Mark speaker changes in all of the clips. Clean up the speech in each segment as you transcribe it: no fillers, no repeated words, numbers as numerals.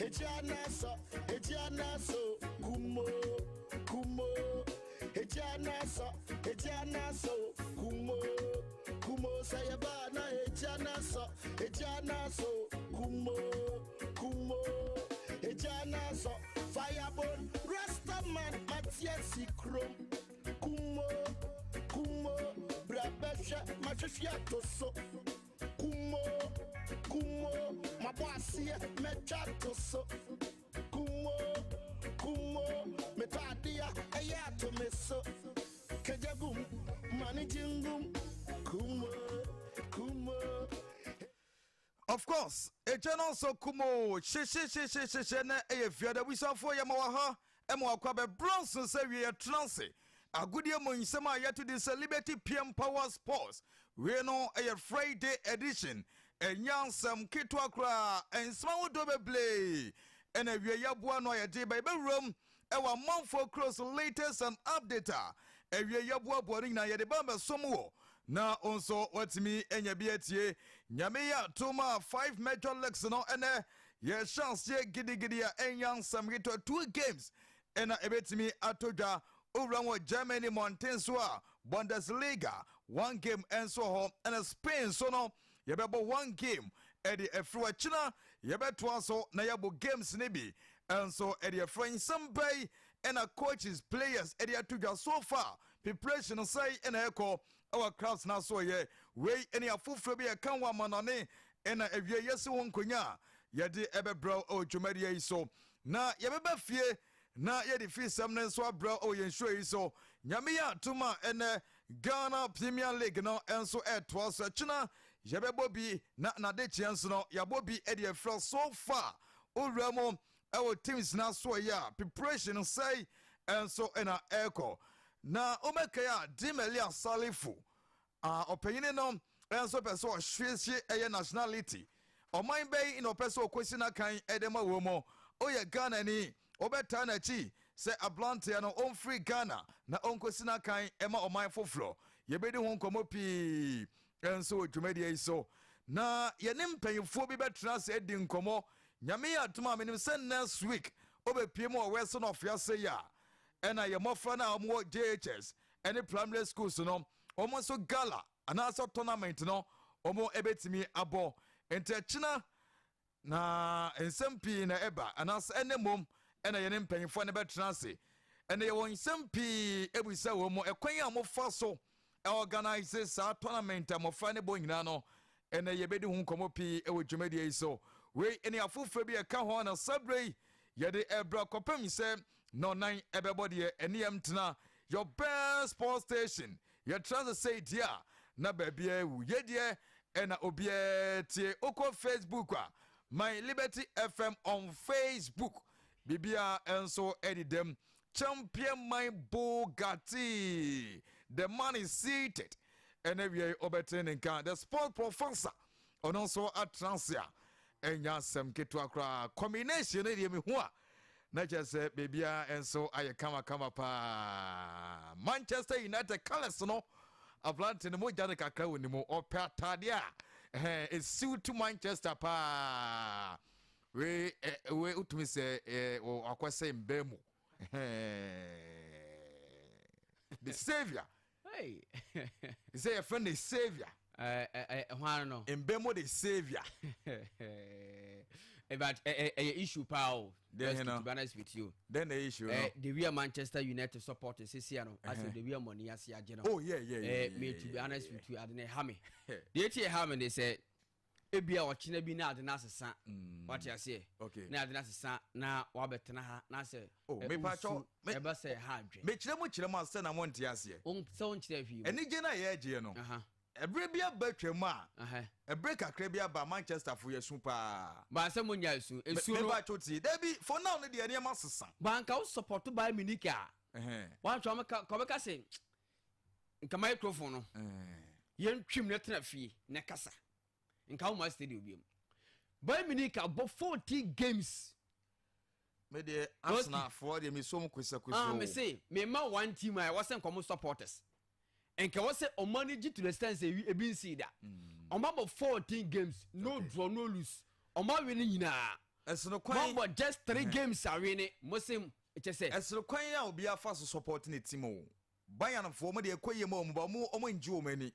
Speaker 1: Egya na-asɔ, egya na-asọ, kumo, kumo. Egya na-asɔ, egya na-asọ, kumo, kumo. Sɛ yɛba na egya na-asɔ, egya na-asọ, kumo, kumo. Egya na-asɔ, firebone, Rastaman, Matthias Krom, kumo, kumo. Bra bɛhwɛ, mahwehwɛ ato so. Kumo, kumo, mabɔ aseɛ, mɛtwa to so. Kumo, kumo, metɔ adeɛ, ɛyɛ ato me so. Kejagum, mani jingum, kumo, kumo.
Speaker 2: Of course, ɛgya no nso kumo hyehyehyehyehyɛ na ɛyɛ fiada. Abusuafoɔ, yɛma wɔ ha ɛma wakɔ abɛbrɛ nso sɛ wie yɛtena ase agodie mu nsɛm a yɛto de sɛ Liberty PM Power Sports. Wei no ɛyɛ Friday edition. Ɛnya nsɛm ketewa koraa, nsɛm ahodoɔ bebree ɛna wie yɛboa no a yɛde ba yɛbɛwuram ɛwɔ amanfoɔ kuro so, latest and update a ɛwie yɛboaboa no nyinaa yɛde ba bɛsom wɔ na nso watumi anya bi atie. Nyame yɛ atom a, five major leagues no, ɛnɛ yɛhyɛ aseɛ gidigidi a ɛnya nsɛm ketewa. Two games ɛna ɛbɛtumi atɔ dwa. Owura wɔ Germany mmɔnten so a, Bundesliga, one game ɛnso wɔ hɔ, ɛna Spain so no yɛbɛbɔ one game ɛde ɛfiri akyina. Yɛbɛtoa so na yɛbɔ games ne bi ɛnso ɛde ɛfiri. Nsɛm bɛyi ɛna coaches, players ɛde ato dwa so far, preparation sɛi ɛna ɛkɔ ɛwɔ clubs na so. Yɛ wei ɛne afoforɔ bi ɛka wɔ amanɔne ɛna awie yɛsi wɔn nkonnwa a yɛde ɛbɛbrɛw ɛwɔ dwumadie yi so, na yɛbɛba fie na yɛde fi sɛm no nso abrɛ ɛwɔ yɛn show yi so. Nyame yɛ atom a, ɛnɛ Ghana Premier League no nso ɛtoa so. Ɛkyena yɛbɛbɔ bi na n'adekyeɛ nso no yɛabɔ bi ɛde afira. So far, owura mu ɛwɔ teams na so yɛ a, preparation sɛi ɛnso ɛna ɛrekɔ. Na wobɛkae a, Dimelia Salifu a ɔpanyini no nso pɛ sɛ ɔhwehye ɛyɛ nationality, ɔman bɛyi na ɔpɛ sɛ ɔkɔsi n'akan ɛde ma wɔ mu. Ɔyɛ Ghana ni, ɔbɛtaa n'akyi sɛ aberanteɛ no ɔmfiri Ghana na ɔnkɔsi n'akan ɛma ɔman foforɔ. Yɛbɛdi ho nkɔmmɔ pii nso wɔ dwumadie yi so na yɛne mpanyinfoɔ bi bɛtena ase adi nkɔmmɔ. Nyame yɛ atom a, menim sɛ next week ɔbɛpie mu wɔ Western Ɔfiase yi a, ɛna yɛ mmɔfra no a wɔwɔ JHS ɛne primary schools no, wɔn nso gala anaasɛ tournament no wɔn bɛtumi abɔ. Nti ɛkyina na nsɛm pii na ɛba, anaasɛ ɛne mmom ɛna yɛne mpanyinfoɔ no bɛtena ase. Ɛna yɛwɔ nsɛm pii ebisa wɔn mu, ɛkwan a wɔfa so organize saa tournament a mmɔfra ne bɔ nyinaa no. Ɛna yɛbɛdi ho nkɔmmɔ pii ɛwɔ dwumadie yi so. Wei ɛne afoforɔ bi ɛka ho na sabrɛ yi yɛde ɛbrɛ kɔpem sɛ na ɔnan ɛbɛbɔ deɛ. Ɛne yɛm tena your best sports station. Yɛtra sɛ sɛ deɛ a na baabi awu yɛdeɛ ɛna obiara tie. Wokɔ Facebook a, My Liberty FM on Facebook, biribiara nso ɛde dɛm. Champion Man Bugatti, the man is seated. Ɛna wie ɔbɛtene ne nka, the sport professor, ɔno nso atena ase a ɛnya asɛm ketewa koraa. Combination no deɛ, mehu a na kyerɛ sɛ biribiara nso ayɛ kamakama paa. Manchester United colours no, aberante no mogya no kakra wɔ ne mu. Ɔpɛ atadeɛ a ɛhɛn ɛsiw to Manchester paa. Wei ɛ wei wotumi sɛ ɛ akɔ sɛ mbɛn mu the saviour.
Speaker 3: Hey.
Speaker 2: Sɛ yɛfrɛ no saviour.
Speaker 3: Hwan no?
Speaker 2: Mbɛn the saviour.
Speaker 3: But ɛyɛ issue paa o.
Speaker 2: Then
Speaker 3: to be honest with you.
Speaker 2: Then the issue no.
Speaker 3: The way Manchester United support sisi ano, asɛ the way money ase agye no.
Speaker 2: Oh yeah.
Speaker 3: Me, to be honest with you, ade na ɛha me. Deɛ eti ɛha me de sɛ ebi a ɔkyena bi na ade na asesa. Wate aseɛ?
Speaker 2: Okay.
Speaker 3: Na ade na asesa na wabɛtena ha na sɛ.
Speaker 2: Oh, mepa kyɛw,
Speaker 3: ɛbɛ sɛ ɛha adwe.
Speaker 2: Mekyerɛ mu kyerɛ mu asɛ na mo nte aseɛ.
Speaker 3: Sɛ wɔn kyerɛ hwee mu.
Speaker 2: Anigye no a yɛregyeɛ no, ɛberɛ bi aba twam a, ɛberɛ kakra bi aba, Manchester fo yɛsu paa.
Speaker 3: Baasa mo nya esu esu no.
Speaker 2: Mepa kyɛw tie, dabi, for now no deɛ, nneɛma sesa.
Speaker 3: Banka wo support Bayern Munich a. Wɔn atwa wɔn ka kɔbɛka sɛ nka microphone no yɛn twim na tena fie na kasa nka wɔn ma stadium bi mu. Bayern Munich abɔ 14 games.
Speaker 2: Me deɛ, Arsenalfoɔ deɛ, mesom kosɛkosɛ.
Speaker 3: Ah, me se me ma one team a ɛwɔ sɛ nkɔmɔ supporters nka wɔ sɛ ɔmo ani gye to the extent sɛ ebi nsi da. Ɔmo abɔ 14 games, no draw, no lose. Ɔmo awe ne nyinaa.
Speaker 2: Ɛsono kwan.
Speaker 3: Mɔbɔ just three games awe ne mo se kyɛ sɛ.
Speaker 2: Ɛsono kwan a obi afa so support ne team o. Bayernfoɔ mo deɛ ɛkɔ yie ma wɔn ba wɔn ngye wɔn ani.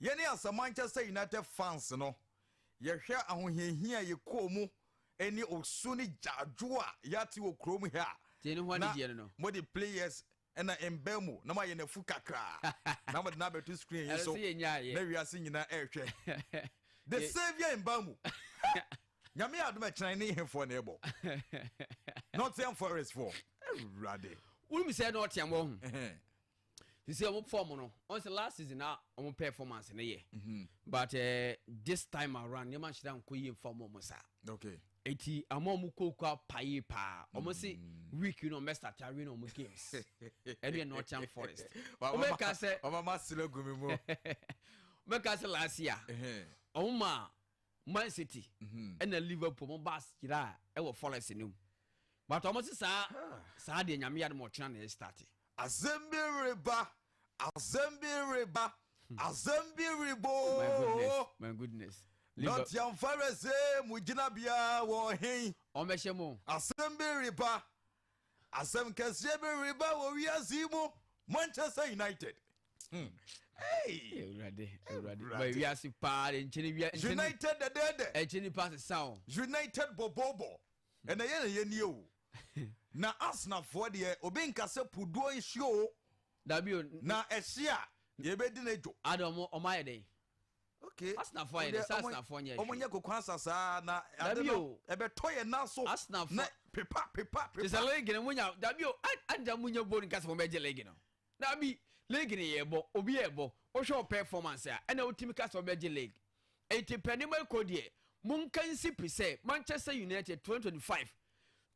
Speaker 2: Yɛne asa Manchester United fans no, yɛhwɛ ahohiahia a yɛkɔɔ mu ne osu ne gyaadwo a yɛate wɔ kurom ha.
Speaker 3: Tie ne ho
Speaker 2: Na
Speaker 3: anigyeɛ no no.
Speaker 2: mode players ɛna mbɛ mu na moayɛ n'afu kakraa na mode no abɛto screen yi
Speaker 3: Ɛno
Speaker 2: so
Speaker 3: sɛ yɛnyaayɛ.
Speaker 2: na wiase nyinaa ɛrehwɛ. The Saviour mba mu. Nyame yɛ adom ɛkyena ne hefoɔ na ɛbɔ. Nottingham Forest foɔ. Awurade.
Speaker 3: Wonim sɛ Nottingham wɔ ho. Sisi ɔmo form no, ɔn sɛ last season na ɔmo performance ne yɛ. But this time around nneɛma nhyira nkɔ yie mfa ɔmo saa. Eti ama ɔmo kooko apaye paa. Ɔmo se week yi na ɔmo start awe na ɔmo games. Ɛno yɛ Nottingham Forest. Ɔmo ka sɛ
Speaker 2: Ɔma ma sere gu mi mu.
Speaker 3: Ɔmo ka sɛ last year ɔmo ma Man City ɛna Liverpool ɔmo ba akyerɛ a ɛwɔ Forest no mu. But ɔmo se saa deɛ, Nyame yɛ adom, ɔkyena na yɛ start.
Speaker 2: Asɛm bi reba, asɛm bi reba, asɛm bi
Speaker 3: My goodness,
Speaker 2: rebo.
Speaker 3: my goodness. Liverpool
Speaker 2: Nottingham Forest mu gyinabea wɔ hen?
Speaker 3: Ɔmo bɛhyɛ mo.
Speaker 2: Asɛm bi reba, asɛm kɛseɛ bi reba wɔ wiase yi mu. Manchester United. Hey.
Speaker 3: Awurade, Awurade.
Speaker 2: Awurade.
Speaker 3: Ba wiase paa de nkyɛn wia nkyɛn.
Speaker 2: United dɛdɛɛdɛ.
Speaker 3: Ɛnkyɛn nipa sesa o.
Speaker 2: United bɔbɔbɔ ɛnna yɛn na yɛn nie o. Na Arsenalfoɔ deɛ, obi nka sɛ puduo nhyia o.
Speaker 3: Dabi o.
Speaker 2: Na ɛhye a yɛbɛdi ne dwo.
Speaker 3: Ade ɔmo ayɛ dɛ.
Speaker 2: Okay.
Speaker 3: Arsenalfoɔ ayɛ dɛ sɛ Arsenalfoɔ nyɛ
Speaker 2: Ɔmo
Speaker 3: hwee.
Speaker 2: nyɛ koko asa saa na ade
Speaker 3: Dabi
Speaker 2: no
Speaker 3: o.
Speaker 2: ɛbɛtɔ yɛn nan so.
Speaker 3: Arsenalfoɔ
Speaker 2: Na pepa pepa
Speaker 3: te sɛ
Speaker 2: pepa.
Speaker 3: league no munya dabi o, anja munya bɔ nka sɛ mo bɛgye league no. Dabi, league no yɛ bɔ, obi yɛ bɔ, wohwɛ wo performance a ɛna wotumi ka sɛ wobɛgye league. Enti pɛ nneɛma ekɔ deɛ, monka nsi pi sɛ Manchester United 2025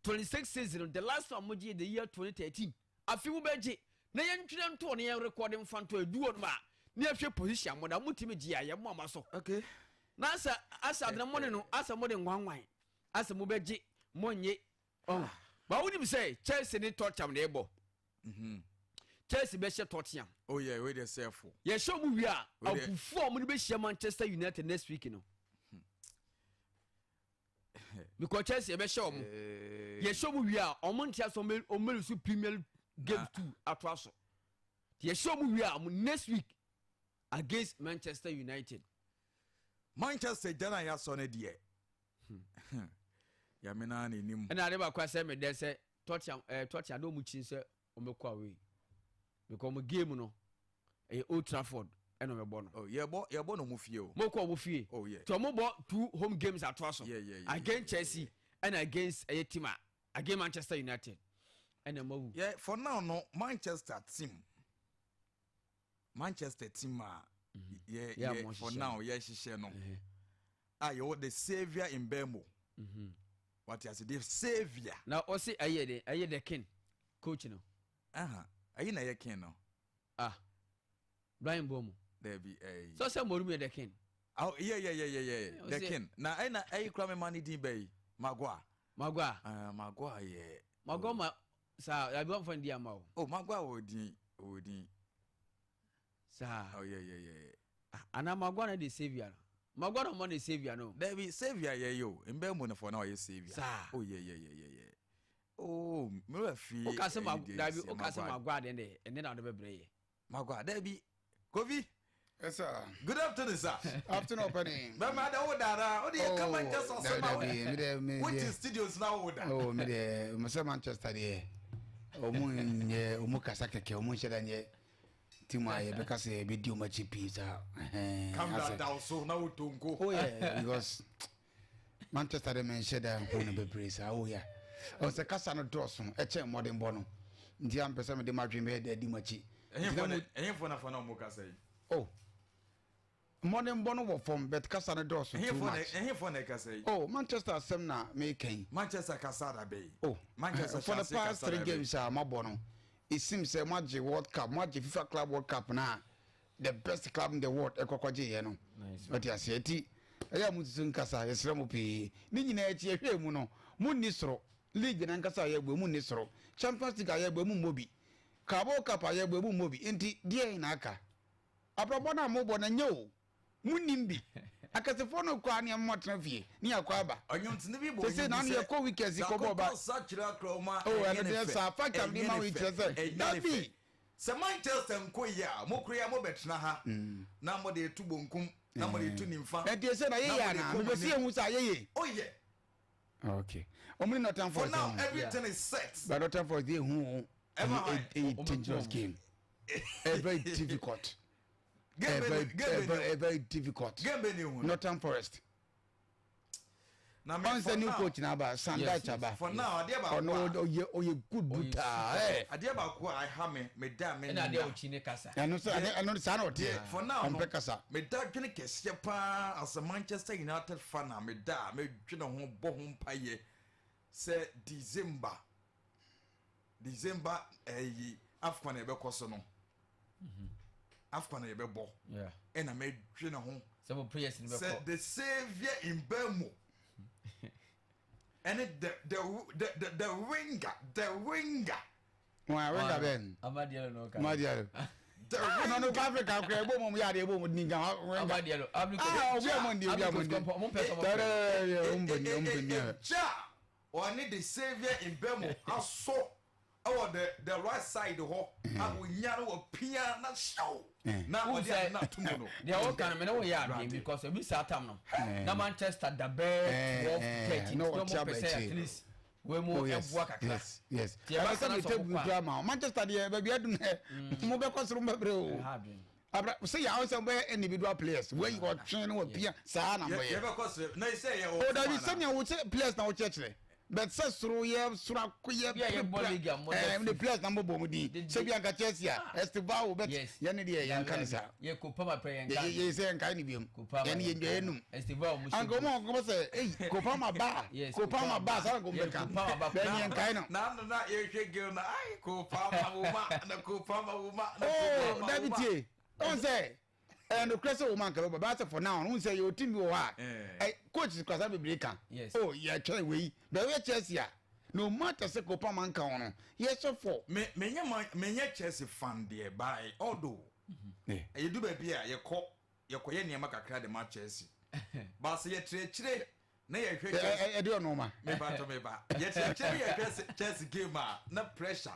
Speaker 3: 26 season, the last one mo gye the year 2013. Afi mo bɛgye na yɛntwerɛ ntoɔ na yɛn record mfa ntoɔ edu hɔ nom a na yɛhwɛ position a mo da motumi gye a yɛn mo ama so. Na asɛ asɛ adena mo ne no asɛ mo de nwanwan asɛ mo bɛgye mo nye ɔn ba. Wonim sɛ Chelsea ne Tottenham na ɛbɔ. Chelsea bɛhyɛ Tottenham.
Speaker 2: Oh yeah, wei deɛ sɛfo.
Speaker 3: Yɛhyɛ ɔmo wie a,
Speaker 2: Wei deɛ-
Speaker 3: abufuo a ɔmo de bɛhyia Manchester United next week no, because Chelsea yɛbɛhyɛ ɔmo, yɛhyɛ ɔmo wie a, ɔmo nte asɛ ɔmo bɛ lose Premier League games two atoa so. Yɛhyɛ ɔmo wie a, ɔmo next week against Manchester United.
Speaker 2: Manchester gya na yɛasɔ no deɛ, yame naa n'anim.
Speaker 3: Ɛna ade baako asɛ mi dɛ sɛ Tottenham Tottenham de ɔmo kyi sɛ ɔmo kɔ away, because ɔmo game no ɛyɛ Old Trafford ɛna ɔmo bɔ no.
Speaker 2: Oh, yɛbɔ no mu fie o.
Speaker 3: Mo kɔ ɔmo fie. Tí ɔmo bɔ two home games atoa so against Chelsea ɛna against ɛyɛ team a against Manchester United ɛna mo awu.
Speaker 2: Yeah, for now no, Manchester team a yɛ
Speaker 3: Yeah,
Speaker 2: yɛ
Speaker 3: mo
Speaker 2: for
Speaker 3: hyehyɛ.
Speaker 2: now yɛhyehyɛ no a yɛwɔ the saviour in Mbeumo. Wate ase, the saviour.
Speaker 3: Na ɔsi ɛyɛ de ɛyɛ the king coach no.
Speaker 2: Aha, ɛyi na ɛyɛ king no.
Speaker 3: Ah, Brian Mbeumo.
Speaker 2: Dabi, ɛyi.
Speaker 3: Sɛ ɔsɛ Mourinho yɛ the king.
Speaker 2: Oh, yeah, the
Speaker 3: ɔsɛ-
Speaker 2: king na ɛna ɛyi kura mi ma ne din bɛyi Maguire.
Speaker 3: Maguire.
Speaker 2: Maguire yɛ.
Speaker 3: Maguire ma saa yabi wɔn fɛn di ama o.
Speaker 2: Oh, Maguire wɔ din, wɔ din.
Speaker 3: Saa.
Speaker 2: Oh yeah.
Speaker 3: Ah, ana Maguire na de saviour no, Maguire na ɔmo na saviour no.
Speaker 2: Dabi, saviour yɛ yi o. Mbeumo no for now ɔyɛ saviour.
Speaker 3: Saa.
Speaker 2: Oh yeah. Oh, mmerɛ fi.
Speaker 3: O ka sɛ ma
Speaker 2: ɛyi deɛ
Speaker 3: dabi
Speaker 2: si
Speaker 3: o ka sɛ
Speaker 2: Maguire.
Speaker 3: Maguire deɛ deɛ ɛnɛ na ɔde bɛbrɛ yɛ.
Speaker 2: Maguire, dabi, Kofi.
Speaker 4: Yes, sir.
Speaker 2: Good afternoon, sir.
Speaker 4: Afternoon, Penny.
Speaker 2: Bɛma da wo dara o de yɛ ka Manchester
Speaker 4: dabi,
Speaker 2: sɛm a
Speaker 4: dabi, mi de, mi
Speaker 2: wote
Speaker 4: de.
Speaker 2: studios na wo da.
Speaker 4: Oh, mi de, mo sɛ Manchester deɛ, ɔmo nyɛ, ɔmo kasa kɛkɛ, ɔmo nhyɛ da nyɛ team a yɛbɛka sɛ yɛbɛdi ɔmo akyi pii saa. Ɛhɛn,
Speaker 2: Camera
Speaker 4: asɛ.
Speaker 2: da wo so na wo tonko.
Speaker 4: Oh yeah, because Manchester de menhyɛ da hu no bebree saa. Oh yeah. Ɔsɛ kasa no dɔɔso ɛkyɛn mmɔdenbɔ no. Nti ampɛ sɛ mede m'adwene bɛyɛ dɛ adi mo akyi. Nti na
Speaker 2: Ɛhemfo na fa na ɔmo kasa yi?
Speaker 4: Oh. Mmɔdenbɔ no wɔ fam, but kasa no dɔɔso too
Speaker 2: Ɛhemfo na
Speaker 4: much.
Speaker 2: Ɛhemfo na ɛkasa yi?
Speaker 4: Oh, Manchester asɛm na meka yi.
Speaker 2: Manchester kasa da bɛyi.
Speaker 4: Oh,
Speaker 2: Manchester
Speaker 4: for the
Speaker 2: hyɛ ase
Speaker 4: past
Speaker 2: kasa
Speaker 4: three
Speaker 2: da bɛyi.
Speaker 4: games a mabɔ no, it seems sɛ moagye World Cup, moagye FIFA Club World Cup na the best club in the world ɛkɔkɔgye yɛ no.
Speaker 3: Nice.
Speaker 4: Ɔte aseɛ, ti ɛyɛ a mosusu nkasa, yɛsrɛ mo pii. Ne nyinaa akyi, yɛhwɛ mu no, monni soro. League nankasa a yɛbɔ mu nni soro. Champions League a yɛbɔ mu mmɔ bi. Carabao Cup a yɛbɔ mu mmɔ bi. Nti deɛ na aka? Abrabɔ no a mobɔ no nyɛ o. Monnim bi. Akɛsefoɔ no kɔ a ne yɛmoma tena fie ne yɛakɔ aba.
Speaker 2: Ɔnwontoni bi bɔ
Speaker 4: Sese
Speaker 2: nnwom
Speaker 4: na
Speaker 2: bi
Speaker 4: ne
Speaker 2: sɛ,
Speaker 4: yɛkɔ weekends
Speaker 2: Sɛ
Speaker 4: kɔbɔ ba.
Speaker 2: akokɔ sakyera akorɔma
Speaker 4: Oh,
Speaker 2: ɛnyɛ
Speaker 4: ɛno
Speaker 2: ne
Speaker 4: deɛ
Speaker 2: fɛ,
Speaker 4: saa fact a mede
Speaker 2: ɛnyɛ
Speaker 4: ma
Speaker 2: ne
Speaker 4: wo yi
Speaker 2: fɛ,
Speaker 4: kyerɛ sɛ
Speaker 2: ɛnyɛ ne fɛ.
Speaker 4: dabi.
Speaker 2: Sɛ Manchester nkɔ yie a, mo koraa mobɛtena ha na mode reto bonkum na mode reto nimfa
Speaker 4: Ɛnti ɛsɛ na
Speaker 2: na
Speaker 4: yɛyɛ
Speaker 2: mode
Speaker 4: anaa?
Speaker 2: rekɔ mo
Speaker 4: Mepɛ sɛ
Speaker 2: anim.
Speaker 4: yɛhu sɛ ayɛ yie.
Speaker 2: Oh yeah.
Speaker 4: Okay. Wɔn ne Nottingham
Speaker 2: For
Speaker 4: Forest
Speaker 2: now,
Speaker 4: ho.
Speaker 2: everything is set.
Speaker 4: But Nottingham Forest deɛ ehu o.
Speaker 2: Ɛma hwan?
Speaker 4: Ɛyɛ dangerous game. Ɛyɛ very difficult.
Speaker 2: Game
Speaker 4: Ɛyɛ
Speaker 2: bɛ
Speaker 4: very
Speaker 2: ni game bɛ
Speaker 4: ɛyɛ very
Speaker 2: ni
Speaker 4: ɛyɛ very difficult.
Speaker 2: game bɛ ni ehu no.
Speaker 4: Nottingham Forest.
Speaker 2: Na me
Speaker 4: Ɔn
Speaker 2: for
Speaker 4: sɛ new
Speaker 2: now,
Speaker 4: coach na aba Sandach aba.
Speaker 2: for now adeɛ baako
Speaker 4: Ɔno
Speaker 2: a
Speaker 4: ɔyɛ ɔyɛ good brutal. Ɛɛ.
Speaker 2: adeɛ baako a ɛha me me da me
Speaker 3: Ɛna adeɛ
Speaker 2: nna.
Speaker 3: ɔkyi ne kasa.
Speaker 4: Ɛno sɛ ɛno ɛno saa na ɔteɛ.
Speaker 2: For now no
Speaker 4: Ɔmpɛ kasa.
Speaker 2: me da dwene kɛseɛ paa as a Manchester United fan a me da a me dwene ho bɔ ho mpaeɛ sɛ December December ɛyi AFCON a yɛbɛkɔ so no AFCON a yɛbɛbɔ
Speaker 3: Yeah.
Speaker 2: ɛna me dwene ho
Speaker 3: Sɛ mo prayers ni
Speaker 2: sɛ
Speaker 3: bɛkɔ.
Speaker 2: the saviour in Mbeumo ɛne the winger the winger
Speaker 4: Wɔn a wenga bɛn.
Speaker 3: Amad Diallo na ɔka.
Speaker 4: Amad Diallo.
Speaker 2: the
Speaker 4: Ah, na
Speaker 2: winger
Speaker 4: no kɔ Africa kora ɛbɔ mu yɛ adeɛ ɛbɔ mu di nka wenga.
Speaker 3: Amad Diallo. Abri
Speaker 4: Ah, obi a mo ndi obi a mo ndi.
Speaker 3: Ɔmo mpɛ sɛ ɔmo
Speaker 4: Tɛrɛ
Speaker 3: pɛ.
Speaker 4: ɔmo ni ɔmo ni.
Speaker 2: Egya ɔne the saviour in Mbeumo asɔ ɛwɔ the right side hɔ a onya no wɔ pia na hyew na
Speaker 3: Wohu
Speaker 2: ɔde
Speaker 3: sɛ-
Speaker 2: ade no ato mu no.
Speaker 3: Deɛ wɔka no me ne wo yɛ adwene
Speaker 2: Awurade.
Speaker 3: because ebi saa tam no na Manchester da bɛɛ 12 13
Speaker 4: na
Speaker 3: na
Speaker 4: ɔte
Speaker 3: ɔmo pɛ sɛ
Speaker 4: abɛkyire.
Speaker 3: at least wei mu
Speaker 4: Oh yes,
Speaker 3: ɛboa kakra.
Speaker 4: yes.
Speaker 3: Ti ɛba
Speaker 4: Ɛbɛ sɛ
Speaker 3: sana
Speaker 4: mi
Speaker 3: sɛ
Speaker 4: te
Speaker 3: ɔmo
Speaker 4: bu
Speaker 3: kɔ a-
Speaker 4: kura ma o. Manchester deɛ baabi adu nɛ mo bɛ kɔ soro mo bɛ brɛ o.
Speaker 3: Ɛha adwene.
Speaker 4: Abra sɛ yà ɔsɛ bɛ individual players wei ɔtwe ne wɔ pia saa na mo yɛ.
Speaker 2: Yɛbɛkɔ soro na sɛ yɛ wɔ
Speaker 4: O dabi sɛnea wo sɛ players na wo kyerɛkyerɛ but sɛ soro yɛ soro akɔ yɛ
Speaker 3: Bi a yɛbɔ league a mo yɛ
Speaker 4: ɛɛ ne players na mo bɔ mo din
Speaker 3: Didi.
Speaker 4: sɛ bi anka Chelsea a Estevao bɛ
Speaker 3: Yes.
Speaker 4: yɛn ne deɛ yɛn ka ne saa
Speaker 3: Yɛ ko pama pɛ yɛn
Speaker 4: yɛ
Speaker 3: ka.
Speaker 4: yɛ sɛ yɛn ka ne biom
Speaker 3: Kopama
Speaker 4: yɛn yɛn yɛn num
Speaker 3: Estevao mo hyɛ
Speaker 4: anka ɔmo ɔmo sɛ eyi Kopama ba
Speaker 3: Yes,
Speaker 4: Kopama ba saa na ko
Speaker 3: Yes,
Speaker 4: bɛ ka
Speaker 3: Kopama ba.
Speaker 4: bɛn yɛn kae no.
Speaker 2: Na na yɛhwɛ game na ai Kopama woma na Kopama woma na
Speaker 4: Oh,
Speaker 2: Kopama
Speaker 4: dabi
Speaker 2: woma.
Speaker 4: tie ɔn sɛ ɛɛ nokorɛ sɛ wɔn anka bɛbɔ baasɛ for now ɔn sɛ yɛ o team bi wɔ hɔ a ɛ coach kasa bebree ka
Speaker 3: Yes.
Speaker 4: oh yɛtwɛn wei bɛɛ yɛ Chelsea a no matter sɛ Kopama nka wɔn no yɛsɛ fɔ.
Speaker 2: Me menyɛ man menyɛ Chelsea fan deɛ by although yɛdu baabi a yɛkɔ yɛkɔyɛ nneɛma kakra de ma Chelsea but sɛ yɛkyerɛkyerɛ na yɛhwɛ Chelsea
Speaker 4: ɛde ɔno ma.
Speaker 2: meba to meba yɛkyerɛkyerɛ ne yɛhwɛ Chelsea game a na pressure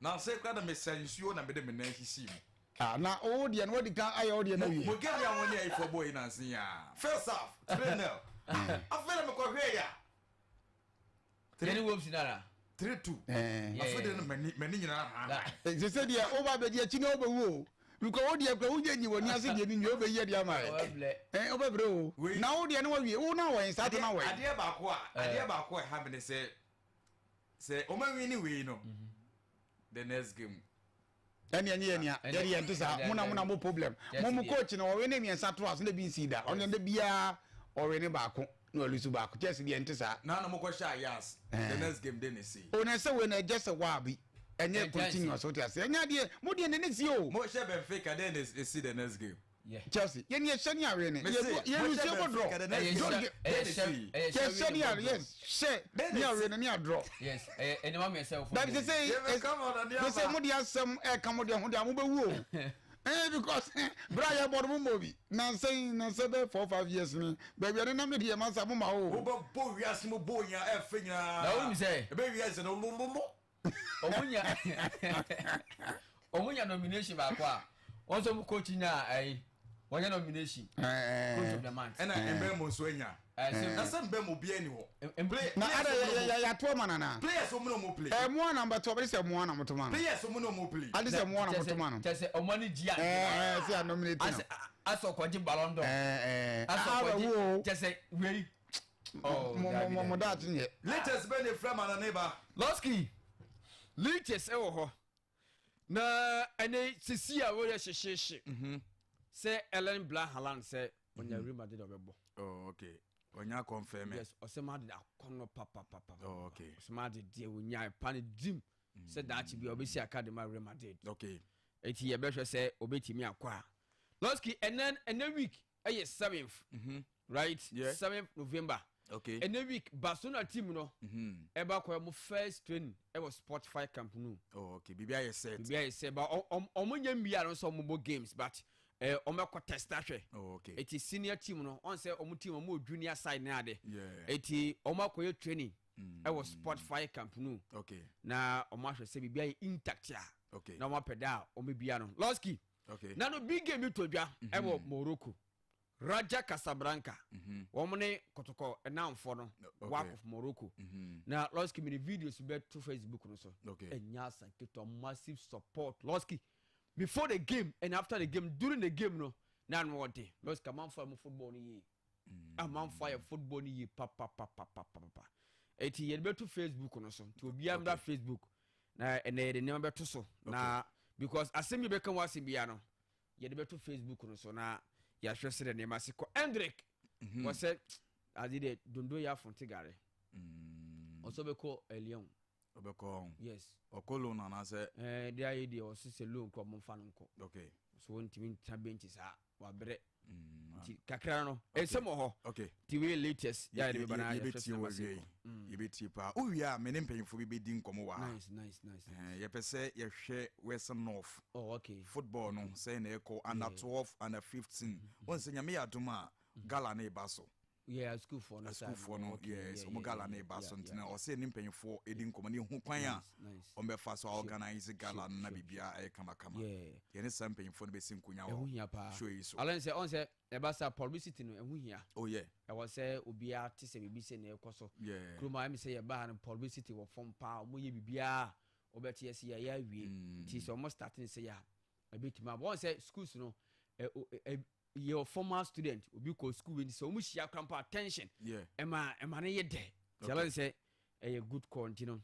Speaker 2: na sɛ kora na mesɛ nsuo na mede me nan sisi mu.
Speaker 4: Ah, na o deɛ no wadi kan ayɛ o deɛ no
Speaker 2: mo
Speaker 4: wie.
Speaker 2: game a wɔn ne ayifo bɔ yi nansi ya first half 3-0 afei na mekɔhwɛ yɛ a
Speaker 3: Yɛne Wolves nara.
Speaker 2: 3-2
Speaker 4: ɛɛ
Speaker 3: Yeah.
Speaker 2: Afei de no mani mani nyinaa ha.
Speaker 4: sɛ sɛ deɛ o ba bɛ di akyi na o bɛ wu o because o deɛ kura o deɛ nyi wɔ ni ase deɛ ni nwi o bɛ yɛ deɛ ama yɛ
Speaker 3: Ɔbɛbrɛ.
Speaker 4: ɛɛ o bɛ brɛ o
Speaker 2: Wei-
Speaker 4: na o deɛ no wa wie o na wɔ yɛn saa to na wɔ yɛn.
Speaker 2: Adeɛ baako a ɛha mi ne sɛ ɔmo awi ne wei no, the next game
Speaker 4: Ɛni ɛni yɛ nia
Speaker 3: Ɛni-
Speaker 4: yɛde yɛn ti saa
Speaker 3: ɛni-
Speaker 4: mo na mo na mo problem
Speaker 3: Chelsea
Speaker 4: mo mo
Speaker 3: deɛ.
Speaker 4: coach na ɔwe ne mmiɛnsa to aso na bi nsi da ɔno de biara ɔwe ne baako na ɔlu so baako. Chelsea deɛ nti saa.
Speaker 2: Na mo kɔ hyɛ Ajax, the next game de ne si.
Speaker 4: O na sɛ wei na ɛgye sɛ waa bi ɛnyɛ
Speaker 3: Ɛnkyɛn
Speaker 4: continuous o ti ase ɛnyɛ adeɛ mo deɛ ne ne si o.
Speaker 2: Mo hyɛ Benfica de ne esi the next game.
Speaker 3: Yeah.
Speaker 4: Chelsea yɛn yɛ hyɛ ne awe ne
Speaker 2: Me se,
Speaker 4: yɛ
Speaker 2: mo
Speaker 4: yɛ
Speaker 2: hyɛ
Speaker 4: nsuo bɔ
Speaker 2: Benfica the
Speaker 4: draw.
Speaker 2: next
Speaker 3: Ɛyɛ
Speaker 2: game.
Speaker 3: hyɛ
Speaker 2: De
Speaker 3: ɛyɛ
Speaker 2: ne
Speaker 3: hyɛ
Speaker 2: si.
Speaker 3: ɛyɛ
Speaker 4: yɛ hyɛ ne awe yes hyɛ
Speaker 2: Then
Speaker 4: ne
Speaker 2: they
Speaker 4: awe
Speaker 2: see.
Speaker 4: ne ne adraw.
Speaker 3: Yes, ɛyɛ ɛnìma mmiɛnsa wɔ fam.
Speaker 4: Dabi sɛ
Speaker 2: Yeah, but come on, Adi
Speaker 4: sɛ sɛ
Speaker 2: Aba.
Speaker 4: mo de asɛm ɛka mo de ho de a mo bɛ wu o ɛɛ because bra yɛ bɔ no mo mɔ bi nansɛn nansɛn bɛ 4, 5 years ni baabi a ne nam ne deɛ ma sa mo ma o.
Speaker 2: Wobɛbɔ wiase mu bɔ nyinaa ɛfɛ nyinaa.
Speaker 3: Na wonim sɛ-
Speaker 2: ebe wiase no lololo.
Speaker 3: Ɔmo nya nomination baako a wɔn nso mo coach nya ɛyi wɔnyɛ nomination coach of the month.
Speaker 2: Ɛna mbɛ mu nso anya.
Speaker 3: Ɛɛ
Speaker 2: Na sɛ mbɛ mu obiara ni hɔ.
Speaker 4: Na ada yɛ yɛ yɛatoɔ ma nana.
Speaker 2: Players omu na ɔmo play.
Speaker 4: Ɛ mua na mbɛtɔ ɔbɛ sɛ mua na mo to ma no.
Speaker 2: Players omu na ɔmo play.
Speaker 4: Ade sɛ mua na mo to ma no.
Speaker 3: Kyɛ sɛ ɔmo ani gye
Speaker 4: Ɛɛ ɛɛ sɛ a nominate no.
Speaker 3: Asɛ ɔkɔgye Ballon d'Or.
Speaker 4: Ɛɛ ɛɛ
Speaker 3: Asɛ
Speaker 4: a bɛ wo o.
Speaker 3: ɔkɔgye kyɛ sɛ wei. Oh,
Speaker 4: Mo mo mo mo daakye nyɛ.
Speaker 2: Latest bɛ ne fira ma na ne ba.
Speaker 3: Lɔski latest ɛwɔ hɔ na ɛne sisi a wɔyɛ hyehyehye sɛ Erling Braut Haaland sɛ ɔnya Real Madrid ɔbɛbɔ.
Speaker 2: Oh, okay, ɔnya confirm.
Speaker 3: Yes, ɔsɛ Madrid akɔnɔ papapapa.
Speaker 2: Oh, okay.
Speaker 3: Ɔsɛ Madrid deɛ wɔnya pa ne dream sɛ daakye bi a ɔbɛsi aka de ma Real Madrid. Eti yɛbɛhwɛ sɛ ɔbɛtumi akɔ a. Lɔski ɛnɛ week ɛyɛ 7th, right?
Speaker 2: Yeah.
Speaker 3: 7th November. Ɛnɛ week Barcelona team no ɛba kɔ mo first training ɛwɔ Spotify Camp Nou.
Speaker 2: Oh, okay, biribi ayɛ set.
Speaker 3: Biribi ayɛ sɛ ba ɔmo nyɛ mmea no nso ɔmo bɔ games but Ɔmɛkɔ test ahwɛ.
Speaker 2: Oh, okay.
Speaker 3: Eti senior team no, ɔn sɛ ɔmo team, ɔmo wɔ junior side ne ade. Eti ɔmo akɔyɛ training ɛwɔ Spotify Camp Nou na ɔmo ahwɛ sɛ biribi ayɛ intact a na ɔmo apɛ da a ɔmo bia no lɔski. Na no big game bi to dwa ɛwɔ Morocco, Raja Casablanca, wɔn ne Kɔtɔkɔ ɛnamfo no, WAC of Morocco. Na lɔski, mi ni videos bɛ to Facebook no so. Ɛnya asanketewa, massive support, lɔski, before the game and after the game. During the game no, na no ɔde lɔski, amanfo a mo football no yie, amanfo ayɛ football no yie papapapapapa. Eti yɛde bɛto Facebook no so, nti obiara mbra Facebook na ɛnɛ yɛde nneɛma bɛto so na because asɛm bi bɛka wɔ asɛm biara no, yɛde bɛto Facebook no so na yɛahwɛ sɛ deɛ nneɛma si kɔ. Endrick wɔ sɛ ade deɛ dondo yɛ afonte gare, ɔsɛ ɔbɛkɔ Lyon.
Speaker 2: Ɔbɛkɔ?
Speaker 3: Yes.
Speaker 2: Ɔkɔ loan anaasɛ?
Speaker 3: Ɛɛ, de ayɛ deɛ ɔsɛ sɛ loan kɔ, ɔmo nfa no nkɔ. So wɔntumi ntena bench saa, wabrɛ. Nti kakra no, ɛnsɛm wɔ hɔ. Nti wei latest yɛ a yɛde bɛba na yɛhwɛ
Speaker 2: yɛbɛtie
Speaker 3: sɛ
Speaker 2: wɔ
Speaker 3: nneɛma si
Speaker 2: wie
Speaker 3: kɔ.
Speaker 2: Yɛbɛtie paa. Wowie a, me ne mpanyimfoɔ bi bɛdi nkɔmmɔ wɔ ha.
Speaker 3: nice nice nice
Speaker 2: Yɛpɛ sɛ yɛhwɛ Western North football no, sɛ na ɛkɔ under 12, under 15. Wɔn sɛ Nyame yɛ adom a, gala no ɛba so.
Speaker 3: Yeah, schoolfoɔ no side.
Speaker 2: Asukuufoɔ no. Yes, ɔmo gala no ɛba so, nti na ɔsɛ ne mpanyimfoɔ ɛdi nkɔmmɔ ne ɛhu kwan a ɔmbɛfa so a organise gala no na biribiara ɛyɛ kamakama. Yɛne saa mpanyimfoɔ no bɛsi nkonya
Speaker 3: Ɛho
Speaker 2: wɔ
Speaker 3: hia paa.
Speaker 2: show yi so.
Speaker 3: Alɛ sɛ ɔn sɛ ɛba sa publicity no, ɛho hia. Ɛwɔ sɛ obiara te sɛ biribi sɛ na ɛkɔ so kurom a ɛmi sɛ yɛba ha no, publicity wɔ fam paa. Ɔmo yɛ biribiara, ɔbɛte yɛ sɛ yɛyɛ awie. Nti sɛ ɔmo start ne sɛ yɛ a, ɛbɛtumi abɔ wɔn sɛ schools no, ɛ o ɛ yɛ former student obi kɔ school bi, nti sɛ ɔmo hyia krampo, attention ɛma ne yɛ dɛ. Nti alɛ sɛ ɛyɛ good call, nti no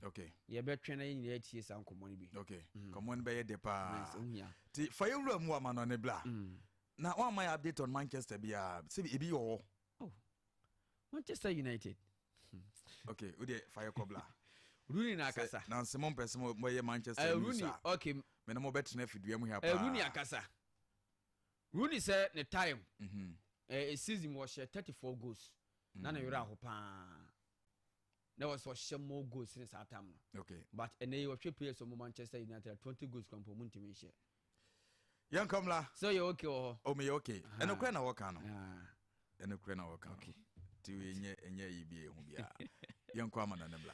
Speaker 3: yɛbɛtwɛn na yɛn nyinaa atie saa nkɔmmɔ no bi.
Speaker 2: Okay, nkɔmmɔ no bɛyɛ dɛ paa.
Speaker 3: Nice, ɛho hia.
Speaker 2: Nti fa yɛwura mu ama no ne bla na woama yɛ update on Manchester biaa sɛ ebi wɔ hɔ.
Speaker 3: Oh, Manchester United.
Speaker 2: Okay, wodeɛ fa yɛ kɔ bla.
Speaker 3: Rooney na akasa.
Speaker 2: Nanse mompɛ sɛ moyɛ Manchester news
Speaker 3: Rooney
Speaker 2: a, mene mobɛtena afidua mu hia paa.
Speaker 3: Rooney akasa. Rooney sɛ ne time season wɔhyɛ 34 goals na ne werɛ aho paa na wɔ sɛ ɔhyɛ more goals ne saa time no. But ɛnɛ yi, wɔhwɛ players ɔmo Manchester United, 20 goals kwan po ɔmo ntumi nhyɛ.
Speaker 2: Yɛnkɔmla.
Speaker 3: Sɛ ɔyɛ okay wɔ hɔ.
Speaker 2: O, meyɛ okay. Ɛnokorɛ na wɔka no.
Speaker 3: Ah.
Speaker 2: Ɛnokorɛ na wɔka no. Nti ɛnyɛ ɛnyɛ yi bi ɛhu biaa. Yɛnkɔ ama no ne bla.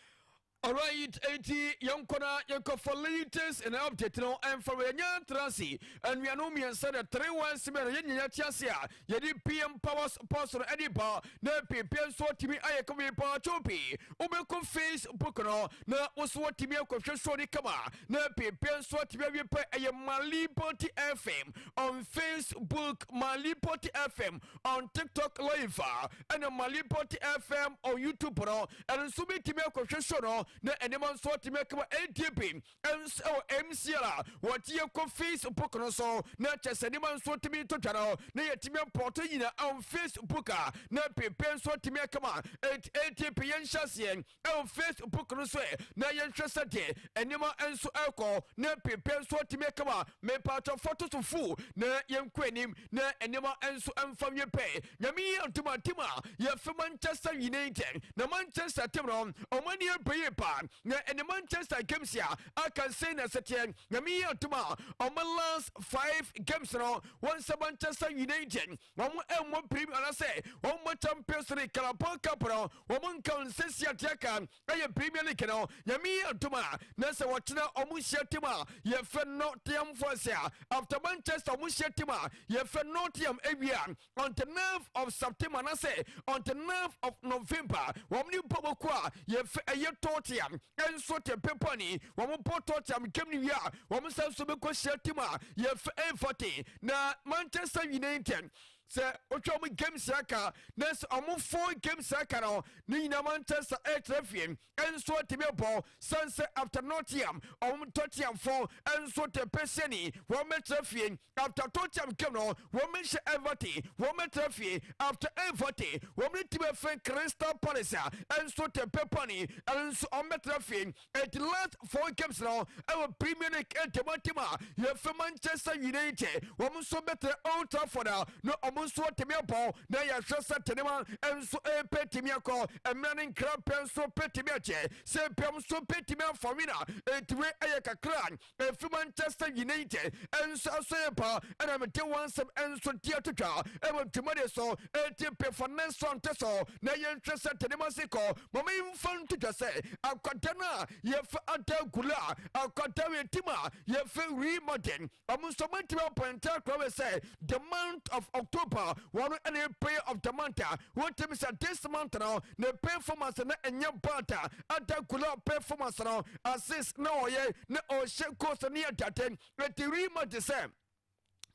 Speaker 3: Alright, eti yɛnkɔ na yɛnkɔ for latest and update no. Ɛmfa wɔ yɛnya ntrase anuanom mmiɛnsa na 317 yɛn nyinaa te ase a yɛde PM Power Sports no ɛde ba na pp nso atumi ayɛ kama paa pii. Wobɛkɔ Facebook no na woso watumi akɔhwɛ show ne kama na pp nso atumi awie pɛ. Ɛyɛ Maliboti FM on Facebook, Maliboti FM on TikTok live a, ɛna Maliboti FM on YouTube no, ɛno nso bɛtumi akɔhwɛ show no na ɛnneɛma nso atumi akama. Atp nso ɛwɔ MCL a wɔte yɛ kɔ Facebook no so na kyɛ sɛ nneɛma nso atumi to twa no na yɛtumi apɔto nyina on Facebook a na pepe nso atumi akama. Atp, yɛnhyɛ aseɛ ɛwɔ Facebook no so ɛ na yɛnhwɛ sɛ deɛ nneɛma nso ɛkɔ na pepe nso atumi akama. Mepatɔ fɔto so fu na yɛnkɔ anim na nneɛma nso mfa nwie pɛ. Nyame yi antoma team a yɛfɛ Manchester United, na Manchester team no, ɔmo ani abɛyie paa na ɛne Manchester games a aka nsɛn na ɛsɛteɛ. Nyame yi antoma, ɔmo last five games no, wɔn sɛ Manchester United wɔn ɛmmɔ Premier anaasɛ wɔn mmɔ Champions League, Carabao Cup no wɔn nka nsɛsi adeɛ ka ɛyɛ Premier League no. Nyame yi antoma na sɛ wɔkyena ɔmo hyia team a yɛfɛ Nottingham Forest a, after Manchester ɔmo hyia team a yɛfɛ Nottingham awia on the 9th of September anaasɛ on the 9th of November, wɔn ne bɔ bɔkɔ a yɛfɛ ɛyɛ Tottenham ɛnso te pepɔni. Wɔn bɔ Tottenham game no wie a, wɔn nsa nso bɛkɔ hyia team a yɛfɛ Everton. Na Manchester United, sɛ wotwa ɔmo games aka na sɛ ɔmo four games aka no ne nyinaa, Manchester ɛkyerɛ fie ɛnso atumi bɔ san sɛ after Nottingham, ɔmo Tottenham fo ɛnso te pɛsɛni, wɔn bɛkyerɛ fie. After Tottenham game no, wɔn bɛhyɛ Everton, wɔn bɛkyerɛ fie. After Everton, wɔn ne team ɛfɛn Crystal Palace a ɛnso te pɛpɔni, ɛnso ɔmo bɛkyerɛ fie. Eti last four games no ɛwɔ Premier League ɛntɛmɔ, team a yɛfɛ Manchester United, wɔn nso bɛtɛ Old Trafford a na ɔmo
Speaker 2: Ɔmo nso atumi abɔ na yɛhwɛ sɛ tenema nso ɛpɛtumi akɔ mmerɛ ne nkra pɛ nso pɛtumi akyɛ sɛ pɛm nso pɛtumi afa wina. Ɛtumi ɛyɛ kakra ɛfi Manchester United nso aso yɛ pa, ɛna mede wɔn nsɛm nso di atotwa ɛwɔ dwumadi so. Ɛti pɛfa ne nso ante so na yɛnhwɛ sɛ tenema se kɔ. Mama yɛmfa ntotwa sɛ akwada no a yɛfɛ Arda Güler, akwada wɔ team a yɛfɛ Real Madrid, ɔmo nso ɔmo apɔnta akora wɔ sɛ the month of October wɔn ɛna player of the month a wɔntumi sɛ this month no ne performance na ɛnyɛ bad a Arda Güler performance no, assist na ɔyɛ na ɔhyɛ goals ne yɛ dade. Ɛti Real Madrid sɛ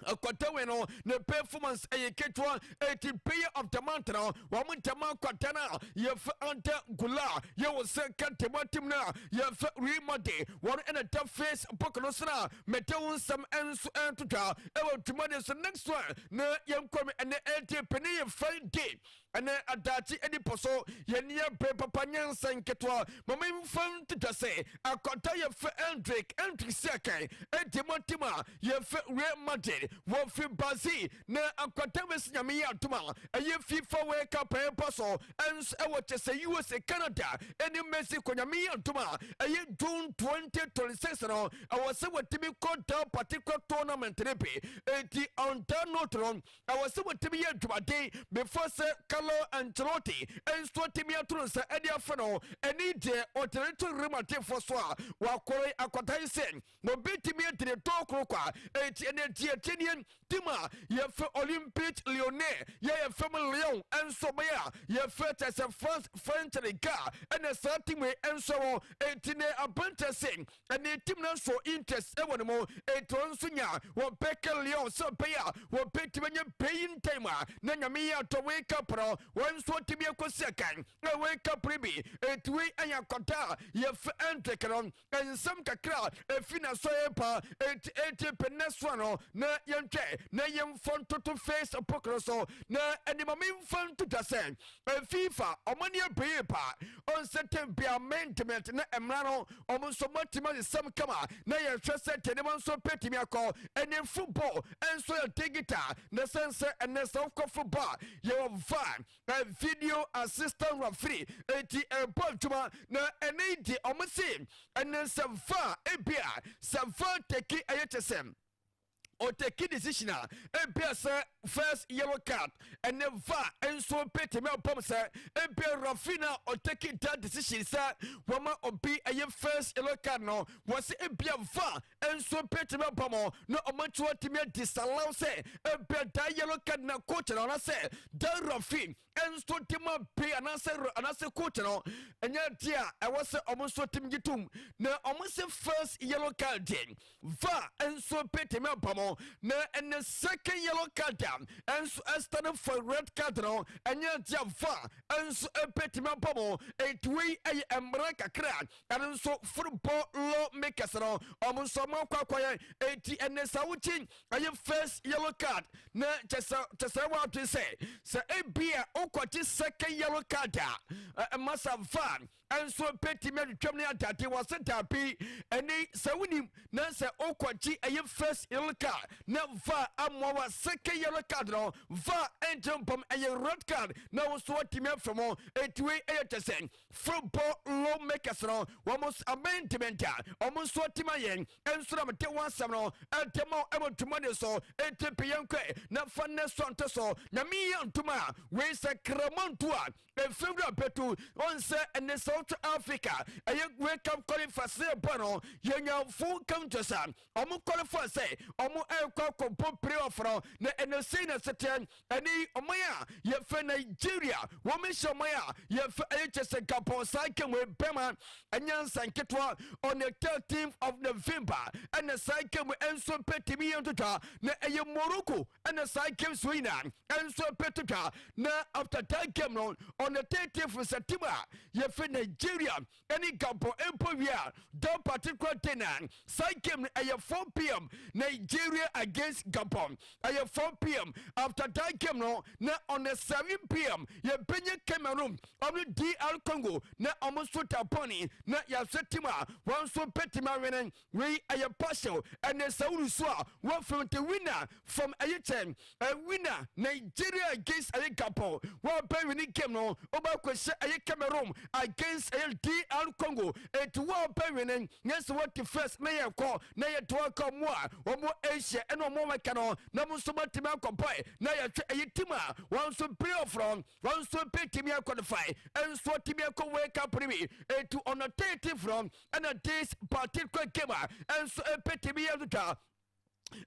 Speaker 2: akwatawe no ne performance ɛyɛ ketewa, ɛti player of the month no wɔn ntɛm akwata no a yɛfɛ Arda Güler yɛwɔ sɛ kɛntɛm team no a yɛfɛ Real Madrid, wɔn ɛna da Facebook no so na mɛtɛ wo nsɛm nso ɛntotwa ɛwɔ dwumadi so. Next one na yɛnkɔ mi ɛnɛ ɛti pene yɛ Friday, ɛnɛ adakye ɛdi pɔ so yɛni abere papa nyansa nketewa. Mama nfa ntotwa sɛ akwata yɛfɛ Endrick, Endrick si akan ɛdi mu team a yɛfɛ Real Madrid, wɔfi Brazil, na akwata bɛsi Nyame yɛ atom a ɛyɛ FIFA World Cup ɛbɔ so ɛnso ɛwɔ kyɛ sɛ USA, Canada ɛne Mexico. Nyame yɛ atom a ɛyɛ June 2026 no ɛwɔ sɛ wɔtumi kɔ that particular tournament no bi. Eti on that note no, ɛwɔ sɛ wɔtumi yɛ adwumaden before sɛ Carlo Ancelotti nso tumi ato nsa ɛde afɛ no. Ɛne deɛ ɔtene to Real Madridfoɔ so a wakɔrɔ akwata yi sɛ obɛtumi adine tɔɔ koro kwa. Eti ɛne deɛ kyɛnie team a yɛfɛ Olympique Lyonnais, yɛ yɛfɛ mu Lyon nso bɛyɛ a yɛfɛ kyɛ sɛ France, French Ligue, ɛna saa team yi nso wɔ. Eti ne aberanteɛ sɛ ɛne team no nso interest ɛwɔ ne mu, eti wɔn nso nya wɔbɛka Lyon sɛ ɔbɛyɛ a wɔbɛtumi anya playing time a na Nyame yɛ atɔ World Cup no wɔn nso tumi akɔsi akan na World Cup no bi. Eti wei ɛyɛ akɔda a yɛfɛ Endrick no nsɛm kakra efi na so yɛ pa. Eti pɛ so no na yɛntwɛ na yɛmfa ntoto Facebook no so na ɛnima memfa ntotwa sɛ FIFA ɔmo ani abere pa ɔnsɛtɛn bi amendment na mmara no ɔmo nso mɔtumi asesɛm kama na yɛhwɛ sɛ tɛnɛma nso pɛtumi akɔ. Ɛne football nso yɛ digital na sɛn sɛ ɛnɛ sɛ wokɔ football yɛwɔ VAR, video assistant referee. Eti ɛbɔ adwuma na ɛne di ɔmo se ɛnɛ sɛ VAR ebia sɛ VAR take ɛyɛ kyɛ sɛ ɔtake decision a ebia sɛ first yellow card, ɛne VAR nso pɛtɛmi apam sɛ ebia referee na ɔtake that decision sɛ wɔma obi ɛyɛ first yellow card no, wɔsɛ ebia VAR nso pɛtɛmi apam na ɔmo nso wɔtumi disallow sɛ ebia that yellow card na coach na ɔna sɛ that referee nso de ma pe anaasɛ coach no ɛnyɛ di a ɛwɔ sɛ ɔmo nso tumi gye tom. Na ɔmo sɛ first yellow card deɛ, VAR nso pɛtɛmi apam, na ɛnɛ second yellow card a nso ɛstand for red card no, ɛnyɛ di a VAR nso pɛtɛmi apam. Etuwei ɛyɛ mmara kakra, ɛno nso football law makers no ɔmo nso ɔmo akɔ akɔyɛ. Eti ɛnɛ sa wokyi ɛyɛ first yellow card na kyɛsɛ wɔ ato sɛ ebi a wokɔgye second yellow card a ɛma VAR nso pɛtumi atwitwam ne adade wɔ se dabi. Ɛne sɛ wonim na sɛ wokɔgye ɛyɛ first yellow card na VAR amoa wa, second yellow card no VAR ɛnkyɛ mpam ɛyɛ red card na wo nso watumi afa mu. Ɛtiwei ɛyɛ kyɛ sɛ football law makers no wɔn amendment a wɔn nso atumi ayɛ nso na mede wɔn asɛm no ɛntɛm a ɛwɔ ntoma ne so. Ɛnti pɛ yɛn na fa ne so nto so. Nyame yɛ ntoma a wei sɛ kramanto a efewura bɛtu wɔn sɛ ɛne South Africa ɛyɛ World Cup qualifiers bɔ no, yɛnya full countries a ɔmo qualify sɛ ɔmo ɛrekɔ akɔbɔ playoff no. Na ɛne sei na sɛteɛ ɛne ɔman a yɛfɛ Nigeria wɔn hyɛ ɔman a yɛfɛ ɛyɛ kyɛ sɛ Gabon. Saa game wei bɛma ɛnyɛ nsa nketewa on the 13th of November, ɛna saa game nso pɛtumi yɛn totwa na ɛyɛ Morocco, ɛna saa games wei nyinaa nso pɛtotwa. Na after that game no on the 13th September yɛfɛ Nigeria. Nigeria ɛne Gabon mpo wie a, that particular day na saa game no ɛyɛ 4 p.m., Nigeria against Gabon, ɛyɛ 4 p.m. After that game no, na on the 7 p.m. yɛbɛnya Cameroon ɔmo DR Congo na ɔmo nso ta pɔne na yɛahwɛ team a wɔn nso bɛtumi awene. Wei ɛyɛ partial. Ɛnɛ sɛ wuru so a, wɔfrɛ the winner from ɛyɛ kyɛn ɛ winner Nigeria against ɛyɛ Gabon, wɔbɛ win game no, wɔbɛkɔhyɛ ɛyɛ Cameroon against ɛyɛ DR Congo. Eti wɔbɛ win nyɛ sɛ wɔte first na yɛ kɔ na yɛ to aka mu a wɔn Asia ɛna wɔn wɔka no na wɔn nso bɛtumi akɔ bɔɛ na yɛhwɛ ɛyɛ team a wɔn nso play off no, wɔn nso bɛtumi aqualify, ɛnso tumi akɔ World Cup no bi. Eti on the 30th no, ɛna this particular game a ɛnso ɛbɛtumi yɛ twitwa,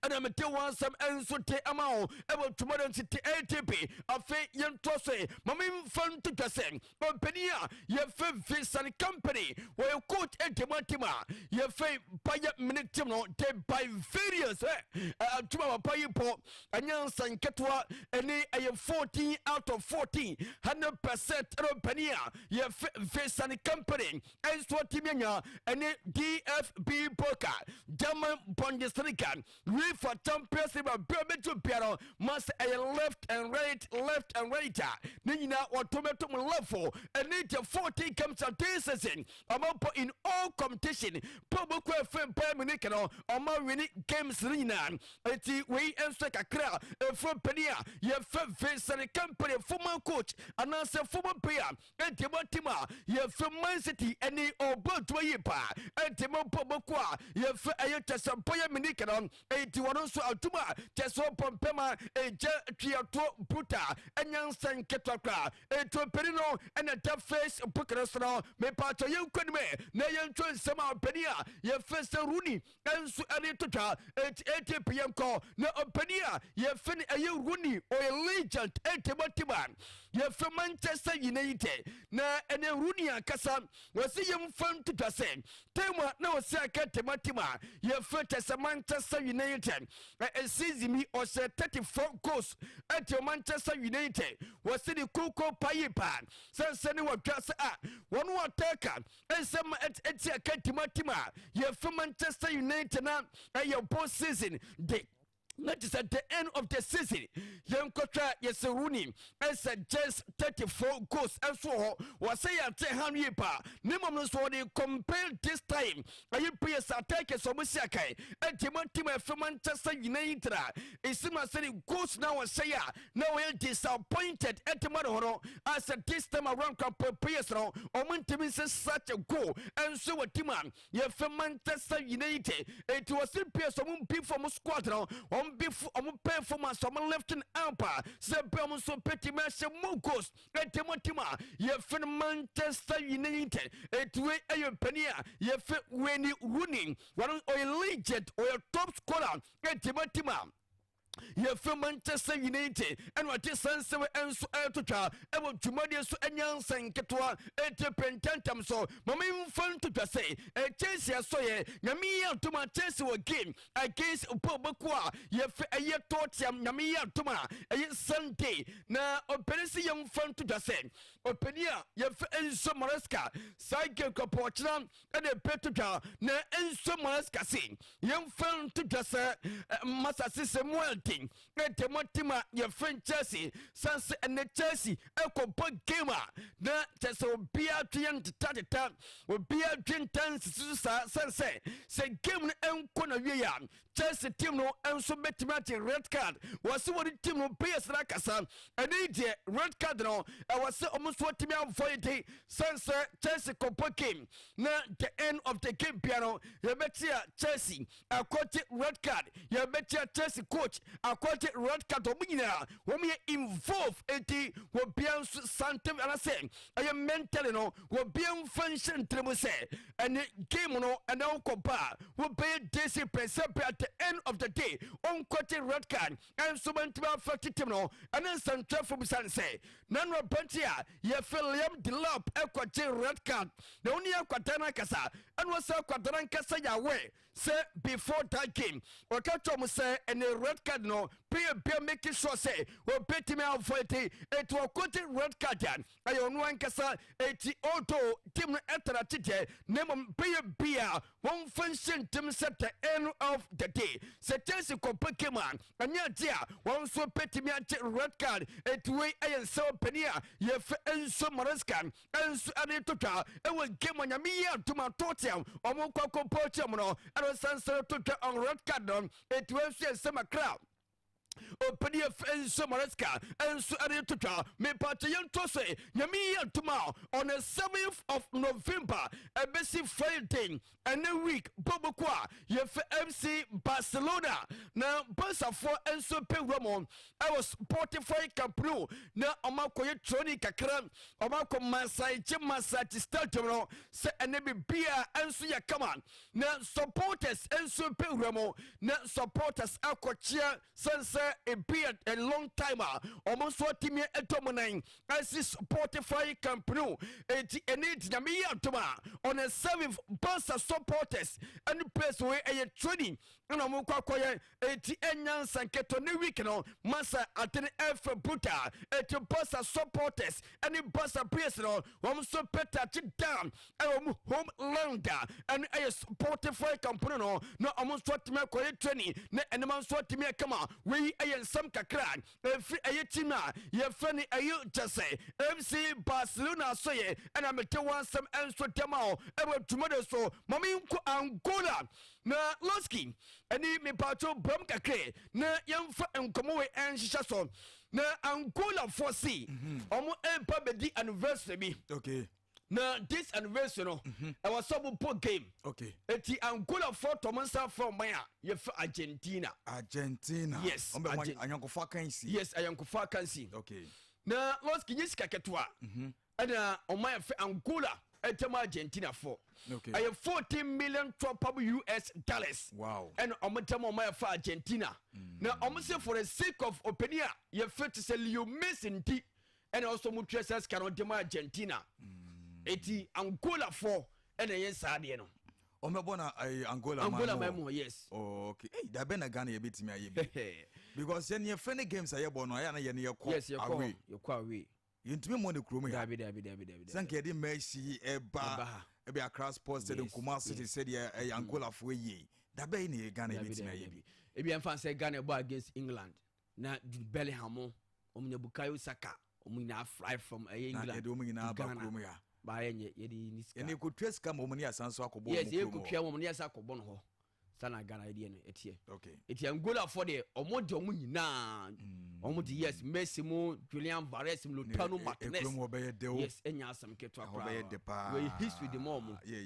Speaker 2: ɛna mete wɔn asɛm nso te ama wo ɛwɔ twumɔdɔ nso te ATP. Afei yɛntoa so yi, ma memfa nto twa sɛ ɔmpanin a yɛfɛ Vincent Kompany, wɔyɛ coach ɛdi team a yɛfɛ Bayern Munich team no, the Bavarians. Ɛ atuma papa yi pɔ ɛnyɛ nsa nketewa. Ɛne ɛyɛ 14 out of 14, 100%. Ɛna ɔmpanin a yɛfɛ Vincent Kompany ɛnso atumi anya ɛne DFB Pokal, German Bundesliga, UEFA Champions League bɛɛ bɛtu biara mas ɛyɛ left and right, left and right a ne nyinaa wɔto bɛto mu level. Ɛne the 14 games a this season ɔmo bɔ in all competition pɛ ɔmo kɔ efe Bayern Munich no, ɔmo win games ne nyinaa. Eti wei nso kakra efuro panin a yɛfɛ Vincent Kompany, former coach anaasɛ former player ɛnti mo team a yɛfɛ Man City, ɛne ɔbɔ adwuma yie paa. Ɛnti mo bɔ bɔkɔ a yɛfɛ ɛyɛ kyɛsɛ Bayern Munich no, ɛnti wɔn nso adwuma a kyɛsɛ ɔbɔ mpɛma ɛgya tuatoɔ brutal, ɛnya nsa nketewa koraa. Ɛnti ɔpanin no ɛna da Facebook no so no. Mepatɔ yɛn nkɔ nim na yɛntwa nsɛm a ɔpanin a yɛfɛ sɛ Rooney ɛnso ɛde to twa. Ɛnti ATP yɛn kɔ na ɔpanin a yɛfɛ no ɛyɛ Rooney, ɔyɛ legend. Ɛnti mo team a yɛfɛ Manchester United na ɛnɛ Rooney ankasa wɔsi yɛmfa nto twa sɛ team a na wɔsi aka tema team a yɛfɛ kyɛ sɛ Manchester United ɛ season bi ɔhyɛ 34 goals. Ɛnti Manchester United wɔsi de koko payi paa sɛnsɛn ne wɔtwa sɛ a wɔn wɔ tɛka nsɛm ɛti aka tema team a yɛfɛ Manchester United na ɛyɛ bɔ season de na te sɛ the end of the season yɛnkɔtwa yɛsɛ Rooney ɛsɛ just 34 goals ɛnso wɔ hɔ. Wɔsɛ yɛate ha no yie paa ne mmom no nso wɔde compare this time ɛyɛ players attackers ɔmo si akae ɛnti mo team ɛfɛ Manchester United a ɛsi mu asɛ ne goals na wɔhyɛ yɛ a na wɔyɛ disappointed ɛnti mo de hɔ no asɛ this time around krampo players no ɔmo ntumi nsɛ such a goal ɛnso wɔ team a yɛfɛ Manchester United. Eti wɔsi players ɔmo beef ɔmo squad no, ɔmo beef ɔmo performance, ɔmo lifting up a sɛ bɛ ɔmo nso pɛtimi ahyɛ more goals. Ɛnti mo team a yɛfɛ no Manchester United. Eti wei ɛyɛ mpanin a yɛfɛ Wayne Rooney, wɔn ɔyɛ legend, ɔyɛ top scorer. Ɛnti mo team a yɛfɛ Manchester United ɛna ɔte sansɛm nso ɛreto twa ɛwɔ dwumadie so. Ɛnya nsa nketewa ɛte pɛntɛntɛm so mama mfa nto twa sɛ Chelsea asɔyɛ Nyame yi atom a Chelsea wɔ game against Paul Bako a yɛfɛ ɛyɛ Tottenham. Nyame yi atom a ɛyɛ Sunday na ɔpɛni sɛ yɛmfa nto twa sɛ ɔpɛni a yɛfɛ Enzo Maresca saa game kɔpɔkyena ɛde pɛ to twa na Enzo Maresca se yɛmfa nto twa sɛ masase sɛ mu ɛden ɛde mo team a yɛfrɛ Chelsea sanse ɛnɛ Chelsea ɛkɔbɔ game a na kyɛ sɛ obiara twe yɛn tetateta, obiara twe nta nsisi so saa san sɛ game no ɛnkɔ na wie a Chelsea team no nso bɛtumi agye red card. Wɔsi wɔde team no players no akasa ɛne deɛ red card no ɛwɔ sɛ ɔmo nso atumi avoid san sɛ Chelsea kɔbɔ game na the end of the game bia no yɛbɛte a Chelsea akɔgye red card, yɛbɛte a Chelsea coach akɔgye red card. Ɔmo nyinaa wɔn yɛ involve, eti wɔbia nso santem anasɛ ɛyɛ mentally no wɔbia nfa nhyɛ ntirim sɛ ɛne game no ɛna wokɔ ba a wɔbɛyɛ discipline sɛ bɛ at the end of the day ɔnkɔgye red card ɛnso bɛntumi afa team no. Ɛne nsɛntwerɛfo bisa ne sɛ
Speaker 5: Na no aberante a yɛfrɛ Liam Delap ɛkɔgye red card na wɔn yɛ akwadaa no ankasa, ɛna wɔsɛ akwadaa no ankasa yɛ aware sɛ before that game ɔka kyerɛ wɔn sɛ ɛne red card no player bia make sure sɛ wɔbɛtumi avoid eti wɔkɔgye red card a ɛyɛ ɔno ankasa. Eti although team no ɛtara kyekyɛ, na mmom player bia wɔmfa nhyɛ ntam sɛ the end of the day sɛ Chelsea kɔpɛ game a, ɛnyɛ agye a wɔn nso bɛtumi agye red card. Eti wei ɛyɛ nsɛm panin a yɛfɛ Enzo Maresca ɛnso ɛde to twa ɛwɔ game a Nyame yi atom atɔ tea ɔmo kɔ akɔbɔ kyɛ mu no, ɛno nsansane to twa on red card no. Eti wei nso yɛ nsɛm akra ɔpɛni yɛfɛ Enzo Maresca ɛnso ɛde to twa. Mepatɛ yɛnto so, Nyame yi atom a on the 7th of November, ɛbɛsi Friday ɛne week bɔbɔko a yɛfɛ FC Barcelona na Barcafoɔ nso pɛ wura mu ɛwɔ Spotify Camp Nou na ɔmo akɔyɛ training kakra, ɔmo akɔ massage massage stadium no sɛ ɛne bibia nso yɛ kama, na supporters nso pɛ wura mu na supporters akɔkyea sɛnsɛ ebi a long time a ɔmo nso atumi ɛtɔ mo nan asi Spotify Camp Nou. Eti ɛne ti Nyame yi atom a on the 7th Barca supporters ɛne players wei ɛyɛ training ɛna ɔmo kɔ akɔyɛ. Eti ɛnya nsankɛtɔ ne week no masa ade no ɛfɛ brutal. Eti Barca supporters ɛne Barca players no, wɔn nso pɛ touch down ɛwɔ ɔmo homeland a ɛno ɛyɛ Spotify Camp Nou no, na ɔmo nso atumi akɔyɛ training na ɛnema nso atumi akama. Wei ɛyɛ nsɛm kakra ɛfiri ɛyɛ team a yɛfrɛ no ɛyɛ kyɛ sɛ FC Barcelona so yɛ, ɛna mete wɔn nsɛm ɛnso dɛm a ɛwɔ dwumade so. Mame nkɔ Angola na Losky ɛne mepatwo bram kakra na yɛmfa nkɔmmɔ wei ɛnhyehyɛ so. Na Angolafoɔ se ɔmo ɛmpa bɛdi anniversary bi na this anniversary no ɛwɔ sɛ ɔmo bɔ game. Eti Angolafoɔ tɔ mo nsa frɛ ɔman a yɛfrɛ Argentina.
Speaker 2: Argentina.
Speaker 5: Yes.
Speaker 2: Ɔmo bɛ
Speaker 5: Argent-
Speaker 2: anyɔnkofa kan si.
Speaker 5: Yes, ayɔnkofa akansi. Na Losky, nye sika ketewa ɛna ɔman yɛfrɛ Angola ɛtɛm Argentina fo. Ɛyɛ 14 million twelve US dollars ɛna ɔmo tɛm ɔman yɛfrɛ Argentina, na ɔmo sɛ for the sake of ɔpanin a yɛfrɛ te sɛ Leo Messi nti ɛna ɔsɔ ɔmo tua sɛ sika no ɔde ma Argentina. Eti Angola fo ɛna ɛyɛ saa adeɛ no.
Speaker 2: Ɔmo bɛ bɔ na Angola.
Speaker 5: Angola
Speaker 2: man
Speaker 5: man mu, yes.
Speaker 2: Oh, okay. Hey, dabe na Ghana yɛbɛtumi ayɛ bi because yɛn yɛ friendly games a yɛbɔ no, ayɛ na yɛn yɛkɔ
Speaker 3: Yes, yɛkɔ
Speaker 2: away.
Speaker 3: Yɛkɔ away.
Speaker 2: Yɛntumi mmɔ ne kurom ya.
Speaker 3: Dabi, dabi, dabi, dabi.
Speaker 2: Sɛ nka yɛde Messi ɛba
Speaker 3: Ɛba ha.
Speaker 2: ɛbi Accra Sports Stadium, Kumasi te sɛdeɛ ɛyɛ Angolafoɔ yie, dabe yi na yɛ Ghana
Speaker 3: Dabi,
Speaker 2: yɛbɛtumi
Speaker 3: dabi,
Speaker 2: ayɛ bi.
Speaker 3: Dabi. Ebi ɛnfa sɛ Ghana ɛbɔ against England na Jude Bellingham mo, ɔmo nya Bukayo Saka, ɔmo nyinaa fly from ɛyɛ
Speaker 2: Na
Speaker 3: England
Speaker 2: yɛde wɔn nyinaa
Speaker 3: to
Speaker 2: ba
Speaker 3: Ghana.
Speaker 2: kurom ya.
Speaker 3: Baayɛ nyɛ yɛde ni sika.
Speaker 2: Yɛne yɛkɔtua sika ma wɔn ne asan so akɔbɔ
Speaker 3: Yes.
Speaker 2: wɔn kurom hɔ.
Speaker 3: Yɛkɔtua wɔn ne yɛsa akɔbɔ no hɔ sana. Ghana yɛdeɛ no ɛteɛ. Eti Angolafoɔ deɛ, ɔmo de ɔmo nyinaa, ɔmo de, yes, Messi mu, Julian Alvarez mu, Lautaro Martinez.
Speaker 2: Ekurom hɔ bɛyɛ dɛ o.
Speaker 3: Yes, ɛnya asɛm ketewa
Speaker 2: Ɛhɔ bɛyɛ dɛ paa.
Speaker 3: Wei history de ma ɔmo.
Speaker 2: Yeah.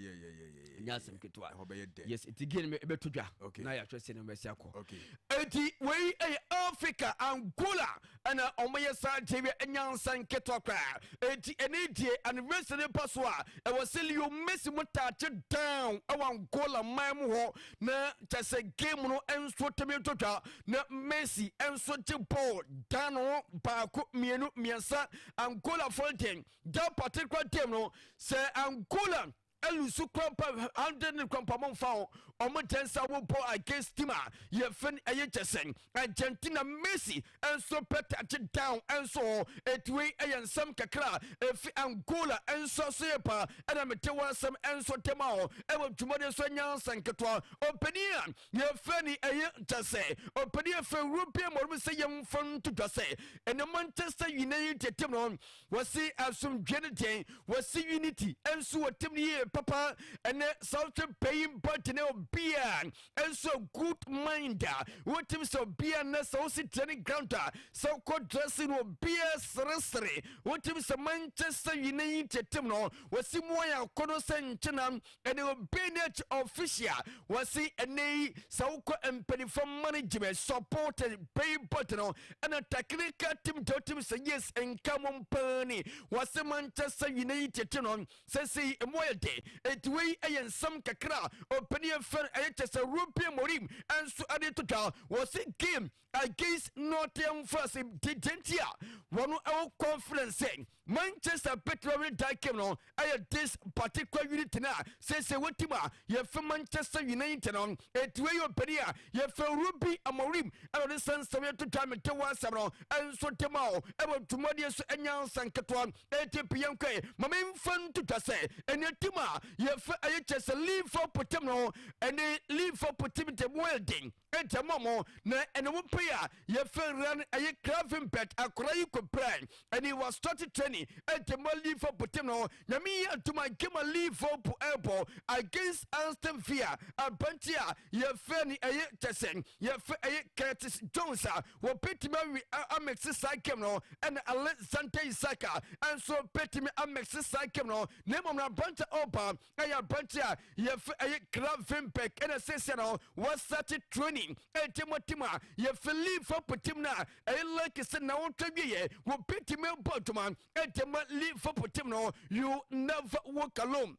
Speaker 3: Ɛnya asɛm ketewa.
Speaker 2: Ɛhɔ bɛyɛ dɛ.
Speaker 3: Yes, eti game no ɛbɛto dwa na yɛahwɛ sɛ ne bɛsi akɔ. Eti wei ɛyɛ Africa, Angola ɛna ɔmo yɛ saa gye ɛnya nsa nketewa koraa. Eti ɛne die anniversary pa so a ɛwɔ sɛ Leo Messi mu touch down ɛwɔ Angola man mu hɔ na kyɛ sɛ game no nso tɛmi to dwa na Messi nso gye ball dan no baako, mmienu, mmiɛnsa. Angola fo den that particular game no, sɛ Angola ɛlose krampa 100 ne krampa mo nfa ho, ɔmo kyɛn sɛ wobɔ against team a yɛfɛ no ɛyɛ kyɛ sɛ Argentina. Messi nso pɛ touch down nso hɔ. Etuwe ɛyɛ nsɛm kakra efi Angola nso so yɛ pa, ɛna mete wɔn asɛm nso tɛm a hɔ ɛwɔ dwumadie nso nyansa nketewa. Ɔpanin a yɛfɛ ni ɛyɛ kyɛ sɛ ɔpanin yɛfɛ European mɔrum sɛ yɛmfa nto dwa sɛ ɛnɛ Manchester United team no, wɔsi asomdwe no deɛn, wɔsi unity nso wɔ team no yie papa. Ɛnɛ south pɛyin party ne obia nso a good mind a wɔtim sɛ obia nnɛ sɛ wosi training ground a, sɛ wokɔ dressing no, obia seresere. Wɔtim sɛ Manchester United team no, wɔsi mu ayɛ akɔno sɛ nkyena ɛne obi ne akyi official. Wɔsi ɛnɛ yi sɛ wokɔ mpanimfoɔ, management, support pɛyin party no ɛna technical team de, wotim sɛ yes, nka mo mpaani. Wɔsi Manchester United team no sɛsɛ emu ayɛ den.
Speaker 5: ase. Enti wei yɛ nsɛm kakra a ɔpanin a yɛfrɛ no ɛyɛ kyɛ sɛ Ruben Amorim nso de to dwa. Wɔse game against Nottingham Forest deɛ nti a wɔn wɔ confidence sɛ Manchester bɛtumi awin that game no ɛyɛ this particular unit no a seesei wɔ team a yɛfrɛ Manchester United no. Enti wei yɛ ɔpanin a yɛfrɛ Ruben Amorim ɛna ɔde sɛ nsɛm yɛto dwa mede wɔ asɛm no nso de ma wo ɛwɔ dwumadie so ɛnyansa nketewa. Enti pii yɛnkɔe ma memfa nto dwa sɛ ɛnɛ team a yɛfrɛ ɛyɛ kyɛ sɛ Liverpool team no ɛne Liverpool team de mu ayɛ den Enti ɛmɔ mo na ɛne mo pay a yɛfɛ wura no ɛyɛ Gravenberch akora yi kɔ brɛ ɛne wa start training ɛnti mɔ Liverpool team no nyame yi adum a game a Liverpool ɛbɔ against Aston Villa abante a yɛfɛ ne ɛyɛ kyɛsɛ yɛfɛ ɛyɛ Curtis Jones a wɔbɛtumi awi amix saa game no ɛna Alexander Isak a ɛnso bɛtumi amix saa game no na mmom no abrante ɔba ɛyɛ aberante a yɛfɛ ɛyɛ Gravenberch ɛna sɛsɛ no wɔsate training ɛnti mo tim a yɛfɛ Liverpool tim no a ɛyɛ like sɛ na wɔtwa wieɛ wɔbɛtumi bɔ adwuma ɛnti ma Liverpool tim no you never walk alone.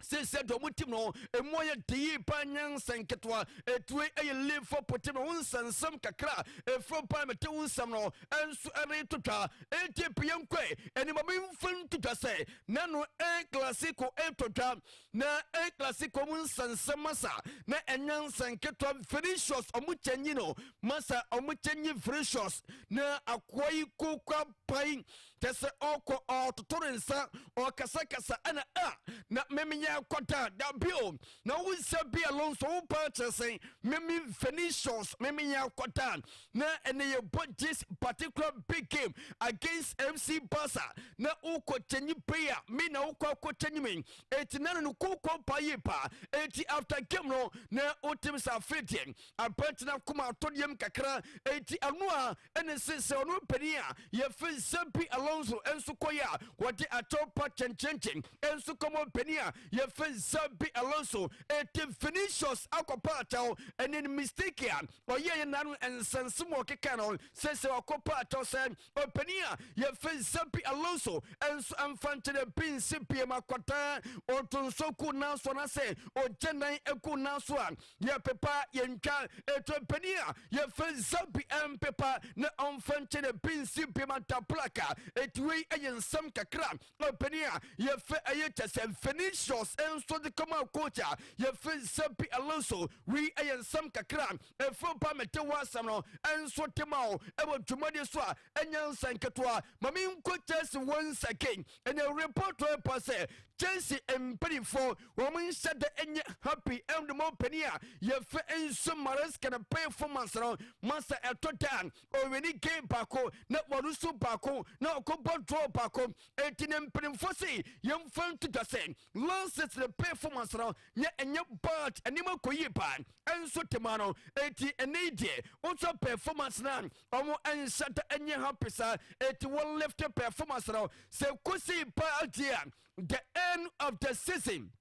Speaker 5: Sɛsɛ deɛ ɔmo tim no emu ayɛ de yie paa nyansa nketewa etue ɛyɛ Liverpool tim no ho nsɛnsɛm kakra efiri paa mete ho nsɛm no ɛnso ɛreto twa eti pii nkɔe ɛni ma mi nfa nto twa sɛ Na no El Clasico retɔ dwa, na El Clasico mu nsɛnsɛm masa na ɛnyɛ nsɛn ketewa. Vinicius ɔmo kyɛnyi no masa, ɔmo kyɛnyi Vinicius na akoa yi koko apan kyɛ sɛ ɔkɔ ɔtoto ne nsa ɔkasakasa ɛna a na memeyɛ akɔda dabi o na wo nsa bi Alonso wo paa kyerɛ sɛn meme Vinicius memeyɛ akɔda na ɛnɛ yɛbɔ this particular big game against MC Barca na wokɔ kyɛnyi player me na wokɔ akɔ kyɛnyi me eti na no koko pa yie pa eti after game no na wotim sɛ afei deɛ aberante no akoma atɔ deɛm kakra eti ɛno a ɛne se sɛ ɔno panin a yɛfɛ Xabi Alonso nso kɔyɛ a wɔde akyɛw pa kyɛnkyɛnkyɛn nso kɔmɔ panin a yɛfɛ Xabi Alonso eti Vinicius akɔpa akyɛw ɛne mistake a Ɔyɛɛ yɛn nnanom nsɛnsɛm a ɔkeka no sɛ sɛ ɔkɔpa akyɛw sɛ ɔpanin a yɛfrɛ Xabi Alonso nso mfa nkyerɛ bi nsi biem akwadaa ɔto nso gu nan so anaasɛ ɔgya nan gu nan so a yɛpepa yɛntwa ɛto panin a yɛfrɛ Xabi mpepa na ɔmfa nkyerɛ bi nsi biem adaplaka. Ɛti wei ɛyɛ nsɛm kakra Ɔpanin a yɛfrɛ ɛyɛ kyɛ sɛ Vinicius nso de kɔma coach a yɛfrɛ Xabi Alonso. Wei ɛyɛ nsɛm kakra a ɛfiri ba mete wɔ asɛm no nso de ma wo ɛwɔ dwumadie so a ɛnyɛ nsa nketewa. Ma menkɔ Chelsea once again. Ɛnɛ report ɛpa sɛ Chelsea mpanimfoɔ wɔn nhyɛ da ɛnyɛ happy ɛde ma ɔpanin a yɛfrɛ Enzo Maresca no performance no ma sɛ ɛtɔ da a ɔwini game baako na wɔn nso baako na ɔkɔbɔ draw baako. Enti ne mpanimfoɔ se yɛmfa nto dwa sɛ Lancet ne performance no nyɛ ɛnyɛ bad, nneɛma kɔ yie paa ɛnso tema no. Enti ɛnɛ yi deɛ wosɔ performance no a wɔn nhyɛ da ɛnyɛ happy saa. Enti wɔn lift performance no sɛ kɔsi paa deɛ a the end of the season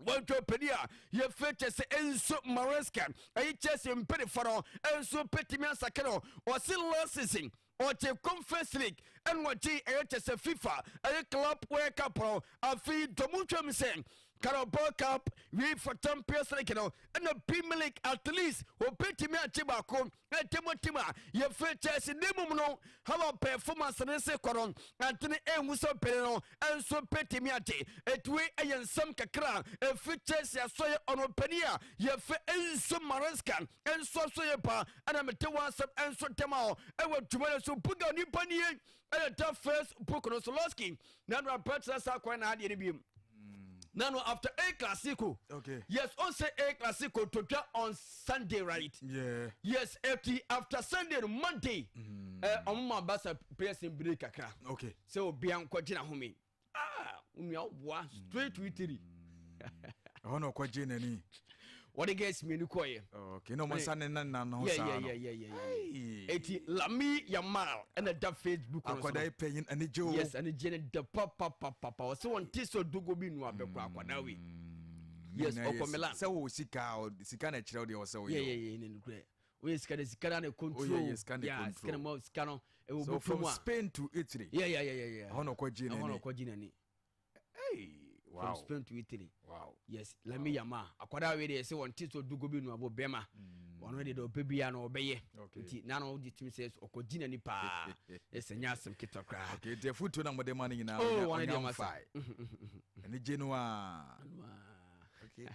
Speaker 5: wɔntwa panin a yɛfrɛ kyɛ sɛ Enzo Maresca ɛyɛ Chelsea mpanyinfoɔ no nso bɛtumi asake no. Ɔse last season ɔgye Conference League ɛna ɔgye ɛyɛ kyɛ sɛ FIFA ɛyɛ Club World Cup no. Afei dɔm twam sɛ Carabao Cup, UEFA Champions League no ɛna Premier League at least ɔbɛtumi agye baako ɛtɛmɔtɛm a yɛfrɛ Chelsea ne mmom no hawa performance ne se kɔ no antene ɛnhu sɛ ɔpɛne no nso bɛtumi agye. Ɛtue ɛyɛ nsɛm kakra a ɛfiri Chelsea asɔyɛ ɔno panin a yɛfrɛ Enzo Maresca nso asɔyɛ ba ɛna mede wɔn asɛm nso dɛm a ɛwɔ dwuma no so buga onipa nie ɛyɛ da Facebook no so Losky na no abɛtena saa kwan na adeɛ no biom na no after A Classico.
Speaker 2: Okay.
Speaker 5: Yes, on say A Classico to dwa on Sunday, right?
Speaker 2: Yeah.
Speaker 5: Yes, eti after Sunday no Monday. Ɔmo ma Barca players in break kakra.
Speaker 2: Okay.
Speaker 5: Sɛ obi ankɔ gyina home. Ah, onua woboa straight to Italy.
Speaker 2: Ɛhɔ na ɔkɔgye n'ani.
Speaker 5: Wɔde girls mmienu kɔɔyɛ.
Speaker 2: Okay, na ɔmo nsa ne nan nan ho saa no.
Speaker 5: Yeah. Eti Lamine Yamal ɛna da Facebook no so.
Speaker 2: Akwadaa yi panyin ani gye o.
Speaker 5: Yes, ani gye ne da papapapapa. Ɔsɛ wɔn ti sɛ dogo bi nua bɛkɔ akwadaa wei. Yes, ɔkɔ Milan.
Speaker 2: Sɛ wɔ sika, sika na ɛkyerɛ deɛ ɔsɛ wɔyɛ.
Speaker 5: Yeah, yeah, yeah, ne nukurɛ. Oyɛ sika de sika na ne control.
Speaker 2: Oyɛ sika na control.
Speaker 5: Yeah, sika na mo sika no. Ɛwɔ
Speaker 2: So from Spain to Italy.
Speaker 5: Yeah.
Speaker 2: Ɛhɔ na ɔkɔ gye n'ani.
Speaker 5: Ɛhɔ na ɔkɔ gye n'ani.
Speaker 2: Hey.
Speaker 3: From Spain to Italy. Wow. Yes, Lamine Yamal. Akwadaa wei deɛ sɛ wɔn te sɛ ɔdugo bi nuabo bɛrima. Ɔno deɛ deɛ ɔpɛ biara no ɔbɛyɛ. Nti na no wogye tim sɛ ɔkɔgye n'ani paa. Ɛsɛ nyɛ asɛm ketewa koraa.
Speaker 2: Okay, nti afutuo na mode ma no nyinaa
Speaker 3: Oh,
Speaker 2: ɔnya
Speaker 3: wɔn deɛ
Speaker 2: ɔnya
Speaker 3: masa.
Speaker 2: mfae. Ɛne gye no a. Okay.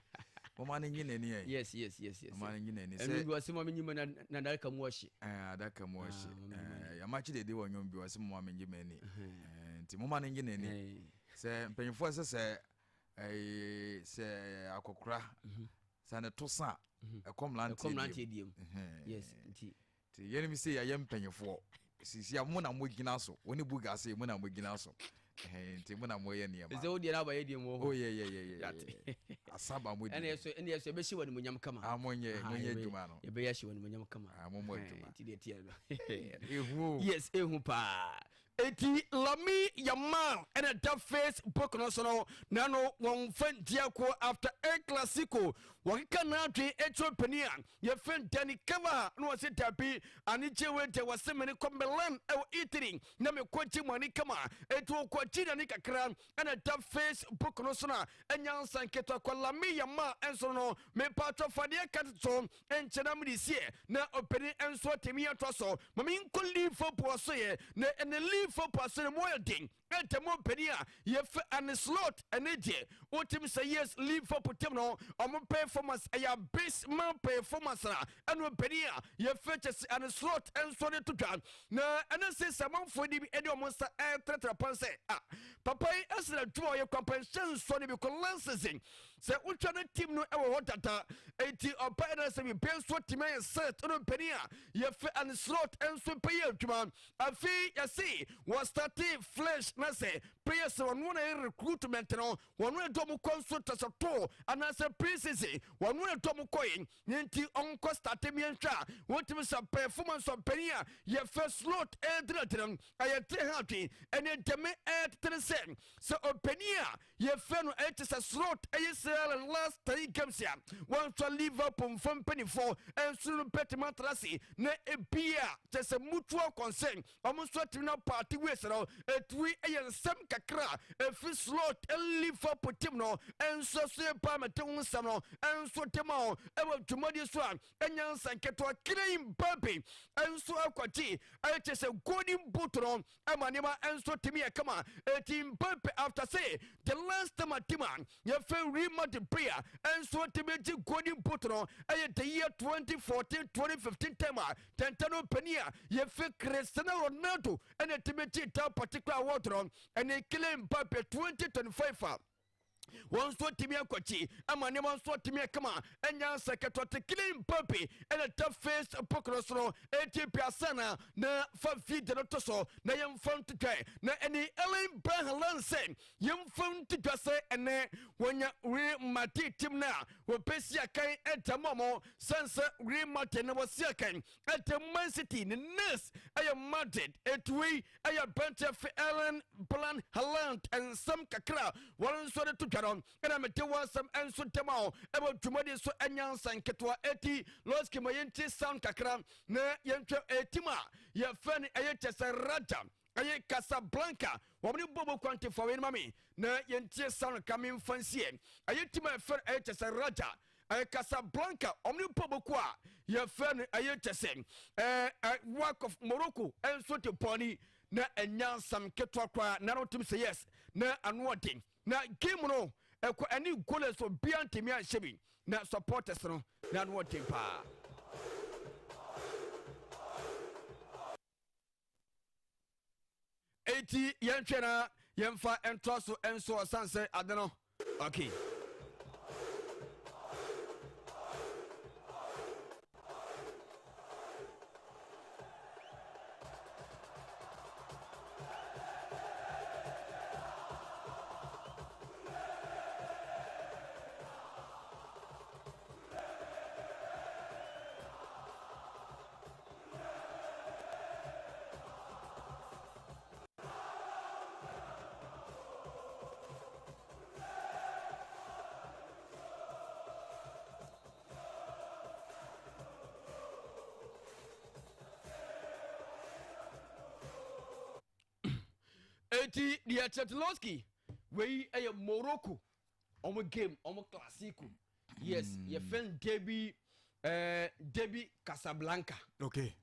Speaker 2: Moma no nye n'ani ɛ.
Speaker 3: Yes.
Speaker 2: Moma no nye n'ani
Speaker 3: Ɛno
Speaker 2: sɛ
Speaker 3: bi ɔsɛ ma menyi ma na adaka mu ɔhye.
Speaker 2: Eh, adaka mu ɔhye.
Speaker 3: Ah, mama nye m'ani.
Speaker 2: Eh, Yamakye dede wɔ nnwom bi ɔsɛ moma menye m'ani. Eh, nti moma no nye n'ani.
Speaker 3: Eh,
Speaker 2: Sɛ mpanyinfoɔ sɛ sɛ ɛɛ sɛ akɔkora sɛ ne to sa a ɛkɔ
Speaker 3: Ɛkɔ
Speaker 2: mmeranteɛ
Speaker 3: mmeranteɛ
Speaker 2: deɛ
Speaker 3: deɛ mu.
Speaker 2: mu.
Speaker 3: Yes, nti
Speaker 2: Nti yɛnim sɛ yɛyɛ mpanyinfoɔ sisi a mo na mo gyina so wo ne buga se mo na mo gyina so nti mo na mo yɛ nneɛma.
Speaker 3: Ɛsɛ wo deɛ na abayɛ deɛ mu wɔ hɔ.
Speaker 2: Oh yɛ yɛ yɛ yɛ yɛ asaba mo di.
Speaker 3: Ɛna ɛsɛ ɛna ɛsɛ ɛbɛhyɛ wɔ animuonyam kama.
Speaker 2: Ah mo nyɛ mo nyɛ adwuma no.
Speaker 3: Yɛbɛyɛ ahyɛ wɔ animuonyam kama.
Speaker 2: Ah mo mo adwuma.
Speaker 3: Nti deɛ tiɛ no.
Speaker 2: Ehu o.
Speaker 5: Yes, ehu paa. Eti Lamine Yamal ɛna ɛda Facebook no so no, na no wɔn fa nti ako after El Clasico wɔkeka n'adwene ɛkyerɛ panin a yɛfrɛ no Dani Carvajal na wɔse dabi anigye wei deɛ wɔse mene kɔ Milan ɛwɔ Italy na mekɔgye mo ani kama. Eti wɔkɔgye n'ani kakra ɛna ɛda Facebook no so na ɛnya nsa nketewa kɔ Lamine Yamal ɛnso no mepatwɔ fadeɛ ka toto nkyɛ na mede sie na ɔpanin nso atumi atoa so ma menkɔ Liverpool asoyɛ na ɛne Liverpool asoyɛ mu ayɛ den ɛntɛm ɔpanin a yɛfɛ ane slot ɛne deɛ wotim sɛ yes Liverpool team no ɔmo performance ɛyɛ abysmal performance na ɛne ɔpanin a yɛfɛ kyɛ sɛ ane slot nso de to dwa na ɛne sɛ sɛ amanfoɔ de bi ɛde ɔmo nsa ɛtrɛtrɛ pɔn sɛ ah papa yi ɛsɛ adwuma ɔyɛ kwampɛnhyɛ nsoɔ no bi kɔ last season sɛ wotwa no team no wɔ hɔ dada enti ɔba ɛna sɛ biribi nso tumi ayɛ set no mpanin a yɛfɛ and slot nso bɛyɛ adwuma. Afei yɛse wɔ starte flesh na sɛ players wɔn na yɛ recruitment no wɔn na ɛdɔm kɔ nso tɛsɛto anaasɛ pre-season wɔn na ɛdɔm kɔ yi ne nti ɔnkɔ starte mmiɛnhwɛ a wɔtumi sɛ performance ɔmpanin a yɛfɛ slot ɛɛdinadina ɛyɛ tiri ha adwen ɛne dɛme ɛɛtetene sɛ sɛ ɔmpanin a yɛfrɛ no ɛte sɛ slot ɛyɛ sɛ last three games a wɔnhwɛ Liverpool mfa mpanimfoɔ ɛnso no bɛtumi atra ase na ebi a kyɛ sɛ mutual concern ɔmo nso atumi na party ways no ɛtumi ɛyɛ nsɛm kakra ɛfiri slot Liverpool team no ɛnso so yɛ paa mɛte ho nsɛm no ɛnso tema o ɛwɔ dwumadie so a ɛnya nsa nketewa Kylian Mbappe ɛnso akɔgye ɛyɛ kyɛ sɛ golden boot no ɛma nneɛma nso tumi yɛ kama. Eti Mbappe after say the last time a team a yɛfɛ Real Madrid player nso tumi gye golden boot no ɛyɛ the year 2014-2015 time a tɛntɛn no panin a yɛfɛ Cristiano Ronaldo ɛna tumi gye that particular award no ɛne Kylian Mbappe 2025 a wɔn nso atumi akɔkyi ama nneɛma nso atumi akama ɛnya nsa ketewa te Kylian Mbappe ɛna ta Facebook no so no eti piasana na fa video no to so na yɛmfa nto dwa na ɛne Erling Braut Haaland sɛ yɛmfa nto dwa sɛ ɛnɛ wɔnya Real Madrid team no a wɔbɛsi akan ɛda mu ɔmo sɛn sɛ Real Madrid na wɔsi akan ɛda Man City ne next ɛyɛ Madrid etuwei ɛyɛ aberanteɛ fe Erling Braut Haaland nsɛm kakra wɔn nso de to dwa no ɛna mede wɔn nsɛm nso dɛm a ɛwɔ dwumadi so ɛnya nsa nketewa eti lɔski ma yɛnti sound kakra na yɛntwɛ ɛtim a yɛfrɛ no ɛyɛ kyɛ sɛ Raja ɛyɛ Casablanca wɔn ne bobo kwantefoɔ wei no ma me na yɛntie sound ka memfa nsie ɛyɛ tim a yɛfrɛ no ɛyɛ kyɛ sɛ Raja ɛyɛ Casablanca wɔn ne bobo ko a yɛfrɛ no ɛyɛ kyɛ sɛ ɛɛ work of Morocco nso te pɔni na ɛnya nsɛm ketewa koraa na no tim sɛ yes na ano ɔden na game no ɛkɔ ɛne goalless obiara ntumi anhyɛ bi na supporters no na ano ɔden paa. Eti yɛnhwɛ na yɛmfa ntoa so nso ɔsan sɛ ade no okay. Eti deɛ Chetloski wei ɛyɛ Morocco.
Speaker 3: Ɔmo game, ɔmo Classico. Yes, yɛfrɛ no Derby, Derby Casablanca.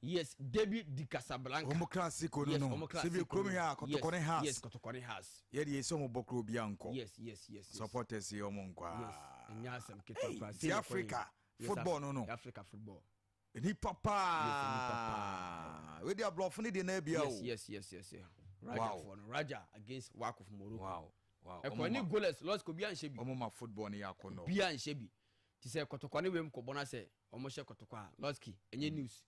Speaker 3: Yes, Derby di Casablanca.
Speaker 2: Ɔmo Classico no.
Speaker 3: Yes.
Speaker 2: No.
Speaker 3: Ɔmo
Speaker 2: sɛ
Speaker 3: Classico
Speaker 2: bi kurom
Speaker 3: no.
Speaker 2: yi a, Kɔtɔkɔ ne Hearts.
Speaker 3: Yes, Kɔtɔkɔ ne Hearts.
Speaker 2: Yɛde yɛ sɛ ɔmo bɔ kuro bi ankɔ. Supporters yi, ɔmo nkɔ.
Speaker 3: Yes, ɛnyɛ asɛm ketewa koraa.
Speaker 2: Ti Africa football no.
Speaker 3: Africa football.
Speaker 2: Nipa paa wei de, aborɔfo no deɛ na abia o.
Speaker 3: Yes, Raja for no, Raja against WAC of Morocco. Ɛkɔ ne goalless loss ko, bi anhyɛ bi.
Speaker 2: Ɔmo ma football no yɛ akɔnɔ.
Speaker 3: Bi anhyɛ bi ti sɛ Kɔtɔkɔ ne wem kɔbɔ na sɛ ɔmo hyɛ Kɔtɔkɔ a, lɔski ɛnyɛ news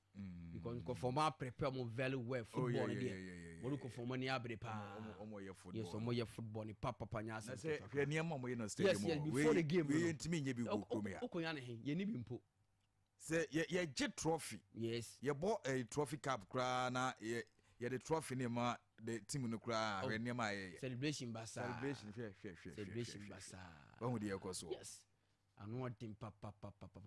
Speaker 3: because nkɔfɔ ɔmo aprepare ɔmo very well. Football no deɛ, Morocco fɔ, ɔmo ani abere paa.
Speaker 2: Ɔmo yɛ football.
Speaker 3: Yes, ɔmo yɛ football ni papapa, nyɛ
Speaker 2: na
Speaker 3: asɛm
Speaker 2: sɛ
Speaker 3: ketewa.
Speaker 2: hwɛ nneɛma a ɔmo yɛ no stadium
Speaker 3: Yes,
Speaker 2: hɔ.
Speaker 3: before the game
Speaker 2: wei
Speaker 3: no.
Speaker 2: yɛntumi nyɛ bi wɔ kurom ya.
Speaker 3: Wokɔ ya ne he, yɛni bi mpo.
Speaker 2: Sɛ yɛgye trophy, yɛbɔ trophy cup koraa na yɛde trophy ne ma the team no koraa.
Speaker 3: Oh.
Speaker 2: Hwɛ nneɛma a yɛyɛ.
Speaker 3: Celebration basaa.
Speaker 2: Celebration, hwɛ hwɛ hwɛ hwɛ.
Speaker 3: Celebration
Speaker 2: Hwɛ, hwɛ.
Speaker 3: basaa.
Speaker 2: Wahu deɛ ɛkɔ so.
Speaker 3: Yes, ano ɔden papapapapapa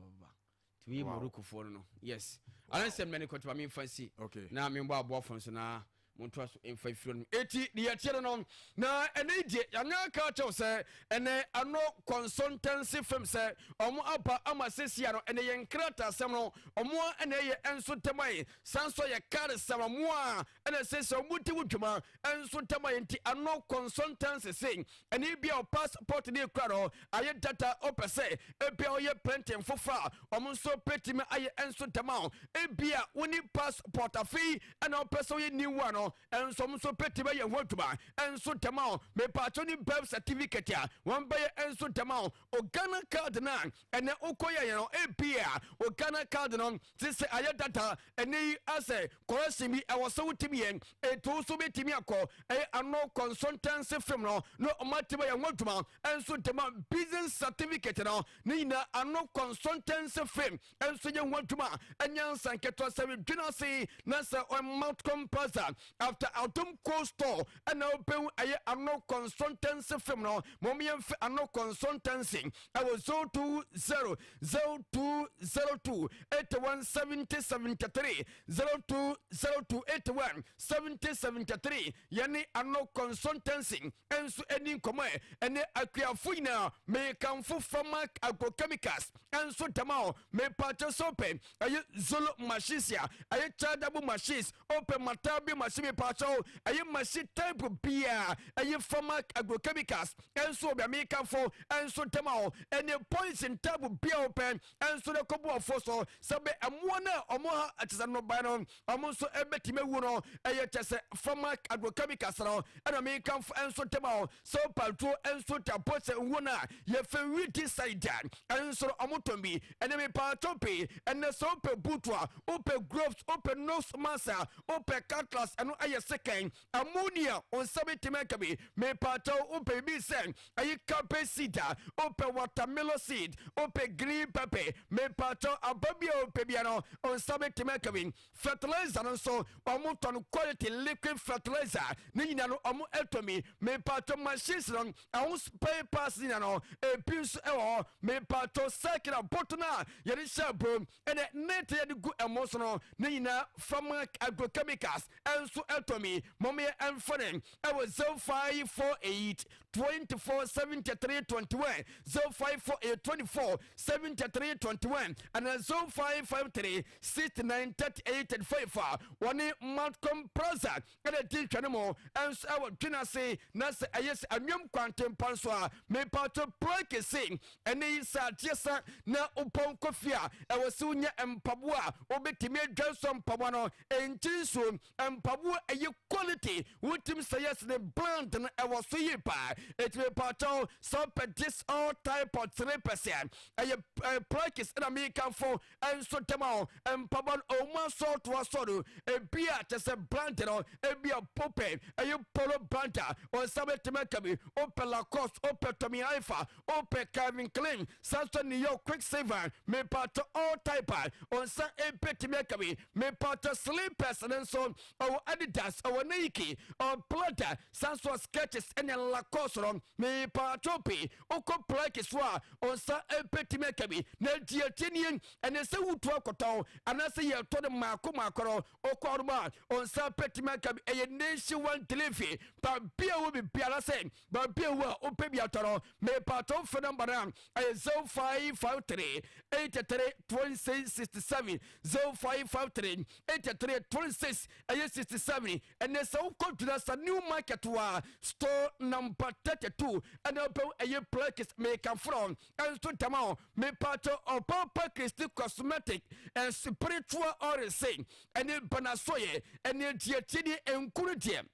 Speaker 3: nti woyɛ Moroccofoɔ no. Yes, anansɛm na ne kɔtɔba memfa nsi na membɔ aboafo nso na montoa so mfa mfiri no. Eti deɛ yɛteɛ no, na ɛnɛ yi deɛ yɛanya ka kyɛw sɛ ɛnɛ ano consultancy firm sɛ ɔmo aba ama sesia no, ɛnɛ yɛn nkratasɛm no ɔmo a ɛnɛ yɛ ɛnso ntɛm ayɛ san so yɛ kar sɛm, ɔmo a ɛnɛ sesia ɔmo di wo dwuma ɛnso ntɛm ayɛ. Nti ano consultancy se ɛne bi a passport ne kura no ayɛ data, ɔpɛ sɛ ebia ɔyɛ printing foforɔ a, ɔmo nso pɛtumi ayɛ ɛnso ntɛm a ebia woni passport afei ɛna ɔpɛ sɛ ɔyɛ new one no ɛnso, ɔmo nso pɛtumi ayɛ ho adwuma ɛnso ntɛm a mepaakyɛw ne birth certificate a wɔn bɛyɛ ɛnso ntɛm a o Ghana card na ɛnɛ wokɔ yɛ no, ebia o Ghana card no te sɛ ayɛ data, ɛnɛ yi asɛ correction bi ɛwɔ sɛ wotumi yɛ etu nso bɛtumi akɔ ɛyɛ ano consultancy firm no na ɔmo atumi ayɛ ho adwuma ɛnso ntɛm a business certificate no ne nyinaa, ano consultancy firm ɛnso yɛ ho adwuma. Ɛnyɛ nsa nketewa sɛ dwena ase na sɛ ɔma composer after Adom Co store ɛna wobɛhu ɛyɛ ano consultancy firm no. Mɔm yɛmfɛ ano consultancy ɛwɔ 020 0202 81 70 73, 0202 81 70 73. Yɛne ano consultancy ɛnso ani nkɔmmɔ ɛ. Ɛne akuafo nyinaa, mekamfo Famak Agrochemicals ɛnso dama o. Mepakyɛ sɛ wopɛ ɛyɛ zolo machines a ɛyɛ chargeable machines, wopɛ matabi machine, mepakyɛ wo ɛyɛ machine type biaa, ɛyɛ Famak Agrochemicals ɛnso wɔ bia. Mekamfo ɛnso dama o. Ɛne poison type bia wopɛ ɛnso de kɔboɔfo so sɛ bɛ ɛmoa no a ɔmo ha ɛkyɛ sɛ nnɔbae no ɔmo nso ɛbɛtumi awu no, ɛyɛ kyɛ sɛ Famak Agrochemicals no ɛna mekamfo ɛnso dama o. Sɛ wopatuo ɛnso tapo sɛ nwo no a yɛfɛ weedicide a, ɛnso no ɔmo tɔn bi. Ɛne mepaakyɛw pii, ɛnɛ sɛ wopɛ boot a, wopɛ gloves, wopɛ nose mask a, wopɛ cutlass, ɛno ɛyɛ second ammonia, wo nsa bɛtumi aka bi. Mepaakyɛw, wopɛ biribi sɛ ɛyɛ cabbage seed a, wopɛ watermelon seed, wopɛ green pepper, mepaakyɛw aba bi a wopɛ bia no, wo nsa bɛtumi aka bi. Fertilizer no nso, ɔmo tɔn quality liquid fertilizer ne nyina no, ɔmo ɛtɔ mi. Mepaakyɛw, machines no ɛho spare parts nyina no ebi nso ɛwɔ hɔ. Mepaakyɛw, cycle a bɔtɔ no a yɛde hyɛ abom ɛnɛ net yɛde gu ɛmo so no ne nyinaa, Famak Agrochemicals ɛnso ɛtɔ mi. Mɔmeyɛ ɛmfa ne ɛwɔ 0548 24 73 21, 0548 24 73 21 ɛna 0553 69 38 35 a wɔne Malcolm Plaza ɛna di ntwa mu ɛnso ɛwɔ dwenase na sɛ ɛyɛ sɛ anwam kwantempa nso a, mepatɔ plakese ɛne yi sɛ adeɛ sa na wopɔn kɔ fie a, ɛwɔ sɛ wonya mpaboa a wobɛtumi adwa nso. Mpaboa no ɛnkyiri nsuo, mpaboa ɛyɛ quality, wotim sɛ yɛ sene brand no ɛwɔ so yie paa. Ɛtumi mepatɔ sɛ wopɛ this all type of 3% ɛyɛ plakes ɛna mekamfo ɛnso dɛm a mpaboa no ɔmu asɔɔto asɔre ebi a kyɛ sɛ brand no ebi a popɛ ɛyɛ Polo brand a, ɔnsa bɛtumi aka bi. Wopɛ Lacoste, wopɛ Tommy Hilfiger, wopɛ Calvin Klein, sanso New York, Quicksilver, mepatɔ all type a ɔnsa ɛbɛtumi aka bi. Mepatɔ slippers ne nso ɔwɔ Adidas, ɔwɔ Nike, ɔwɔ Prada, sanso Skechers ɛne Lacoste.
Speaker 5: ɛkɔ soro. Mepaatwo pii, wokɔ plaki so a, ɔnsa ɛbɛtumi aka bi. Na deɛ nie, ɛne sɛ wotu akɔtɔn anaasɛ yɛtɔ no maako maako no, wokɔ no a, ɔnsa bɛtumi aka bi. Ɛyɛ nation one delivery, baabi a wɔ bibiara, sɛ baabi a wɔ a wopɛ bi atɔ no, mepaatwo, fɛ number no a ɛyɛ 0553 83 26 67, 0553 83 26 ɛyɛ 67. Ɛnɛ sɛ wokɔ Dwunasa New Market wɔ a store number 32, ɛna wobɛwo ɛyɛ plakis. Mekamforɔ ɛnso dama o. Mepatɔ Ɔpapa Kristi Cosmetic and Spiritual Oil se ɛne banasoyɛ ɛne diatie ne nkuru deɛ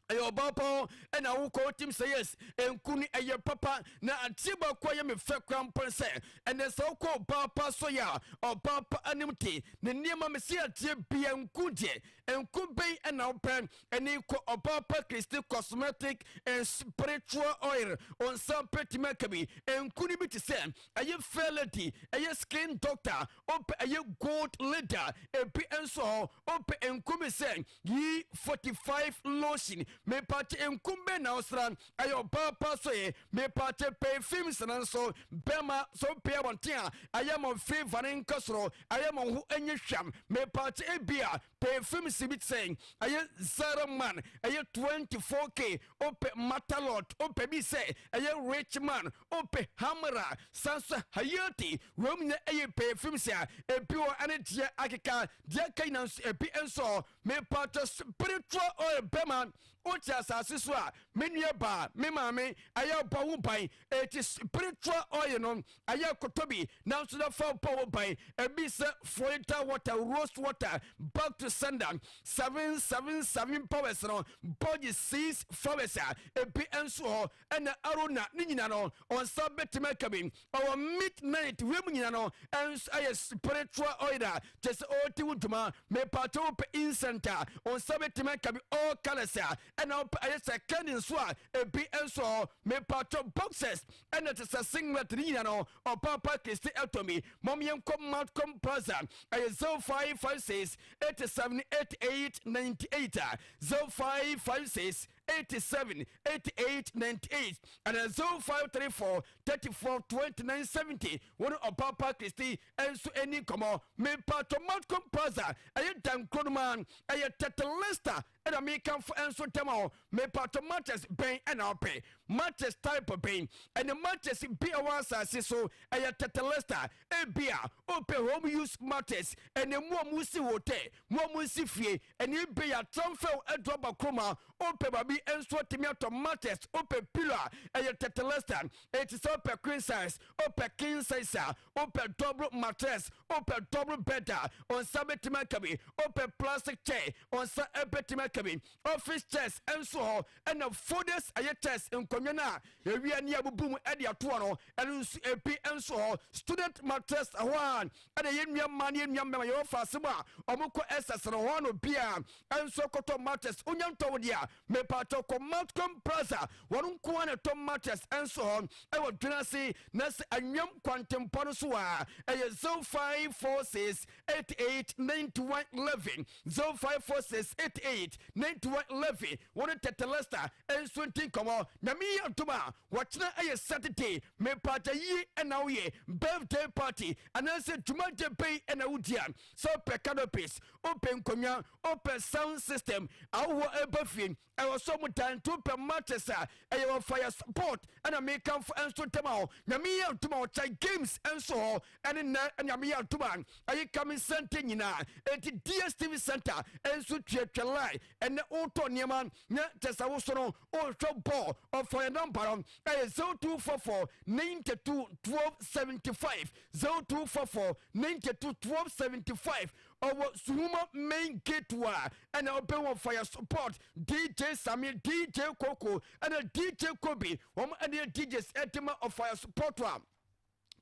Speaker 5: ɛyɛ ɔbaa pɔn, ɛna wokɔ wotim sɛ yes, nku no ɛyɛ papa. Na adeɛ baako a ɛyɛ me fɛ kora mpo sɛ ɛnɛ sɛ wokɔ ɔbaa pa so yɛ a, ɔbaa pa anim te ne nneɛma. Me sɛ adeɛ bia nku deɛ, nku bɛn ɛna wopɛ? Ɛne kɔ Ɔbaa Pa Kristi Cosmetic and Spiritual Oil, ɔnsa pɛtumi aka bi. Nku no bi te sɛ ɛyɛ Fair Lady, ɛyɛ Skin Doctor, wopɛ ɛyɛ Gold Leader, ebi nso hɔ. Wopɛ nku bi sɛ yi 45 lotion. Mepate, nku bɛn na wosra? Ɛyɛ Ɔbaa Pa so yɛ. Mepate, perfumes no nso bɛma so wopɛ abɔnten a, ɛyɛ mo favour ne nkɔ soro, ɛyɛ mo ho anyi hwam. Mepate, ebi a perfumes bi te sɛ ɛyɛ Zero Man, ɛyɛ 24K, wopɛ Matalot, wopɛ bi sɛ ɛyɛ Rich Man, wopɛ Hamra, sanso Hayati, wɔn nyinaa ɛyɛ perfumes a ebi wɔ ɛne deɛ akeka deɛ aka nyinaa nso ebi nso. Mepatɔ, spiritual oil bɛma wote asase so a, me nua baa, me maame, ɛyɛ bɔ ho ban. Eti spiritual oil no ɛyɛ kotɔ bi nanso na fa bɔ ho ban. Ebi sɛ Florida water, rose water, back to sender, 777 powers no, body six flowers a ebi nso hɔ, ɛna arona ne nyina no, ɔnsa bɛtumi aka bi. Ɔwɔ midnight wiem nyina no ɛnso ɛyɛ spiritual oil a kyɛ sɛ ɔredi wo dwuma. Mepatɛ, wopɛ incense a, ɔnsa bɛtumi aka bi, all colours a, ɛna wopɛ ɛyɛ sɛ candy nso a, ebi nso hɔ. Mepatɛ, boxers ɛna te sɛ singlet ne nyina no, Ɔpaapa Kristi ɛtɔ mi. Mɔm yɛnkɔ Malcolm Plaza. Ɛyɛ 0556 87 88 98 a 0556 87 88 98 ɛna 0534 34 29 70. Wɔne Ɔpaapa Kristi nso ani nkɔmmɔ. Mepatɔ, Malcolm Plaza, ɛyɛ dankuro no ma ɛyɛ Tetelesta, ɛna mekamfo nso ntɛm a mepatɔ. Mattress bɛn ɛna wopɛ? Mattress type bɛn ɛne mattress bi a ɛwɔ asase so? Ɛyɛ Tetelesta. Ebi a wopɛ home use mattress, ɛne mu a mu si hotel, mu a mu si fie, ɛne ebi yɛ atamfɛw ɛdo aba kurom a wopɛ baabi nso atumi atɔ mattress. Wopɛ pillow a, ɛyɛ Tetelesta. Eti sɛ wopɛ queen size, wopɛ king size a, wopɛ double mattress, wopɛ double bed a, ɔnsa bɛtumi aka bi. Wopɛ plastic chair, ɔnsa bɛtumi aka bi. Office chairs nso hɔ, ɛna folders, ɛyɛ chairs, nkonnwa no a ewia ne abubu mu ɛde atoɔ no, ɛno nso ebi nso hɔ. Student mattress ɛhɔ a, ɛna yɛn nua mmaa ne yɛn nua mmarima yɛwɔ faase mu a wɔn kɔ ɛsɛs no hɔ no bia nso kɔtɔ mattress. Onya ntɔ wo deɛ, mepatɔ, kɔ Malcolm Plaza. Wɔn nko ara na ɛtɔ mattress nso hɔ ɛwɔ Dwenase na sɛ Anwam kwantempɔ no so a, ɛyɛ 0546 88 91 11, 0546 88 91 11. Wɔne Tetelesta nso nti nkɔmmɔ. Nyame yi adom a, wɔkyena ɛyɛ Saturday. Mepagya yie, ɛna woyɛ birthday party anaasɛ dwumagye bɛyi ɛna wodi a, sɛ wopɛ canopies, wopɛ nkonnwa, wopɛ sound system ahohoɔ ɛba fie, ɛwɔ so mu dan nti, wopɛ mattress a, ɛyɛ wɔ Fire Support, ɛna mekamfo nso ntɛm a hɔ. Nyame yi adom a, ɔkyɛ games nso hɔ ɛne nnɛ. Nyame yi adom a, ɛyɛ coming center nyinaa, enti DSTV center nso tuatwa line. Ɛnɛ wotɔ nneɛma na kyɛ sɛ wo so no wohwɛ bɔɔl. Ɔfa yɛ number no ɛyɛ 0244 92 12 75, 0244 92 12 75. Ɔwɔ Suhuma main gate a ɛna ɔbɛn wɔ Fire Support. DJ Sami, DJ Koko ɛna DJ Kobi, wɔn ɛne DJs ɛde ma Ɔfire Support a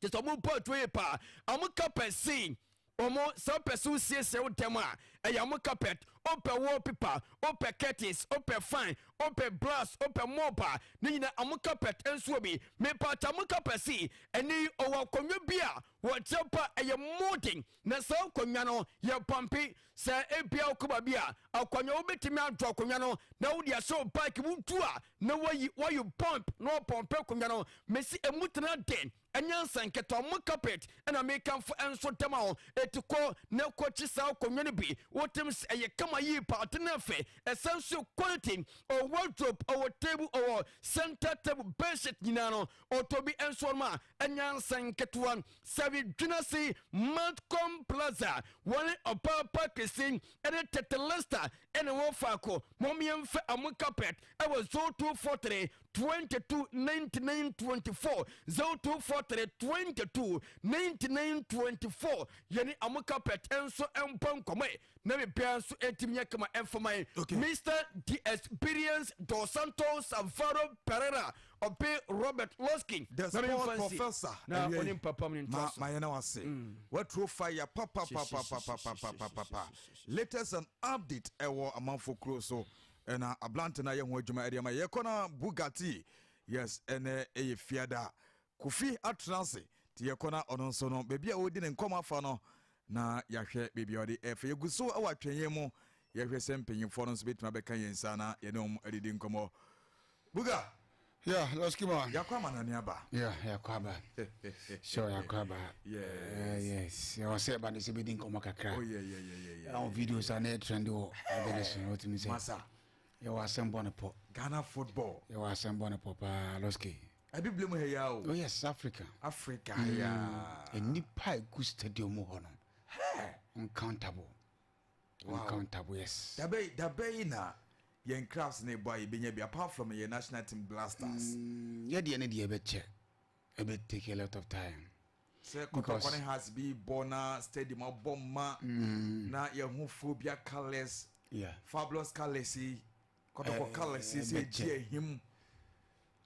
Speaker 5: te sɛ ɔmo bɔ adwo yi paa. Ɔmo carpet sei, ɔmo sɛ ɔpɛ sɛ wosiesie wo dɛm a, ɛyɛ ɔmo carpet. Wopɛ wallpaper, wopɛ curtains, wopɛ fan, wopɛ brass, wopɛ mop a, ne nyinaa ɔmo carpet nso wɔ bi. Mepakyɛ ɔmo carpet si ɛne yi ɔwɔ akonnwa bi a wɔkyerɛ pa ɛyɛ modern na saa akonnwa no yɛ pampe sɛ ebia wokɔ baabi a akonnwa wobɛtumi adɔ akonnwa no na wode ahyɛ wo bike mu tu a na wayi wayi pump na wɔpɔmpe akonnwa no mesi emu tena den. Ɛnyɛ nsɛnketewa, mo carpet ɛna mekamfo ɛnso dɛm a ɛti kɔ na kɔkyi saa akonnwa no bi. Wotem sɛ ɛyɛ kama yie paa, ate no afɛ, ɛsan so quality. Ɔwɔ wardrobe, ɔwɔ table, ɔwɔ center table, bedsheet nyinaa no ɔtɔ bi ɛnso ɔnom a ɛnyɛ nsɛnketewa. Sɛbi dwena se Malcolm Plaza wɔne ɔbaa pa kɛse ɛne Tete Lester ɛne wɔ faako. Mɔmyɛmfɛ amo carpet ɛwɔ 0243 22 99 24, 0243 22 99 24. Yɛne amo carpet nso mpɔ nkɔmɔ yi na biribiara nso ntumi yɛ kama ɛmfama yi. Mr The Experience Dos Santos Alvaro Pereira ɔbe Robert Losky.
Speaker 2: The sport professor.
Speaker 5: Na ɔne mpapam ne
Speaker 2: ma
Speaker 5: ntoa so.
Speaker 2: Ma yɛn na wase waturo fire papapapapapapapa. Latest and update ɛwɔ amanfo kuro so ɛna ablante na yɛ ho adwuma ɛde ama yɛkɔ na Bugatti. Yes, ɛnɛ ɛyɛ Fiada, Kofi atena ase nti yɛkɔ na ɔno nso no baabi a ɔredi ne nkɔm afa no na yɛahwɛ baabi a ɔde ɛfɛ. Yɛgu so ɛwɔ atwɛnyɛ mu, yɛhwɛ sɛ mpanyinfoɔ no nso bɛtumi abɛka yɛn nsa na yɛne wɔn adidi nkɔmmɔ. Buga.
Speaker 4: Yeah, let's keep on.
Speaker 2: Yɛakɔ ama nane aba.
Speaker 4: Yeah, yɛakɔ aba. Sure, yɛakɔ aba. Yes. Yɛwɔ sɛ ɛba ne sɛ bɛdi nkɔmmɔ kakra.
Speaker 2: Oh yeah.
Speaker 4: Ɛwɔ videos a na yɛ trend wɔ ade ne so no, wotumi sɛ
Speaker 2: Masa.
Speaker 4: yɛwɔ asɛm bɔ ne pɔ.
Speaker 2: Ghana football.
Speaker 4: Yɛwɔ asɛm bɔ ne pɔ paa, Losky.
Speaker 2: Abibile mu ha ya o.
Speaker 4: Oh yes, Africa.
Speaker 2: Africa ha ya.
Speaker 4: Nnipa a ɛgu stadium mu hɔ no, uncountable. Uncountable, yes.
Speaker 2: Dabɛ yi na yɛn clubs ne bɔ a yɛbɛnya bi apart from yɛn national team Blasters?
Speaker 4: Yɛdeɛ ne deɛ ɛbɛkyɛ. Ɛbɛ take a lot of time.
Speaker 2: Sɛ Kɔtɔkɔ ne Hearts bi bɔ na stadium abɔ ma na yɛn ho phobia colours, fabulous colours yi, Kɔtɔkɔ colours yi sɛ
Speaker 4: ɛbɛkyɛ.
Speaker 2: ɛgye ahim.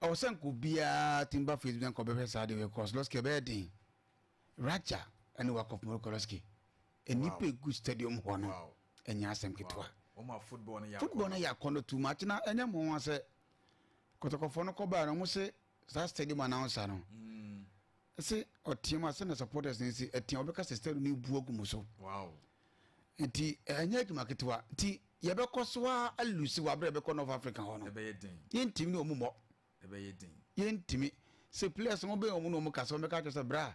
Speaker 4: Ɔwɔ sɛ nka obiara timba Facebook na nka ɔbɛhwɛ saa de wei kɔs Losky ɛbɛyɛ den. Raja ɛne WAC of Morocco, Losky. Nnipa egu stadium hɔ no, ɛnyɛ asɛm ketewa.
Speaker 2: Wɔn a football no yɛ
Speaker 4: Football no yɛ akɔnɔ too much na ɛnyɛ mo ho sɛ Kɔtɔkɔfoɔ no kɔbaa no, ɔmo se saa stadium announcer no ɛsɛ ɔteɛ mu a sɛ na supporters no si ɛteɛ ɔbɛka sɛ stadium no ebu agu mu so. Nti ɛnyɛ adwuma ketewa, nti yɛbɛkɔ so a alose wɔ abere a yɛbɛkɔ North Africa hɔ no.
Speaker 2: Ɛbɛyɛ den.
Speaker 4: Yɛntumi ne ɔmo mmɔ.
Speaker 2: Ɛbɛyɛ den.
Speaker 4: Yɛntumi sɛ players no bɛyɛ ɔmo na ɔmo kasa, ɔmo bɛka kyerɛ sɛ bra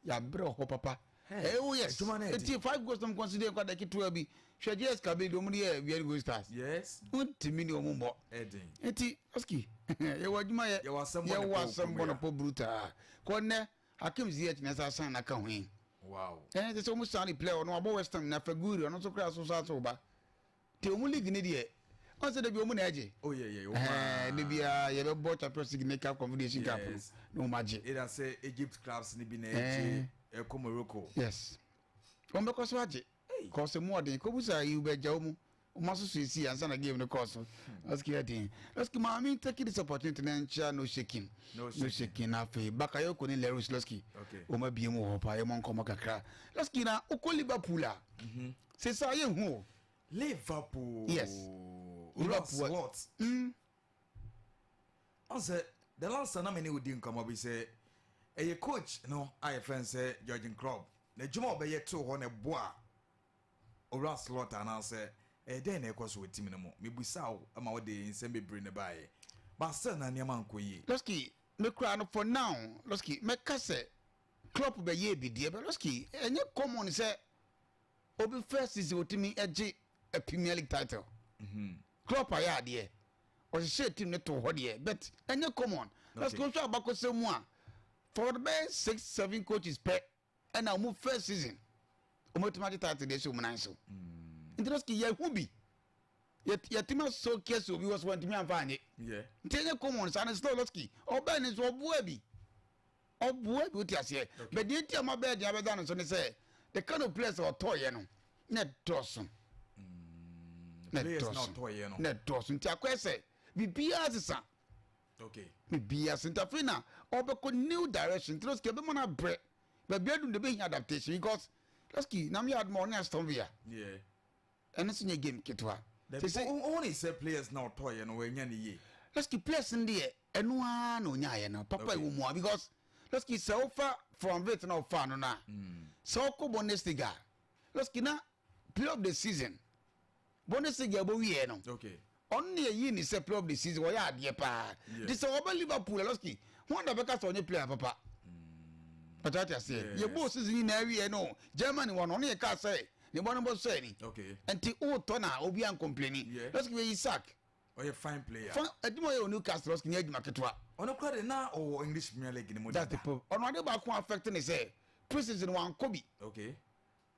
Speaker 4: yɛabrɛ hɔ papa. Oh yes.
Speaker 2: Adwuma no yɛ den.
Speaker 4: Eti five goals nom consider nkwa da ketewa bi. Hwɛ JS Kabylie de ɔmo de yɛ Wia Gold Stars. Ntumi ne ɔmo mmɔ.
Speaker 2: Ɛden.
Speaker 4: Nti Oski, yɛwɔ adwuma yɛ.
Speaker 2: Yɛwɔ asɛm bɔ ne
Speaker 4: yɛwɔ
Speaker 2: pɔ
Speaker 4: asɛm bɔ ne pɔ brutal. Kɔ nnɛ Hakim Ziyech na ɛsɛ asan n'aka ho yi. Ɛn sɛ ɔmo san ne player ɔno abɔ West Ham na Feghouli ɔno nso kora so so aso ba. Te ɔmo league ne deɛ ɔn sɛ debi ɔmo na ɛgye.
Speaker 2: Oh yeah.
Speaker 4: Ɛɛ de bia yɛbɛbɔ Champions League ne CAF Confederation Cup no na ɔmo agye.
Speaker 2: Either sɛ Egypt clubs ni bi na ɛgye ɛkɔ Morocco.
Speaker 4: Yes, wɔn bɛkɔ so agye kɔɔso mu ɔden kɔbusa yi bɛgya wɔn mu wɔn asoso esi ansa na game no kɔɔ so. Lɔski yɛ den. Lɔski, maame, take this opportunity na nkyia No Shaking.
Speaker 2: No
Speaker 4: No
Speaker 2: Shaking.
Speaker 4: Shaking. Na afei Bakayoko ne Lerus, Lɔski, wɔn abie mu wɔ hɔ paa. Yɛ mo nkɔmɔ kakra, Lɔski. Na okɔ Liverpool a sesa yɛ hu o.
Speaker 2: Liverpool.
Speaker 4: Yes.
Speaker 2: Liverpool.
Speaker 4: Liverpool.
Speaker 2: Slot. Ɔn the last time na me ne wo di nkɔmɔ bi sɛ ɛyɛ coach no a yɛfrɛ no sɛ Jurgen Klopp na adwuma a ɔbɛyɛ too hɔ na ɛboa owura Slot anaasɛ ɛyɛ dɛn na ɛkɔ so wɔ team no mu. Mebusa wo ma wode nsɛm bebree ne baeɛ, but still na nneɛma nkɔ yie.
Speaker 4: Lɔski, mekura no for now. Lɔski, mɛka sɛ Klopp bɛyɛ bi deɛ, bɛ Lɔski, ɛnyɛ common sɛ obi first season otumi ɛgye a Premier League title. Klopp ayɛ adeɛ, ɔhyehyɛ team ne to hɔ deɛ, but ɛnyɛ common. Lɔski, wohwɛ abakɔsɛm mu a, for the best six seven coaches pɛ ɛna ɔmo first season ɔmo atumi agye title deɛ ɛhyɛ ɔmo nan so. Nti Lɔski, yɛhu bi yɛtumi asɔ kɛse obi wɔ so wɔntumi amfa anye. Nti ɛnyɛ common saa no. Still Lɔski, ɔbɛn ne nso ɔboa bi, ɔboa bi, wote aseɛ? But deɛ nti a ma bɛɛ deɛ abɛda no so ne sɛ the kind of players a ɔtɔɔyɛ no na ɛdɔɔso na
Speaker 2: Players na
Speaker 4: ɛdɔɔso
Speaker 2: ɔtɔɔyɛ no.
Speaker 4: na ɛdɔɔso, nti akɔyɛ sɛ biribiara sesa. Biribiara sesa, nti afei na ɔbɛkɔ new direction. Nti Lɔski, ɛbɛma no abrɛ baabi adu de bɛhia adaptation because Lɔski, nam yɛ adoma ɔne Aston Villa. Ɛno nso nyɛ game ketewa.
Speaker 2: Sese ohun sɛ players na ɔtɔɔyɛ no wɔanya ne yie.
Speaker 4: Lɔski, players no deɛ, ɛno ara na onyaayɛ no papa ɛwɔ mu a, because lɔski, sɛ wofa from Wirtz na ɔfa no na sɛ ɔkɔ Bundesliga, lɔski, na player of the season, Bundesliga ɛbɔ wieɛ no, ɔno ne yɛyi ne sɛ player of the season. Wɔyɛ adeɛ paa. Nti sɛ ɔbɛ Liverpool, lɔski, wɔn da bɛka sɛ ɔnyɛ player papa pàtó ati aseɛ. Yɛbɔ season nyinaa wieɛ no, Germany wɔ no, ɔno yɛ kaa sɛ ne bɔ no bɔ sɛ ni. Nti wotɔ na obi an complain. Lɔski, wɛ Isak.
Speaker 2: Ɔyɛ fine player.
Speaker 4: Fa adwuma ɔyɛ wɔ Newcastle, lɔski, nyɛ adwuma ketewa.
Speaker 2: Ɔno kora de, na ɔwɔ English Premier League ni mu.
Speaker 4: That's the problem. Ɔno ade baako affect ne sɛ pre-season wankɔ bi.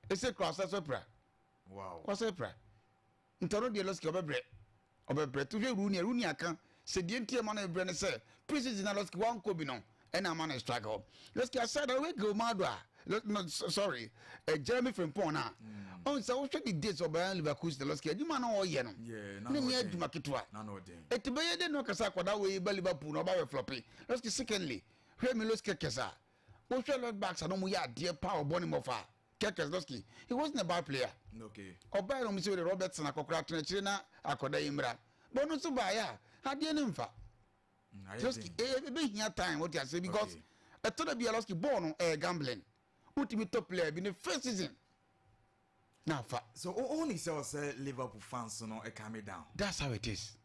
Speaker 4: Ese kura ɔsɛ so pra. Ɔsɛ pra. Nti ɔno deɛ, lɔski, ɔbɛbrɛ, ɔbɛbrɛ. To hwɛ Rooney, Rooney aka sɛ deɛ nti ɛma no brɛ ne sɛ pre-season na lɔski wankɔ bi no, ɛna ama no struggle. Lɔski, aside ɔwɛ Gilmado a, no, sorry, Jeremy Frimpong na ɔn sɛ wohwɛ the days ɔbɛn Leverkusen, lɔski, adwuma na ɔyɛ no ne nyɛ adwuma ketewa. Eti bɛyɛ de no kasa akwadaa wei ba Liverpool na ɔba bɛ flop, lɔski. Secondly, hwɛ Milos Kerkez a wohwɛ left backs a na ɔmo yɛ adeɛ pa, ɔbɔ ne mɔfa Kerkez, lɔski, he wasn't a bad player. Ɔbaa na ɔmo sɛ ɔde Robertson akɔkora atena akyire na akɔda yi mmra bɔn no nso baayɛ a, adeɛ ne nfa. Lɔski, ebe hia time, wote ase, because ɛtɔ da bi a, lɔski, bɔɔl no ɛyɛ gambling. Wotumi tɔ player bi ne first season na afa.
Speaker 2: So o ni sɛ ɔsɛ Liverpool fans no ɛ calm it down?
Speaker 4: That's how it is.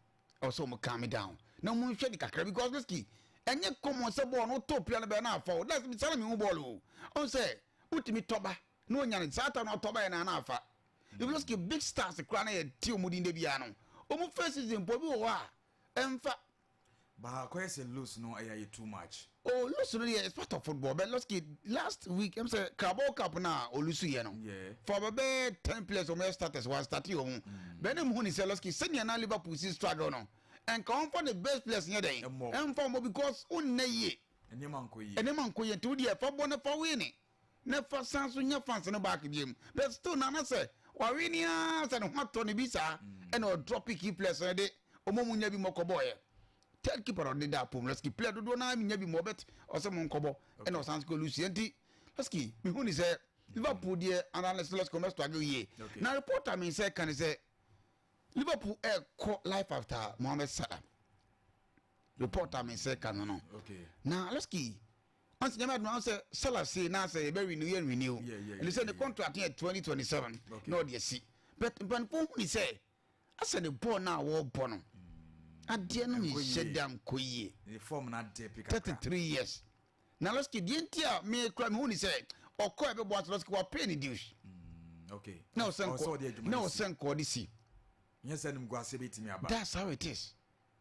Speaker 4: Ɔsɛ ɔmo calm it down na ɔmo nhwɛ de kakra, because lɔski, ɛnyɛ common sɛ bɔɔl no tɔ player no bɛyɛ na afa o. That's sanni mi hu bɔɔl o, ɔn sɛ wotumi tɔba na onya ne saa ta na ɔtɔba yɛ na ana afa. If lɔski, big stars kora na yɛ ti ɔmo din de bia no, ɔmo first season po bi wɔ hɔ a ɛnfa.
Speaker 2: Baako yɛ sɛ lose no ɛyɛ ayɛ too much.
Speaker 4: Oh, lose no yɛ, it's part of football, but lɔski, last week ɛm sɛ Carabao Cup na o lose yɛ no, for bɛbɛ 10 players ɔmo yɛ starters wa start yɛ ɔmo bɛn ne mu hu ni sɛ, lɔski, sɛnea na Liverpool si struggle no, ɛnka wɔn fa the best players nyɛ dɛn ɛnfa wɔn, because o nnɛ yie.
Speaker 2: Nneɛma nkɔ yie.
Speaker 4: Nneɛma nkɔ yie, nti o deɛ fa bɔ ne fa win ne fa san so nyɛ fans no back biem. But still nana sɛ wawe ni aa sɛ ne ho atɔ ne bi saa, ɛna ɔdrop key players no de ɔmo mu nya bi mɔkɔ bɔɔyɛ. Third keeper ɔde da pom, lɔski, player dodoɔ naa nya bi mɔ, but ɔsɛ mo nkɔbɔ, ɛna ɔsan so kɔ lose. Nti lɔski, mihu ni sɛ Liverpool deɛ, analyst, lɔski, ɔmɛ struggle yie. Na reporter mi sɛ kan sɛ Liverpool ɛkɔ life after Mohamed Salah. Reporter mi sɛ kan no na lɔski, ɔn sɛ nyame adum sɛ Salah se na sɛ yɛbɛ renew, yɛ renew ɛni sɛ ne contract yɛ 2027 na ɔde asi. But mpanimfoɔ hu ni sɛ asɛ ne bɔɔl no a wɔrebɔ no, adeɛ no nhyɛ da nkɔ yie. 33 years na lɔski deɛ, nti a me kura me hu ni sɛ ɔkɔ ɛbɛbɔ ase, lɔski, wa pay ne dues na ɔsɛ nkɔ, na ɔsɛ nkɔ ɔde si. That's how it is.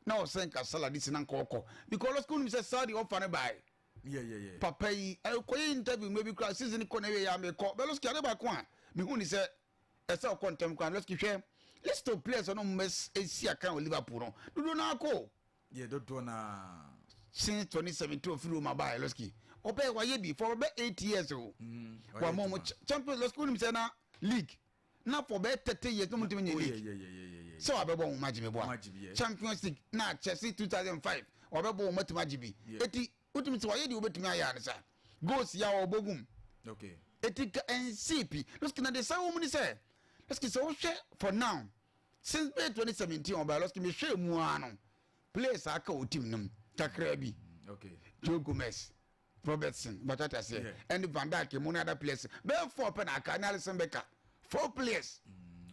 Speaker 4: Na ɔsɛ nka Salah de si na nka ɔkɔ, because lɔski, wonim sɛ Saudi ɔfa ne baae. Papa yi ɛkɔyɛ interview mmerɛ bi kura season kɔ na ɛyɛ yɛ amekɔ bɛ. Lɔski, ade baako a mehu ni sɛ ɛsɛ ɔkɔ ntɛm kora, lɔski, hwɛ list of players ɔno mo esi akan wɔ Liverpool no, dodoɔ naa kɔ.
Speaker 2: Yɛ dodoɔ naa.
Speaker 4: Since 2017 ofiri Roma baa, lɔski, ɔbɛ wayɛ bi for ɔbɛ 8 years o. Wama ɔmo Champions, lɔski, wonim sɛ na league na for bɛyɛ 30 years na ɔmo ntumi nye league sɛ wabɛbɔ wɔn magye mi bɔ a Champions League na Chelsea 2005 wabɛbɔ wɔn matumi agye bi. Eti wotumi sɛ wayɛ deɛ wobɛtumi ayɛ anisa goals yɛ a ɔbɔ gum. Eti ka nc pi, lɔski, na de sa wɔn mu ni sɛ, lɔski, sɛ wohwɛ for now, since bɛyɛ 2017 ɔbaa, lɔski, mehwɛ mu ara no, players a aka wɔ team no mu kakra bi, Joe Gomez, Robertson, bàtà aseɛ, ɛne Van Dijk mu ne other players bɛyɛ four pɛ na aka, ne Alisson Becker, four players.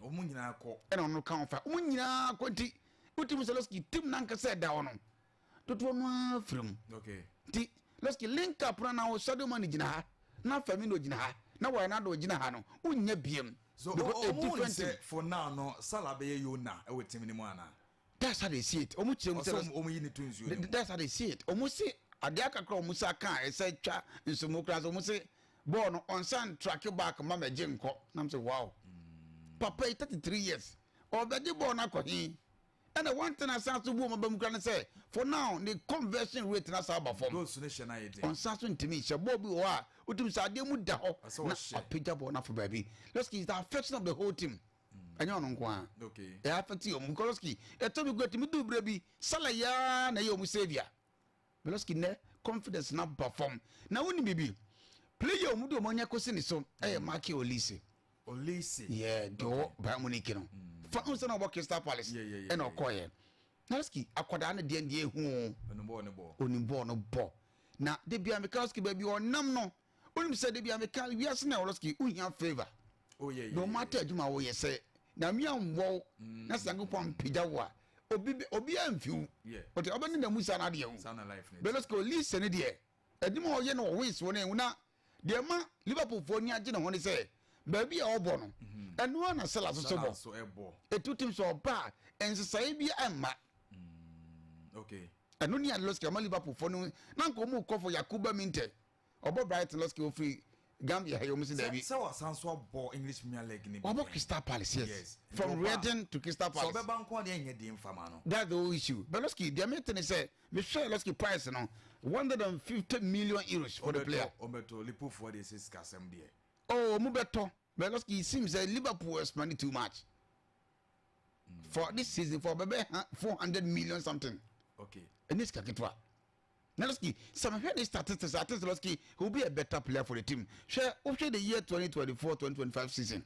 Speaker 2: Wɔn nyinaa kɔ.
Speaker 4: Ɛna ɔno ka ho fa wɔn nyinaa kɔ. Nti wotumi sɛ, lɔski, team nankasa ɛda hɔ no, dodoɔ no ara firi mu. Nti lɔski, link up na Sadio Mane gyina ha na Firmino gyina ha na Wijnaldum gyina ha no, wonya biem.
Speaker 2: So o ɔmo sɛ for now no, Salah bɛyɛ yona ɛwɔ team ni mu ana?
Speaker 4: That's how they see it. Ɔmo kyerɛ mu
Speaker 2: sɛ ɔmo yi ne to nsuo
Speaker 4: ne mu. That's how they see it. Ɔmo se adeɛ akakra ɔmo sa kan ɛsɛ twa nsomo kora so, ɔmo se bɔɔl no ɔnsan track back ma mɛgye nkɔ nam sɛ wow, papa yi 33 years ɔbɛgye bɔɔl no akɔ he? Ɛna one thing asan so bu ɔmo aba mu kora ne sɛ for now ne conversion rate na sa aba fam.
Speaker 2: Goals ne hyɛ na yɛ den.
Speaker 4: Ɔnsan so ntumi nhyɛ bɔɔl bi wɔ hɔ a wotumi sɛ adeɛ mu da hɔ na apagya bɔɔl no afɔ baabi. Lɔski, is the affection of the whole team, ɛnyɛ ɔno nko a ɛyɛ affect ɔmo, because lɔski, ɛtɔ bi kura tumi du berɛ bi, Salah yaa na ɛyɛ ɔmo saviour. Lɔski, nɛ confidence na ba fam na woni bibi player ɔmo de ɔmo anya kɔsi ne so ɛyɛ Michael Olise.
Speaker 2: Olise.
Speaker 4: Yeah, deɛ ɔwɔ Bayern Munich no fa n sɛ na ɔbɔ Crystal Palace ɛna ɔkɔɔyɛ. Losky, akwadaa no deɛ deɛ ehu o.
Speaker 2: Onim bɔɔl no bɔ.
Speaker 4: Onim bɔɔl no bɔ. Na de bia meka, Losky, baabi ɔnam no, onim sɛ de bia meka wiase na Losky wohia favour.
Speaker 2: Oh yeah,
Speaker 4: No matter adwuma woyɛ, sɛ Nyame ambɔ wo na sɛ Nyankopɔn ampagya wo a, obi obi amfi wo. Ɔte ɔbɛne na mu saa na adeɛ ho.
Speaker 2: Saa na life ne.
Speaker 4: But Losky, Olise ne deɛ, adwuma a ɔyɛ no wɔ Wales wɔ no ehu, na deɛ ma Liverpool foɔ ani agye ne ho ne sɛ baabi a ɔbɔ no, ɛno ara na Salah nso so
Speaker 2: Salah
Speaker 4: bɔ.
Speaker 2: nso ɛbɔ.
Speaker 4: Etu tim sɛ ɔba a, nsesaeɛ bi ɛmma. Ɛno ne ade, Losky, ama Liverpool foɔ no na nka ɔmu kɔ for Yankuba Minteh, ɔbɔ Brighton. Losky, ofiri Gambia ha yi, ɔmu si daabi.
Speaker 2: Sɛ wasan so abɔ English Premier League ne bi.
Speaker 4: Wabɔ Crystal Palace, yes. From Reading to Crystal Palace.
Speaker 2: Sɛ ɔbɛba nko adeɛ nyɛ den fama no.
Speaker 4: That's the whole issue. But Losky, deɛ mete ne sɛ mehwɛ Losky price no, €150 million for the player.
Speaker 2: Ɔbɛtɔ. Liverpool deɛ, sɛ sikasɛm deɛ.
Speaker 4: Oh, ɔmu bɛtɔ. But Losky, it seems that Liverpool was spending too much for this season, for bɛbɛ 400 million something. Ɛne sika ketewa. Na Losky, sɛ mehwɛ ne statistics, I think Losky, he will be a better player for the team. Hwɛ, wohwɛ the year 2024-2025 season,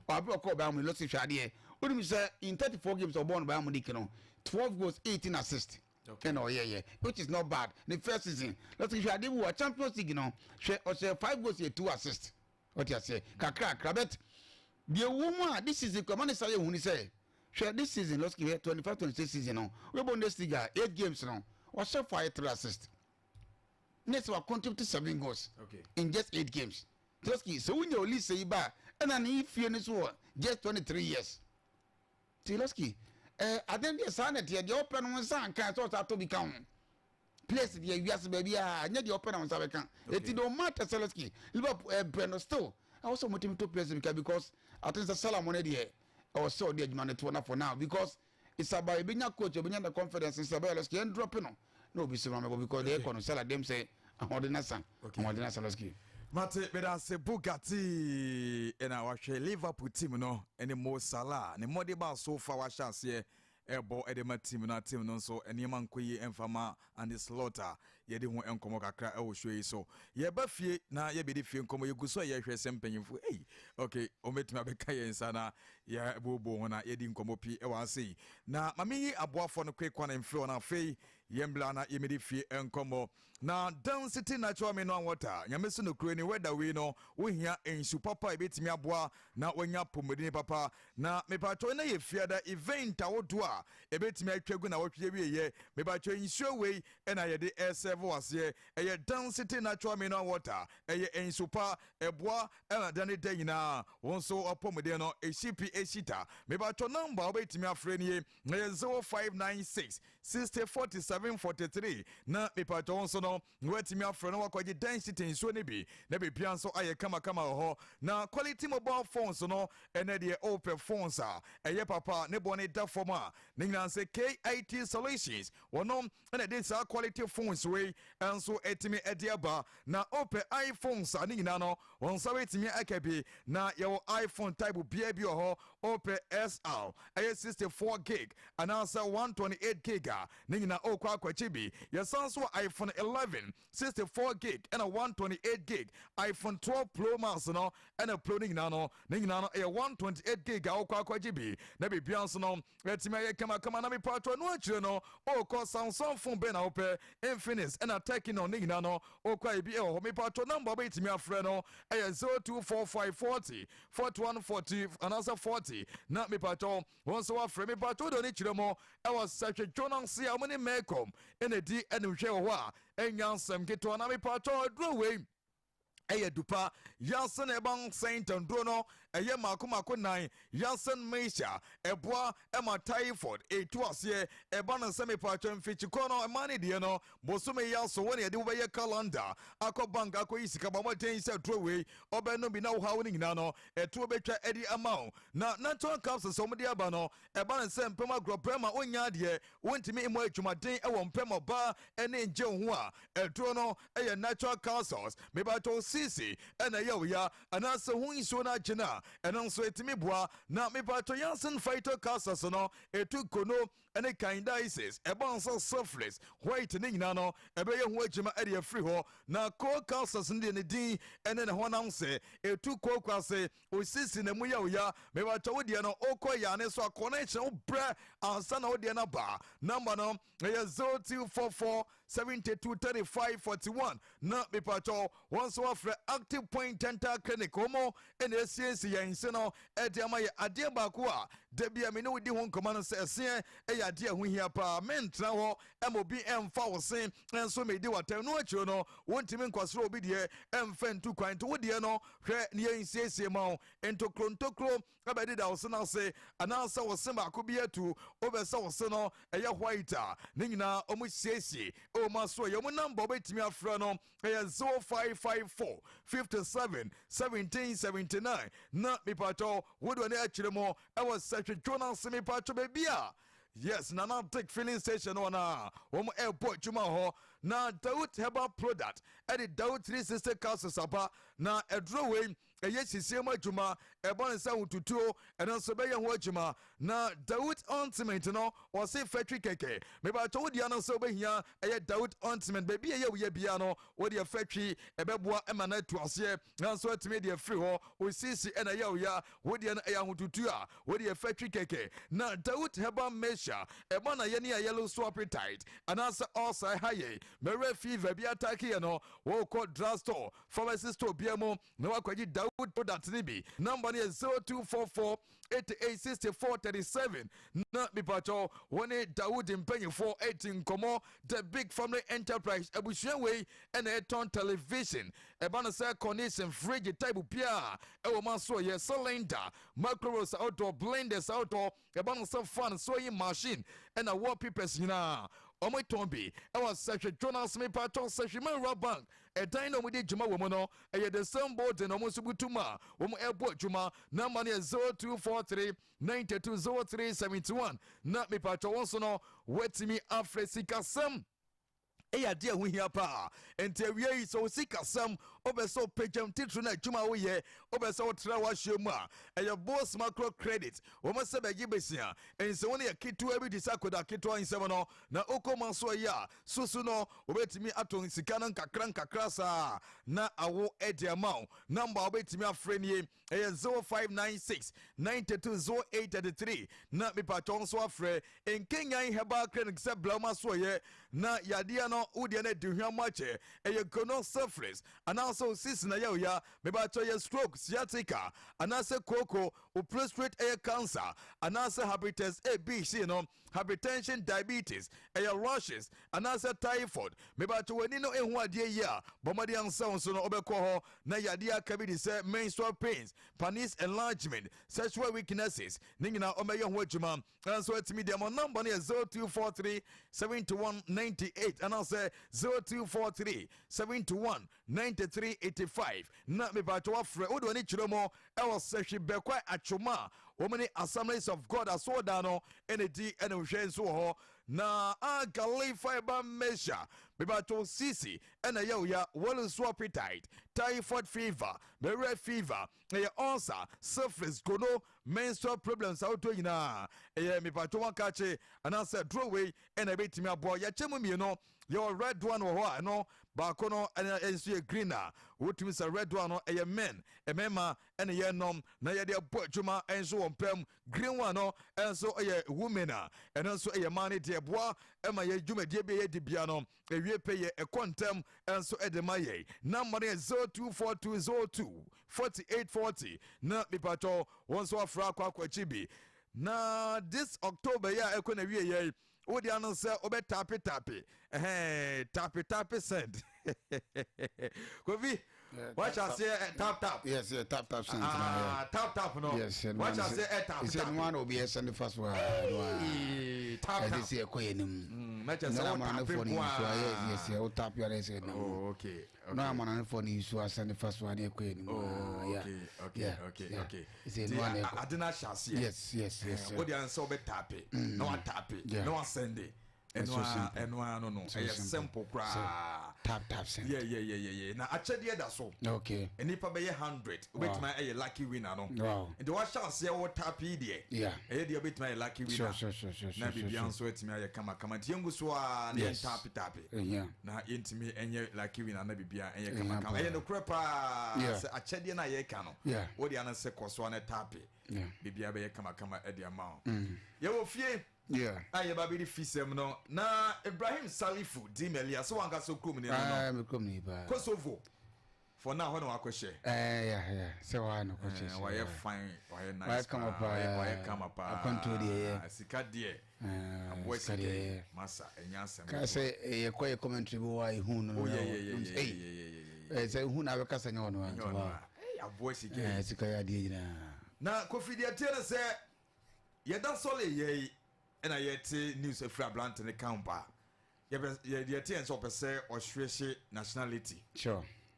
Speaker 4: ɔabere ɔkɔ Bayern Munich, Losky, hwɛ adeɛ, wonim sɛ in 34 games ɔbɔɔ no Bayern Munich no, 12 goals, 18 assists ɛna ɔyɛyɛ, which is not bad. Ne first season, Losky, hwɛ adeɛ bi wɔ Champions League no, hwɛ, ɔhyɛ 5 goals, yɛ 2 assists. Ɔte aseɛ kakra kakra, but deɛ wɔ mu a this season kɔ ɛma ne sa yɛ hu ni sɛ, hwɛ, this season, Losky, hwɛ, 25-26 season no, wobɔ Bundesliga 8 games no, wahyɛ 5, 3 assist, ne sɛ wa contribute 7 goals in just 8 games. Losky, sɛ wonya Olise yi ba a, ɛna ne fie no so wɔ just 23 years ti, Losky, adan deɛ saa na teɛ. Deɛ ɔpɛ no ho nsa nka sɛ ɔsɛ atɔ bi ka ho place deɛ, wiase baabi a nyɛ deɛ ɔpɛ na wo nsa bɛka. Eti no matter sɛ, Losky, Liverpool ɛbrɛ no, still ɛwɔ sɛ ɔmotumi to players bi ka, because I think sɛ Salah mo no deɛ, ɛwɔ sɛ ɔde adwuma no toɔ na for now, because it's about ebenya coach, ebenya the confidence sɛ ɛbɛyɛ, Losky, yɛn drop no na obi so ma mɛbɔ, because deɛ ɛkɔ no, Salah dem sɛ ahoɔden asa, ahoɔden asa, Losky.
Speaker 2: Mate, meda ase, Bugatti. Ɛna wahwɛ Liverpool team no ɛne Mo Salah ne mmɔde ba so fa wahyɛ aseɛ ɛbɔ ɛde ma team no, team no nso nneɛma nkɔ yie ɛmfa ma Arne Slot a yɛde ho nkɔmmɔ kakra ɛwɔ show yi so. Yɛba fie na yɛbɛdi fie nkɔmmɔ. Yɛgu so a yɛhwɛ sɛ mpanyimfo ei, ok, wɔmɛtumi abɛka yɛn nsa na yɛbobo ho na yɛdi nkɔmmɔ pii ɛwɔ ase yi. Na ma menyi aboafoɔ no quick one mfiri hɔ no, afei yɛmbla na yɛmɛdi fie nkɔmmɔ. Na Density Natural Mineral Water, Nyame so nokure ni, wɛda wei no wohia nsu papa a ɛbɛtumi aboa na wanya apɔmuden papa. Na mepatwɔ na yɛ fiada event ahodoɔ a ɛbɛtumi atwa gu na wɔtwe awieyɛ. Mepatwɔ, nsuo wei ɛna yɛde ɛsɛvo aseɛ. Ɛyɛ Density Natural Mineral Water, ɛyɛ nsu pa, ɛboa ɛna da ne da nyinaa wɔn nso apɔmuden no ɛsi pi ɛsi ta. Mepatwɔ, number a wobɛtumi afrɛ nie na yɛ 0596 60 47 43, na mepatwɔ wo nso no na woatumi afrɛ no wakɔgye Density nsuo no bi na biribia nso ayɛ kamakama wɔ hɔ. Na quality mobile phones no, ɛnɛ deɛ wopɛ phones a ɛyɛ papa ne bɔ ne da fam a, ne nyinaa sɛ KIT Solutions, wɔnom ɛna de saa quality phones wei nso ɛtumi ɛde aba. Na wopɛ iPhones a, ne nyinaa no wɔn nsa bɛtumi aka bi, na yɛwɔ iPhone type biara bi wɔ hɔ. Wopɛ SR, ɛyɛ 64 gig anaasɛ 128 gig a, ne nyinaa wokɔ akɔkye bi. Yɛsan so wɔ iPhone 11, 64 gig ɛna 128 gig, iPhone 12 Pro Max no ɛna Pro, ne nyinaa no ɛyɛ 128 gig a wokɔ akɔgye bi na biribia nso no ɛtumi ayɛ kamakama. Na mepatɔ no akyire no, wokɔ Samsung phone bɛn na wopɛ, Infinix ɛna Tecno, ne nyinaa no wokɔ a ebi ɛwɔ hɔ. Mepatɔ, number wobɛtumi afrɛ no ɛyɛ 0245 40 41 40 anaasɛ 40, na mepatɔ wɔn nso wafrɛ. Mepatɔ, wode ɔne kyerɛ mu ɛwɔ Sɛhwɛ Jonas a wɔn ne Mɛkom ɛna di ɛne hwɛ wɔ hɔ a ɛnya nsɛm ketewa. Na mepatɔ, aduro wei ɛyɛ dupa Yasen ɛba nsɛn ntɛnduro no, ɛyɛ mako mako nan Yasen Mesia, ɛboa ɛma typhoid ɛtu aseɛ. Ɛba no sɛ mepatwa mfikyikɔ no ɛma ne deɛ no bosome yi aso wɔne yɛde wobɛyɛ calendar akɔ bank akɔyi sika, bɔ mmɔden sɛ duro wei ɔbɛnom bi na wohaw no nyinaa no ɛtoɔ bɛtwa ɛde ama wo. Na natural capsules a wɔde aba no, ɛba no sɛ mpɛm agorɔ brɛma wonya adeɛ wontumi mmɔ adwumaden ɛwɔ mpɛm ɔbaa ɛne ngye wo ho a, ɛduro no ɛyɛ natural capsules. Mebatɔ sisi ɛna ɛyɛ wo ya anaasɛ ho nsuo no agye no a, ɛno nso ɛtumi boa. Na mebatɔ Yansen Phyto capsules no ɛtu kono. ɛne candidiasis, ɛba nso syphilis, white ne nyinaa no ɛbɛyɛ ho adwuma ɛde afiri hɔ. Na cold ulcers no deɛ ne din ɛne ne honam sɛ ɛtu kooko ase, osisi na mu yɛ oya. Mebatwa wo deɛ no wokɔ yane so a connection wo brɛ ansa na wo deɛ no aba. Number no ɛyɛ 0244 72 35 41. Na mepatwɔ wɔn nso wafrɛ Active Point Dental Clinic. Wɔn ɛna esiesie yɛn nse no ɛde ama yɛ. Adeɛ baako a dabi a me ne wo di ho nkɔmɔ no sɛ ɛseɛ ɛyɛ adeɛ a ɛho hia paa. Mentena hɔ ɛma obi ɛmfa wo se nso medi w'atɛn no akyire no, wontumi nkɔsoro obi deɛ ɛmfa ntu kwan. Nti wo deɛ no hwɛ ne yɛnsiesie ma wo. Ntokuro ntokuro ɛbɛdeda wo se no ase anaasɛ wo se baako bi atu, wobɛ sɛ wo se no ɛyɛ white a, ne nyinaa ɔmo siesie ɛwɔ mu aso. Ɛyɛ ɔmo number wobɛtumi afrɛ no ɛyɛ 0554 57 17 79. Na mipatɔ wode ɔne akyerɛ mu ɛwɔ Sɛhwedwo no ase. Mipatɔ baabi a, yes, Nana Dick filling station no na wɔn ɛrebɔ adwuma hɔ. Na Daud Herbal Product ɛde Daud 360 capsules aba, na ɛduro wei ɛyɛ sisie mu adwuma, ɛbɔ ne sɛ ahotutuo, ɛno nso bɛyɛ ho adwuma. Na Daud ointment no ɔse fɛtwi kɛkɛ. Mebatɔ wo deɛ no sɛ wobɛhia ɛyɛ Daud ointment, baabi a ɛyɛ woyɛ bia no wode fɛtwi ɛbɛboa ɛma no atu aseɛ nanso atumi deɛ firi hɔ. Osisi ɛna ɛyɛ woya, wo deɛ no ɛyɛ ahotutuo a, wode fɛtwi kɛkɛ. Na Daud Herbal Mixture ɛbɔ na yɛne a yellow so appetite anaasɛ ulcer ɛha yɛ mɛrɛ fever bi attack yɛ no, wɔkɔ drug store, pharmacy store bia mu na wakɔgye Daud product no bi. Number no yɛ 0244 88 64 37. Na mipatɔ wɔne Daud mpanyinfoɔ ɛti nkɔmɔ. The Big Family Enterprise abusua wei ɛna ɛtɔn television, ɛba no sɛ condition, fridge type bia ɛwɔ mu aso, yɛ cylinder, microwave outdoor, blenders outdoor, ɛba no sɛ fan, sewing machine ɛna wallpapers nyinaa ɔmo tɔn bi ɛwɔ Sɛhwɛ Jonas. Mipatɔ Sɛhwɛ Mawura Bank ɛdan na ɔmo di dwuma wɔ mu no ɛyɛ the same building na ɔmo nso butu mu a wɔn ɛbɔ adwuma. Number no yɛ 0243 92 03 71. Na mipatɔ wɔn so no wɔatumi afrɛ. Sikasɛm ɛyɛ adeɛ a ɛho hia paa, nti awie yi sɛ wo sikasɛm wobɛ sɛ wopɛgyam titiri no adwuma a woyɛ, wobɛ sɛ wotra w'ahyɛ mu a, ɛyɛ Bos Micro Credit. Wɔn sɛ bɛgye besia nsɛm no yɛ ketewa bi te sɛ akoda ketewa nsɛm no, na wokɔ mu aso ɛyɛ a susu no wobɛtumi ato sika no nkakra nkakra saa na awo ɛde ama wo. Number a wobɛtumi afrɛ nie, ɛyɛ 0596 92 0833. Na mipatɔ nso afrɛ Nkenyan Herbal Clinic sɛ blawma so ɔyɛ na yadeɛ no wodeɛ no adi hwam akyɛ, ɛyɛ gono, syphilis anaasɛ osisi na yɛ oya, mebatɔ yɛ stroke, sciatica anaasɛ kooko, wo prostate ɛyɛ cancer anaasɛ hepatitis A, B, C no, hypertension, diabetes, ɛyɛ rashes anaasɛ typhoid, mebatɔ w'ani no ehu adeɛ yi a, bɔmmɔden ansa wo nso no wobɛkɔ hɔ. Na yadeɛ aka bi de sɛ menstrual pains, penis enlargement, sexual weaknesses ne nyinaa ɔmɛyɛ ho adwuma nso atumi deɛ. Mo number no yɛ 0243 71 98 anaasɛ 0243 71 93 85. Na mepatwa wafrɛ wode w'ani kyerɛ mu ɛwɔ Sɛhwe Bɛkwa Atwoma a wɔn ne Assemblies of God asɔɔdan no ɛna di ɛna hwɛ nso wɔ hɔ. Na Alkali Fiber Mixture, mepatwa sisi ɛna ɛyɛ oya, wɔn nso appetite, typhoid fever, malaria fever, ɛyɛ ulcer, syphilis, gono, menstrual problems ahodoɔ nyinaa, ɛyɛ mepatwa wɔn kakye anaasɛ duro wei ɛna ɛbɛtumi aboa. Yɛkyɛ mu mmienu, yɛwɔ red one wɔ hɔ a ɛno baako no ɛna nso yɛ green a wotumi sɛ red one no ɛyɛ men, mmarima ɛna yɛnom na yɛde abɔ adwuma nso wɔ mpam. Green one no nso yɛ women a ɛno nso yɛ mmaa no deɛ, boa ɛma yɛ dwumadie bi a yɛdi bia no ewie pɛ yɛ ɛkɔ ntɛm nso ɛde ma yɛ. Number no yɛ 0242 02 48 40. Na mipatɔ wɔn nso afra akɔ akɔ akyi bi. Na this October yi a ɛkɔ na wie yɛ, wode ano sɛ wobɛ tap tap, ɛhɛn, tap tap send. Kofi, wakyɛ aseɛ tap tap?
Speaker 4: Yes, yeah, tap tap send.
Speaker 2: Ah, tap tap no.
Speaker 4: Yes.
Speaker 2: Wakyɛ aseɛ tap
Speaker 4: tap.
Speaker 2: Sɛ
Speaker 4: no ano obi ɛsɛn fa so a no a.
Speaker 2: Tap tap.
Speaker 4: Ɛde sɛ ɛkɔ yɛ nim.
Speaker 2: Mɛkyɛ sɛ wo tap
Speaker 4: nko a. Yes, wo tap yɛ sɛ nam.
Speaker 2: Oh, okay.
Speaker 4: No amanɔnefoɔ no yi so asɛn fa so a ne ɛkɔ yɛ nim.
Speaker 2: Oh, okay.
Speaker 4: Sɛ no ano ɛkɔ.
Speaker 2: Ade no ahyɛ aseɛ.
Speaker 4: Yes.
Speaker 2: Wode ansɛ wobɛ tap na wa tap na wa send.
Speaker 4: It's
Speaker 2: Ɛno
Speaker 4: so
Speaker 2: a
Speaker 4: simple.
Speaker 2: ɛno ara no,
Speaker 4: So
Speaker 2: ɛyɛ
Speaker 4: simple.
Speaker 2: simple koraa.
Speaker 4: Tap tap send.
Speaker 2: Yeah, na akyɛdeɛ da so. Nnipa bɛyɛ 100 wobɛtumi ayɛ lucky winner no. Nti wahyɛ aseɛ wɔ tap yi deɛ, ɛyɛ deɛ wobɛtumi ayɛ lucky winner na biribia nso atumi ayɛ kamakama. Nti yɛngu so a na yɛn tap na yɛntumi ɛnyɛ lucky winner na biribia ɛnyɛ
Speaker 4: Ɛhia
Speaker 2: kamakama.
Speaker 4: paa.
Speaker 2: Ɛyɛ nokorɛ paa sɛ akyɛdeɛ no a yɛreka no, wode ano sɛ kɔ so a na tap, biribia bɛyɛ kamakama ɛde ama wo. Yɛwɔ fie a yɛba bɛde fisɛm no na Ibrahim Salifu di Melia sɛ wankasa kurom ne no
Speaker 4: Ah, me kurom ni paa.
Speaker 2: Kosovo for now, hɔ na wakɔhyɛ.
Speaker 4: Yeah. Sɛ waa no kɔhyɛ.
Speaker 2: Wayɛ fine, wayɛ nice.
Speaker 4: Wayɛ kama paa.
Speaker 2: Wayɛ kama paa.
Speaker 4: Akwantuo deɛ yɛ.
Speaker 2: Sika deɛ,
Speaker 4: Eh,
Speaker 2: aboa
Speaker 4: sika
Speaker 2: sika
Speaker 4: deɛ
Speaker 2: yi
Speaker 4: yɛ.
Speaker 2: masa, ɛnyɛ asɛm.
Speaker 4: Ka sɛ yɛkɔ yɛ commentary bi wɔ a ɛhu no.
Speaker 2: Oh, yeah,
Speaker 4: no, Ei, sɛ ɛhu na abɛkasa nyɛ ɔno a,
Speaker 2: Ɛnyɛ
Speaker 4: nti
Speaker 2: ɔno
Speaker 4: wow.
Speaker 2: a. Ɛy, aboa sika yi.
Speaker 4: Sika yɛ adeɛ nyinaa.
Speaker 2: Na Kofi, deɛ teɛ no sɛ yɛda sɔle yɛ yi ɛna yɛte news afiri aberante ne camp a yɛbɛ yɛ deɛ teɛ sɛ ɔpɛ sɛ ɔhwehwɛ nationality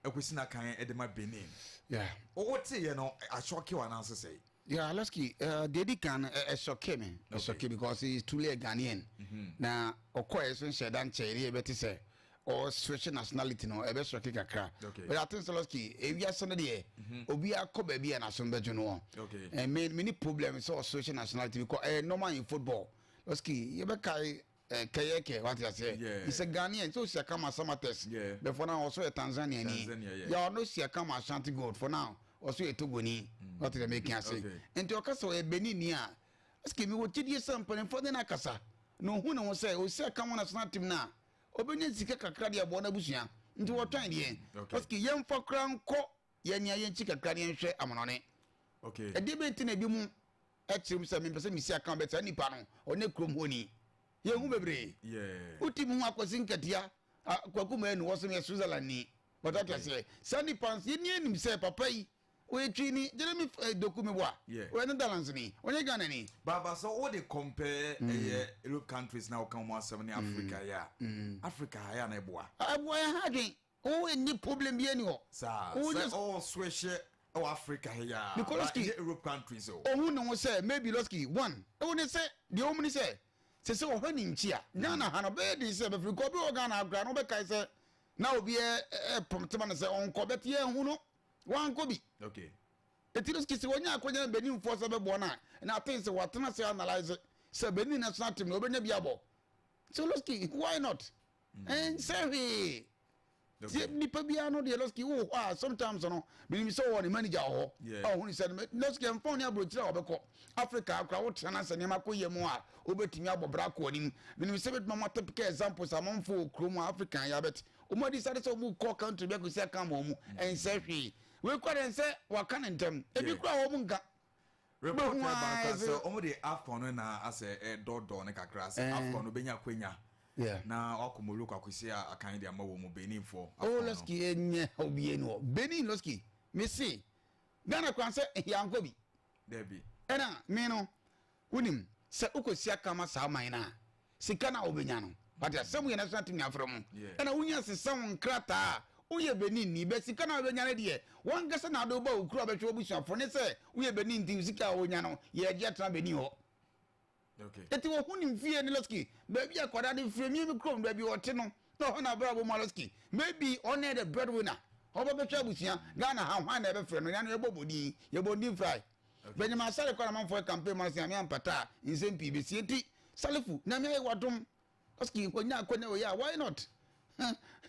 Speaker 2: ɛkɔsi n'akan ɛde ma Benin. Wɔwɔ teɛ no asɔke wɔ anaasɛ sɛ?
Speaker 4: Yeah, Aleski, deɛ di kan no, ɛsɔke me. Ɛsɔke because he is truly a Ghanaian. Na ɔkɔɛ so nhyɛ da nkyɛn ne yɛbɛte sɛ ɔswitch nationality no, ɛbɛsɔke kakra. But I think Aleski, ewiase no deɛ, obiara kɔ baabi a n'asom bɛdwo no. And me ni problem sɛ ɔswitch nationality because ɛyɛ normal in football. Aleski, yɛbɛkae kɛyɛkɛ, wate aseɛ. He's a Ghanaian, so osi aka ma Samartex. But for now, ɔso yɛ Tanzania ni.
Speaker 2: Tanzania, yeah.
Speaker 4: Yeah, ɔno si aka ma Ashanti Gold. For now, ɔso yɛ Togoni. Wate deɛ meka ase. Nti ɔka sɛ ɔyɛ Benin ni a, ɛsike mi wɔ gyidie sɛ mpanimfoɔ de no akasa na ohun ne ho sɛ osi aka mo national team no a, ɔbɛnya sika kakra de aboa n'abusua, nti wɔtɔn deɛ. Ɛsike yɛmfa kora nkɔ yɛnea yɛnkyi kakra ne yɛnhwɛ amanɔne. Ɛdeɛ bɛn ti na ebi mu ɛkyerɛ mu sɛ mempɛ sɛ mesi aka bɛ saa nipa no, ɔne kurom hɔ ni, yɛhu bebree. Woti mu ho Akwasi Nkatia, Kwaku Manu, wɔ so yɛ Switzerland ni, wɔtɔ aseɛ saa nipa nso yɛni anim sɛ papa yi oyɛ Twi ni. Jeremy Doku mi bɔ a, ɔyɛ Netherlands ni, ɔnyɛ Ghana ni.
Speaker 2: Baba, sɛ wode compare ɛyɛ Europe countries na woka ho asɛm ne Africa yɛ a, Africa ha yɛ a na ɛboa.
Speaker 4: Ɛboa yɛn ha adwen wo, ni problem bi ani hɔ.
Speaker 2: Saa
Speaker 4: Wo
Speaker 2: sɛ ɔwɔ ɛwɔ Africa ha yɛ a,
Speaker 4: Because
Speaker 2: ba ɛnyɛ Europe countries o.
Speaker 4: Ohun ne ho sɛ maybe Losky one ɛwɔ ne sɛ deɛ ɔmu ne sɛ ɔhwɛ ne nkyi a, Ghana ha no bɛyɛ den sɛ bɛfiri kɔ obi wɔ Ghana akora no, wobɛkae sɛ na obi ɛ ɛ pɔmtema no sɛ ɔnkɔ, bɛte yɛn hu no wankɔ bi. Eti Losky sɛ wɔnya akɔnya Beninfoɔ sɛ bɛboa no a, na aten sɛ watena sɛ analyse sɛ Benin national team na ɔbɛnya bi abɔ, so Losky, why not? Ɛnsɛ hwee. Tie, nipa biara no deɛ, Losky wɔ hɔ a, sometimes no menim sɛ ɔwɔ ne manager wɔ hɔ a ɔhunu sɛ Losky ɛmfa wo ne aburokyire a wɔbɛkɔ Africa akora wotena na sɛ nneɛma kɔ yie mu a, wobɛtumi abɔ bra kɔ anim. Menim sɛ bɛtumi ama typical examples amanfo wɔ kurom a Africa yɛ abɛt wɔn adi sade sɛ wɔn kɔ country bi akɔsi aka ama wɔn, ɛnsɛ hwee. Wei kora deɛ, nsɛ waka ne ntɛm ebi kora wɔn nka
Speaker 2: Report
Speaker 4: Bɛhu
Speaker 2: ɛba
Speaker 4: ara
Speaker 2: ka
Speaker 4: sɛ-
Speaker 2: sɛ ɔmo de AFCON no na asɛ ɛdɔɔdɔɔ ne kakra sɛ AFCON no bɛnya akwanya na wakɔ Morocco akɔsi akan de ama wɔ mu Beninfoɔ
Speaker 4: Oh,
Speaker 2: AFCON no.
Speaker 4: Losky, ɛnyɛ obi ani wɔ Benin. Losky, mese Ghana kwan sɛ yɛankɔ bi.
Speaker 2: Dabi.
Speaker 4: Ɛna me no, wonim sɛ wokɔsi aka ma saa man no a, sika no a wobɛnya no, wate asɛm, yɛ national team ne afrɛ mu. Ɛna wonya sesa wo nkrataa a woyɛ Benin ni bɛ, sika no a wobɛnya no deɛ, wankasa na ade woba wo kuro a bɛhwɛ w'abusuafoɔ ne sɛ woyɛ Benin, nti sika a wonya no yɛgye atena Benin hɔ. Eti wɔhu ne mfie ne Losky baabi a akwadaa de firi mi kurom baabi ɔte no na ɔhɔ na abrabɔ mu a, Losky maybe ɔne the breadwinner, ɔbɛ bɛhwɛ abusua. Ghana ha, hwan na ɛbɛfrɛ no? Yɛn yɛbɔ bɔdin, yɛbɔ ndin fry Benjamin Asare kɔ na amanfoɔ campaign ma no sɛ Nyame ampata a, nsɛm pii bɛsi. Eti Salifu, Nyame ayɛ wadom, Losky wɔnya akɔnya wɔ yɛ a, why not?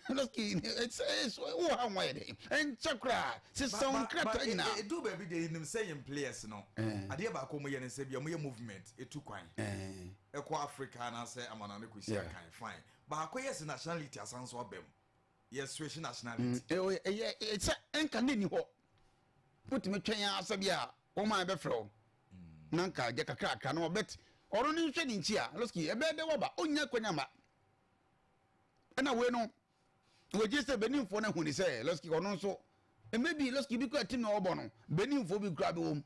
Speaker 4: Losky, wowɔ ha nwa yɛ dɛ ɛnkyɛ koraa sesa wo nkrataa nyinaa.
Speaker 2: Ɛdu baabi deɛ, yɛnim sɛ yɛn players no, adeɛ baako ɔmo yɛ ne sɛ bia ɔmo yɛ movement ɛtu kwan ɛkɔ Africa anaasɛ amanane kɔsi akan, fine. Baako yɛ sɛ nationality asan so aba mu, yɛ switch nationality.
Speaker 4: Ɛyɛ sɛ ɛnka ne ni hɔ, wotumi twɛn ara sɛ bi a wɔn a ɛbɛfrɛ wo na nka gye kakrakra na ɔbɛt ɔno ne nhwɛ ne nkyi a, Losky, ɛbɛyɛ dɛ waba ɔnya akwanya ma. Ɛna wei no wɔgye sɛ Beninfoɔ no ahu ne sɛ Losky ɔno nso maybe Losky bi kura team na ɔbɔ no, Beninfoɔ bi kura bi wɔm,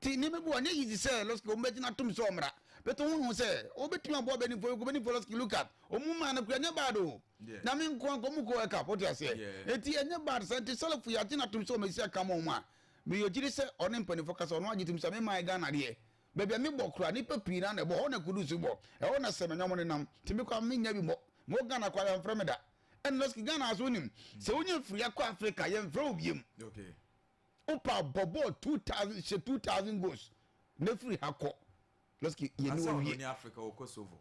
Speaker 4: ti nneɛma bi wɔ ne yizi sɛ Losky wɔn bɛgyina tom sɛ ɔmmra bɛtɛ wɔn ho sɛ wɔbɛtumi aboa Beninfoɔ bi. Beninfoɔ, Losky, look at wɔn maa no kura, nyɛ bad o. Na me nko anka ɔmu kɔ World Cup, wote aseɛ? Eti ɛnyɛ bad sɛ nti Salifu yɛagye no atom sɛ ɔmɛsi aka ma ɔmu a, meyɛ gyiri sɛ ɔne mpanimfoɔ kasa, ɔno agye tom sɛ me man Ghana deɛ. Baabi a mebɔ koraa nnipa pii naa na ɛbɔ hɔ na Kudus bɔ. Ɛhɔ na Semenyo mo nenam. Nti me koraa mennya bi mmɔ. Mewɔ Ghana koraa yɛmfrɛ me da. Ɛna Losky Ghana ha so wonim sɛ wonya firi ha kɔ Africa yɛmfrɛ wo biom.
Speaker 2: Okay.
Speaker 4: Wopa bɔ bɔɔl 2000 hyɛ 2000 goals na firi ha kɔ. Losky yɛne
Speaker 2: Ansa
Speaker 4: wo
Speaker 2: ɔno
Speaker 4: wie.
Speaker 2: ni Africa wɔ Kosovo.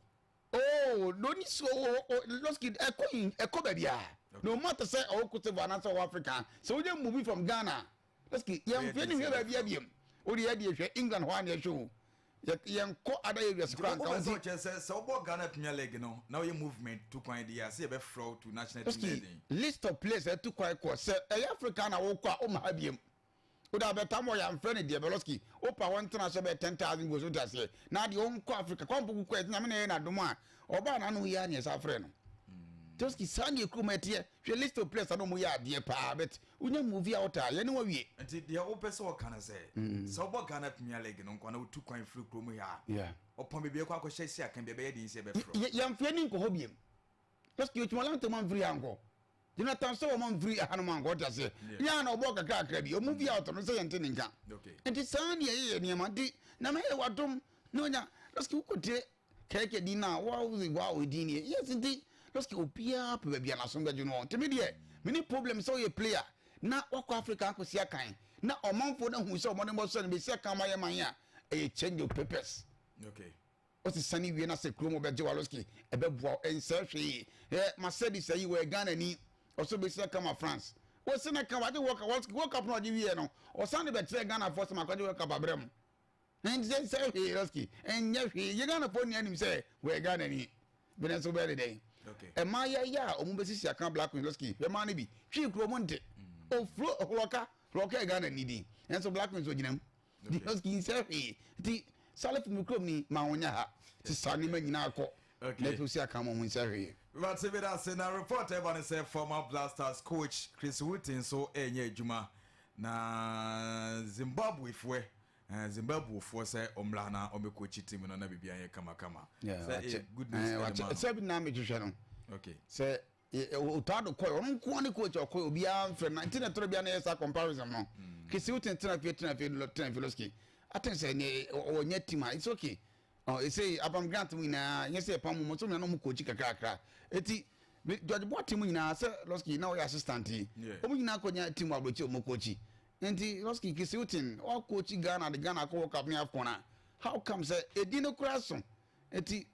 Speaker 4: Oh, no ni so o o Losky ɛkɔ yi ɛkɔ baabi a. No matter sɛ ɔwɔ Kosovo anaasɛ ɔwɔ Africa sɛ wonya movie from Ghana Losky yɛmfrɛ ne hwɛ baabi a biom. Wode yɛ deɛ hwɛ England hɔ a na yɛhwɛ o. Yɛ yɛnkɔ other areas koraa nka
Speaker 2: Wopɛ
Speaker 4: wo
Speaker 2: sɛ
Speaker 4: nti.
Speaker 2: ɔkyerɛ sɛ sɛ wobɔ Ghana Premier League no na woyɛ movement tu kwan deɛ a sɛ yɛbɛfrɛ wo to national team no
Speaker 4: Losky
Speaker 2: yɛ den.
Speaker 4: list of players a ɛtu kwan kɔ sɛ ɛyɛ Africa na wokɔ a womma ha biom. Wode abɛtam hɔ yɛamfrɛ no deɛ Bɛ Losky wopa hɔ ntena hyɛ bɛyɛ 10,000 goals wote aseɛ na deɛ ɔnkɔ Africa kwan mpo kɔ ɛti Nyame na ɛyɛ n'adom a ɔbaa n'ano yi ara na yɛsa frɛ no. Losky saa ne kurom ɛteɛ hwɛ list of players a na ɔmo yɛ adeɛ paa but wonya movie out a yɛne wawie.
Speaker 2: Nti deɛ wopɛ sɛ ɔka no sɛ sɛ wobɔ Ghana Premier League no nko na wotu kwan firi kurom ha a
Speaker 4: Yeah.
Speaker 2: ɔpɔn baabi ɛkɔ akɔhyɛ si akan bi ɛbɛyɛ den sɛ ɛbɛfrɛ wo.
Speaker 4: Yɛmfrɛ ni nkɔ hɔ biem. Losky otuma lante ma mfiri ha nkɔ. Jonathan sɛ wɔn mfiri hanom ankɔ ɔte aseɛ.
Speaker 2: Yeah.
Speaker 4: Yɛn na ɔbɔ kakra kakra bi ɔmo bi out no sɛ yɛnte ne nka.
Speaker 2: Okay.
Speaker 4: Nti saa ne yɛyɛ nneɛma nti na mɛyɛ wadom na onya Losky wokɔtie kɛkɛ din na wow wow din nie yes nti Losky obiara pɛ baabi a n'asom bɛdwo no nti me deɛ mene problem sɛ woyɛ player na wakɔ Africa akɔsi akan na ɔmanfoɔ no ahu sɛ ɔmɔde mmɔ sɛ no bɛsi akan ma yɛ man a ɛyɛ change of papers.
Speaker 2: Okay.
Speaker 4: Ɔsesa ne wie na sɛ kurom ɔbɛgye wa Losky ɛbɛboa wo ɛnsɛ hwee ɛ Mercedes ayi wɔ Ghana ni ɔsɛ bɛsi aka ma France wɔsi na ka wagye World Cup World Cup na ɔgye wie no ɔsan de bɛkyerɛ Ghana foɔ sɛ makɔgye World Cup abrɛ mu ɛnsɛ sɛ hwee Losky ɛnyɛ hwee yɛ Ghana foɔ ni anim sɛ wɔyɛ Ghana ni bɛnɛ nso bɛyɛ de dɛn
Speaker 2: Okay.
Speaker 4: ɛmaa yɛyɛ a ɔmo bɛsisi aka Black Queen Losky hwɛ maa no bi twi kuro mo nte ofuro hlɔka hlɔka yɛ Ghana ni din ɛnso Black Queens ogyina mu Losky nsɛ hwee nti Salif mi kurom ni ma wɔnyɛ ha ti saa nneɛma nyinaa kɔ
Speaker 2: Okay.
Speaker 4: na efi si aka mo ho nsɛ hwee.
Speaker 2: Mate bi da ase na report ɛba ne sɛ former Blasters coach Chris Hughton nso ɛnyɛ adwuma na Zimbabwefoɔ Zimbabwefoɔ sɛ ɔmmra na ɔmmɛkɔkyi team no na biribi ayɛ kamakama. Sɛ ɛyɛ good news ɛde ma no.
Speaker 4: Sɛ bi na mehwehwɛ no
Speaker 2: Okay.
Speaker 4: sɛ Otto Addo kɔɛ ɔno nko ne coach ɔkɔɛ obiara mfrɛ na nti na tɔrɔ biara na yɛ saa comparison no. Chris Hughton tena fie tena fie tena fie Losky aten sɛ ne ɔnyɛ team a it's okay. Ɔ ese Avram Grant mu nyinaa nyɛ sɛ ɛpam mu mo so nyinaa na ɔmo coach kakrakra eti George Boateng mu nyinaa sɛ Losky na ɔyɛ assistant yi ɔmo nyinaa kɔnya team wɔ aburokyi ɔmo coach nti Losky Chris Hughton ɔcoach Ghana de Ghana akɔ World Cup ne AFCON a how come sɛ edi no koraa so eti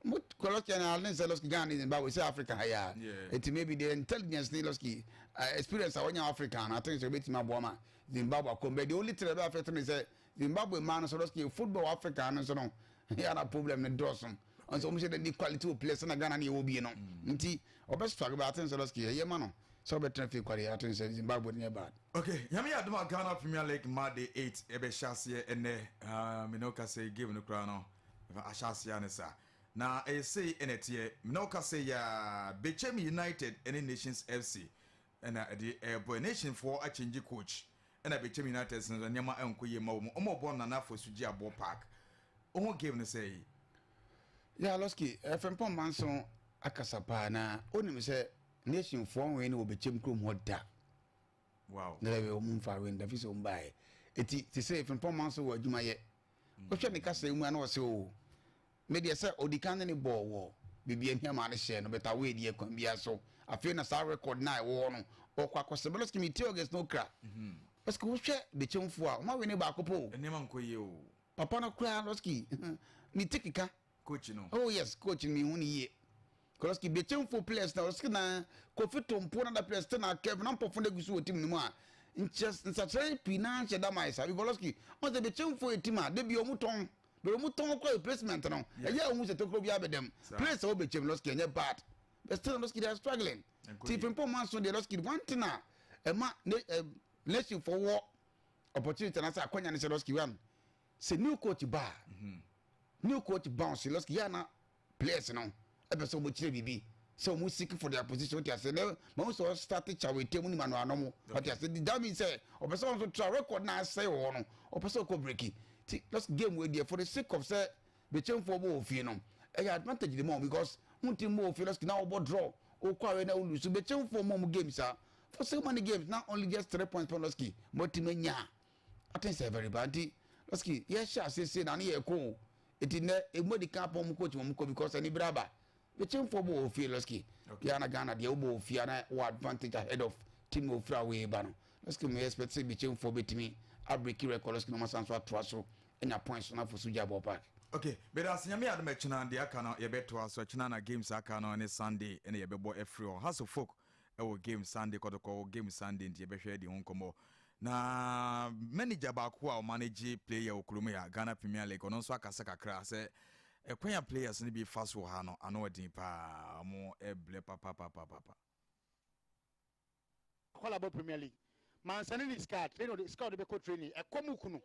Speaker 4: mo kɔ Losky na ne sɛ Losky Ghana ne Zimbabwe sɛ Africa ha ya eti maybe the intelligence ne Losky experience a wɔnya Africa na I think sɛ obetumi aboa ma Zimbabwe akɔ mbɛ the only thing ɛbɛ affect me sɛ Zimbabwe man no so Losky football Africa no so no yɛ na problem ne dɔɔso nso wɔn hyɛ dɛ ne quality of players na Ghana ne yɛ wɔ bie no nti ɔbɛ struggle but I think sɛ Losky ɛyɛ ma no sɛ ɔbɛtena fie kwari I think sɛ Zimbabwe ne yɛ bad.
Speaker 2: Okay, nyame yɛ adom a Ghana Premier League ma day 8 ɛbɛhyɛ aseɛ ɛnɛ mene wo ka sɛ game no koraa no ahyɛ aseɛ ne saa na ɛyɛ sei ɛna ɛteɛ mene wo ka sɛ yɛ Bechem United ɛne Nations FC ɛna ɛde ɛbɔ Nationfoɔ akyɛngye coach ɛna Bechem United nso nneɛma ɛnkɔ yie ma wɔn ɔmo bɔ Nana Fosu gye aboɔ park ɔho game no sɛ yi.
Speaker 4: Yeah, Losky Frimpong Manso akasa paa na onim sɛ Nationfoɔ nwee ne wɔ Bechem kurom hɔ da.
Speaker 2: Wow.
Speaker 4: Na ɛbɛ wɔn mfa wei ndafi sɛ wɔn baeɛ eti te sɛ Frimpong Manso wɔ adwuma yɛ wohwɛ ne kasa mu a na ɔsɛ o me deɛ sɛ odi kan ne ne bɔɔ wɔ biribi ahia maa ne hyɛ no bɛta wei deɛ kwan biara so afei na saa record na ɛwɔ hɔ no ɔkɔ akɔsɛ bɛ Losky mi tie August no kra Losky wohwɛ Bechemfoɔ a wɔn awe ne baako po
Speaker 2: nneɛma nkɔ yie o.
Speaker 4: Papa no koraa Losky ne ti keka.
Speaker 2: Coach no.
Speaker 4: Oh yes, coach no mi hu ne yie. Losky Bechemfoɔ players na Losky na Kofi Tompo na da players te na Kevin na mpɔfo na egu so wɔ team no mu a nkyɛ nsakyerɛ pii na nhyɛ da maa sa because Losky ɔn sɛ Bechemfoɔ yɛ team a de bi ɔmo tɔn bɛrɛ ɔmo tɔn kɔ replacement no ɛyɛ ohun sɛ tokuro bi abɛdɛm players a wɔbɛkyɛm Losky ɛnyɛ bad but still Losky they are struggling ti Frimpong Manso deɛ Losky one thing a ɛma ne ɛ nation fo wɔ opportunity na sɛ akɔnya ne sɛ Losky one sɛ new coach ba new coach bounce Losky yɛ ana players no ɛpɛ sɛ ɔmo kyerɛ biribi sɛ ɔmo seek for their position wote ase ne ma wo sɛ ɔstart kyawete mu ne ma no ano mo wote ase that means sɛ ɔpɛ sɛ ɔno nso tra record na asɛe wɔ hɔ no ɔpɛ sɛ ɔkɔ break ti let's game wei deɛ for the sake of sɛ Bɛkyɛmfoɔ bɔ wɔ fie no ɛyɛ advantage de ma wɔn because wonti mbɔ wɔ fie Losky na wɔbɔ draw okɔ awɛ na wolose Bɛkyɛmfoɔ mɔ ɔmo games a for so many games na only just 3 points pɛ Losky mo ti anya I think sɛ very bad nti. Lɔski yɛhyɛ aseɛ sei na ne yɛkɔ o. Eti nnɛ emu adi kan apɔn mu coach wɔn kɔ because ani bere aba. Bekyemfoɔ bɔ wɔ fie Lɔski. Yɛ na Ghana deɛ wobɔ wɔ fie na wɔ advantage ahead of team ofiri away ba no. Lɔski mo expect sɛ Bekyemfoɔ betumi abreaki record Lɔski na wɔn asan so atoa so anya points no afɔ so gya ball park.
Speaker 2: Ok medase Nyame adom ɛkyena deɛ aka no yɛbɛtoa so ɛkyena na games aka no ne Sunday ɛna yɛbɛbɔ afiri hɔ Hearts of Oak ɛwɔ game Sunday Kɔtɔkɔ wɔ game Sunday nti yɛbɛhwɛ adi ho nkɔmmɔ na manager baako a ɔmanage player wɔ kurom ya Ghana Premier League ɔno nso akasa kakra sɛ ɛkwan a players no bi fa so wɔ ha no ano ɔden paa ɔmo ɛblɛ papapapapa.
Speaker 6: Akwadaa bɔ Premier League. Mansane ne sika training ɔde sika ɔde bɛkɔ training ɛkɔm kunu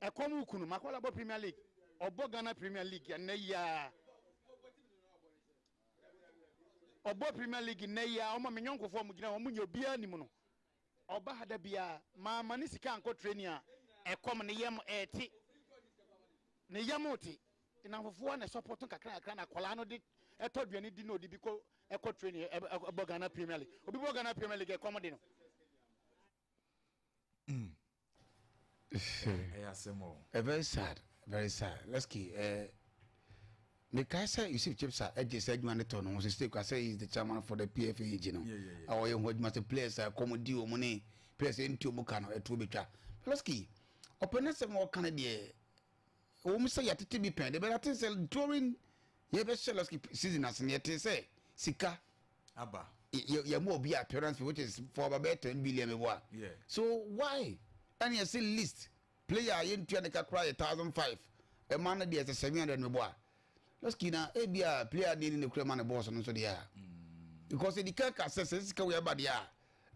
Speaker 6: ɛkɔm kunu makwadaa bɔ Premier League ɔbɔ Ghana Premier League ɛnɛ yia ɔbɔ Premier League nnɛ yia ɔma me nyɔnkofoɔ ɔmo gyina ɔmo nyɛ obiara nim no ɔba ha da biara maama ne sika ankɔ training a ɛkɔm ne yam ɛɛte ne yam te. Nnamfofoɔ na ɛsɔpɔto nkakra nkakra na akwadaa no de ɛtɔ aduane di na ɔde bi kɔ ɛkɔ training ɛbɔ Ghana Premier League. Obi bɔ Ghana Premier League ɛkɔm de no.
Speaker 2: Ɛyɛ asɛm o.
Speaker 4: Very sad, very sad. Letsky, eh, mekae sɛ Yusuf Chipsa agye saa adwuma no tɔ no ho sɛ sɛ kura sɛ he is the chairman for the PFAG no. A ɔyɛ ho adwuma sɛ players a ɛkɔm di wɔn ne players a ɛnti wɔn ka no ɛtoɔ bɛtwa. Letsky, ɔpɛ ne sɛm a ɔka no deɛ Ɛwɔ mu sɛ yɛatete bi pɛn de, but I think sɛ during yɛbɛhyɛ last season ase no yɛtee sɛ sika
Speaker 2: aba
Speaker 4: yɛ mu obi appearance fee which is for about bɛyɛ 10 billion meboa. So why ɛna yɛsɛ list player a yɛntua ne ka koraa yɛ 1,500, ɛma no deɛ sɛ 700 meboa. Lɔski na ebi a player ne ne kura ma ne bɔɔso no nso deɛ a because edi kan ka sɛ sɛ sika wei aba deɛ a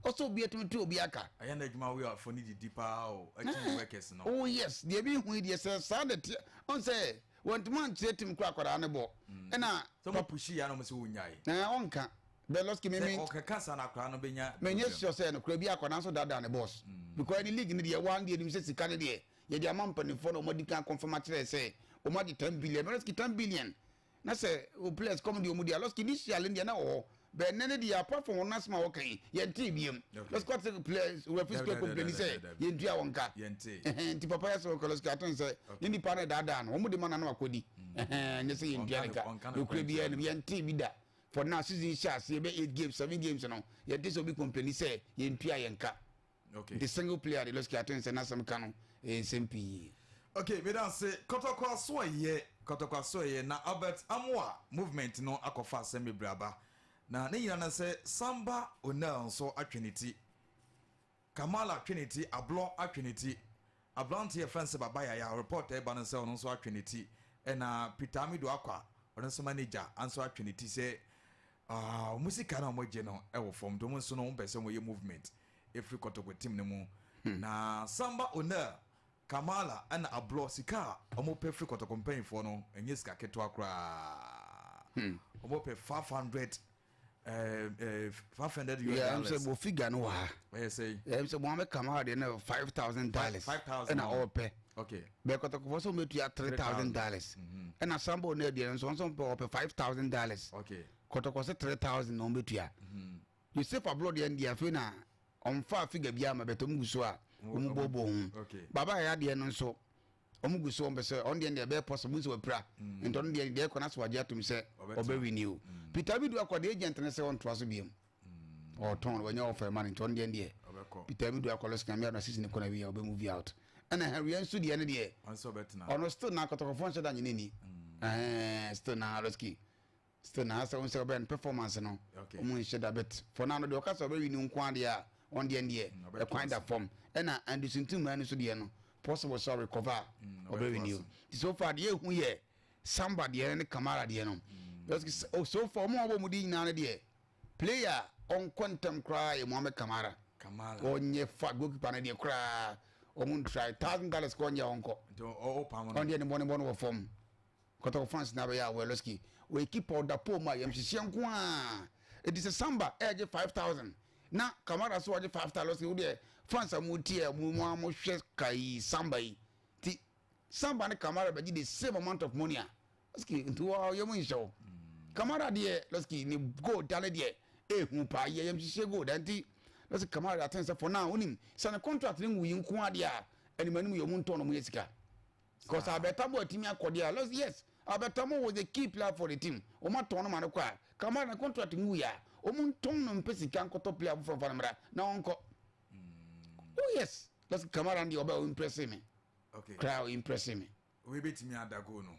Speaker 4: ɔsɛ obi atumi tu obi aka.
Speaker 2: Ɛyɛ na adwuma wei afɔ ne didi paa o akyi workers no.
Speaker 4: Oh yes, deɛ bi hu yi deɛ sɛ saa na ɛteɛ ɔn sɛ wɔntumi ankyerɛ tim kora akwadaa ne bɔ ɛna.
Speaker 2: Sɛ mo pushi ya na mo sɛ wonyae.
Speaker 4: Na ɔnka bɛ lɔski mi mi.
Speaker 2: Sɛ ɔkeka saa na akwadaa no bɛnya.
Speaker 4: Menyɛ sure sɛ no kora bi akwadaa nso daadaa ne boss because ɛne league ne deɛ wɔn deɛ nim sɛ sika ne deɛ yɛde ama mpanimfoɔ na wɔn adi kan confirm akyerɛ sɛ wɔn agye 10 billion. Bɛ lɔski 10 billion na sɛ o players kɔm deɛ wɔn di a lɔski initially deɛ na wɔ hɔ bɛn nne ne deɛ apart from wɔn asɛm a wɔka yi yɛn ti biem lɔski kɔte sɛ players referee square complain sɛ yɛn tua wɔn ka nti papa yɛ sɛ wɔkɔ lɔski ato sɛ ne nipa no daadaa no wɔn de ma na no akɔdi nyɛ sɛ yɛn tua ne ka okura bi yɛn yɛn ti bi da. For now season hyɛ ase yɛbɛ eight games, seven games no yɛn ti sɛ obi complain sɛ yɛn tua yɛn ka. The single player de lɔski ato sɛ n'asɛm ka no ɛyɛ nsɛm pii.
Speaker 2: Okay, meda ase. Kɔtɔkɔ aso ɛyɛ, Kɔtɔkɔ aso ɛyɛ na Albert Amoa movement no akɔfa asɛm bebree aba na ne nyinaa no sɛ Samba Onel nso atwe ne ti, Kamala atwe ne ti, Ablɔ atwe ne ti, aberante yɛ fɛn sɛ Baba Yaya report ɛba no sɛ ɔno nso atwe ne ti, ɛna Peter Amidu Akwa ɔno nso manager nso atwe ne ti sɛ ɔmo sika na ɔmo gye no ɛwɔ fam nti ɔmo nso no ɔmo pɛ sɛ ɔmo yɛ movement efiri Kɔtɔkɔ team no mu. Na Samba Onel, Kamala ɛna Ablɔ sika a ɔmo pɛ firi Kɔtɔkɔ mpanyinfoɔ no ɛnyɛ sika ketewa koraa. Ɔmo pɛ 500 US
Speaker 4: dollars.
Speaker 2: Yeah,
Speaker 4: sɛ mo figure no wɔ ha.
Speaker 2: Ɛyɛ sɛ.
Speaker 4: Ɛyɛ sɛ Mohammed Kamara deɛ no $5,000.
Speaker 2: 5,000
Speaker 4: ɛna ɔɔpɛ.
Speaker 2: Okay.
Speaker 4: Bɛɛ Kɔtɔkɔfɔ sɛ ɔmo etua $3,000. Ɛna Samba Onel deɛ nso ɔnso ɔpɛ $5,000.
Speaker 2: Okay.
Speaker 4: Kɔtɔkɔ sɛ 3,000 na ɔmo betua. Yosef Ablɔ deɛ deɛ afei na ɔmfa figure bi ama bɛtɛ ɔmo gu so a ɔmo bɔbɔ ho.
Speaker 2: Okay.
Speaker 4: Baba yɛ adeɛ no nso ɔmo gu so ɔmo pɛ sɛ ɔno deɛ deɛ ɛbɛyɛ possible nso wapira nti ɔno deɛ deɛ ɛkɔ na so wagye atum sɛ ɔbɛ renew. Peter Amidu akɔ deɛ agent no sɛ ɔntoa so biom ɔtɔn wɔnyɛ ɔfɛ ma no nti ɔno deɛ deɛ Peter Amidu akɔ lɔsi nyame adɔ season kɔ na wi a ɔbɛ move out. Ɛna Henry nso deɛ no deɛ ɔno still na Kɔtɔkɔfoɔ nhyɛ da nyɛ n'ani ɛɛ still na lɔski still na asɛ wɔn sɛ ɔbɛn performance no ɔmo nhyɛ da, but for now no deɛ ɔka sɛ ɔbɛ renew nko adeɛ a ɔno deɛ deɛ ɛkwan da fam. Ɛna Anderson Tummaa no nso deɛ no possible sɛ ɔrecover a ɔbɛ renew. Nti so far deɛ ehu yɛ Samba deɛ ne Kamara deɛ no. So far ɔmo a wɔbɔ mu di nyinaa no deɛ player ɔnkɔ ntɛm koraa yɛ Mohammed Kamara. Ɔnyɛ fa goalkeeper no deɛ koraa ɔmo ntry $1,000 kɔ ɔnyɛ ɔnkɔ. Ɔno deɛ ne bɔ ne bɔ no wɔ fam. Kɔtɔkɔ fans na bɛyɛ awɛ lɔski wɔyɛ keeper ɔda pole mu a yɛm hyehyɛ nko a eti sɛ Samba ɛgye 5,000 na Kamara so ɔgye 5,000 lɔski wo deɛ fans a mo tie mo mo a mo hwɛ ka yi Samba yi ti Samba ne Kamara bɛgye the same amount of money a lɔski nti wɔ yɛm nhyɛ o Kamara deɛ lɔski ne goal da ne deɛ ehu paa yɛ yɛm hyehyɛ goal da nti lɔski Kamara aten sɛ for now onim sɛ ne contract ne nwu yi nko adeɛ a. Anim anim yɛ ɔmo ntɔn na ɔmo yɛ sika. Because Albert Amoah atumi akɔ deɛ a, let's yes, Albert Amoah was the key player for the team. Ɔmo atɔn no ma no kɔ a, Kamara ne contract nwu yɛ a, ɔmo ntɔn no mpɛ sika nkɔtɔ player foforɔ nfa no mmra na ɔnkɔ. Oh yes, let's Kamara deɛ ɔbɛ o impress me.
Speaker 2: Okay.
Speaker 4: Koraa o impress me.
Speaker 2: Wei bɛtumi ada goal no.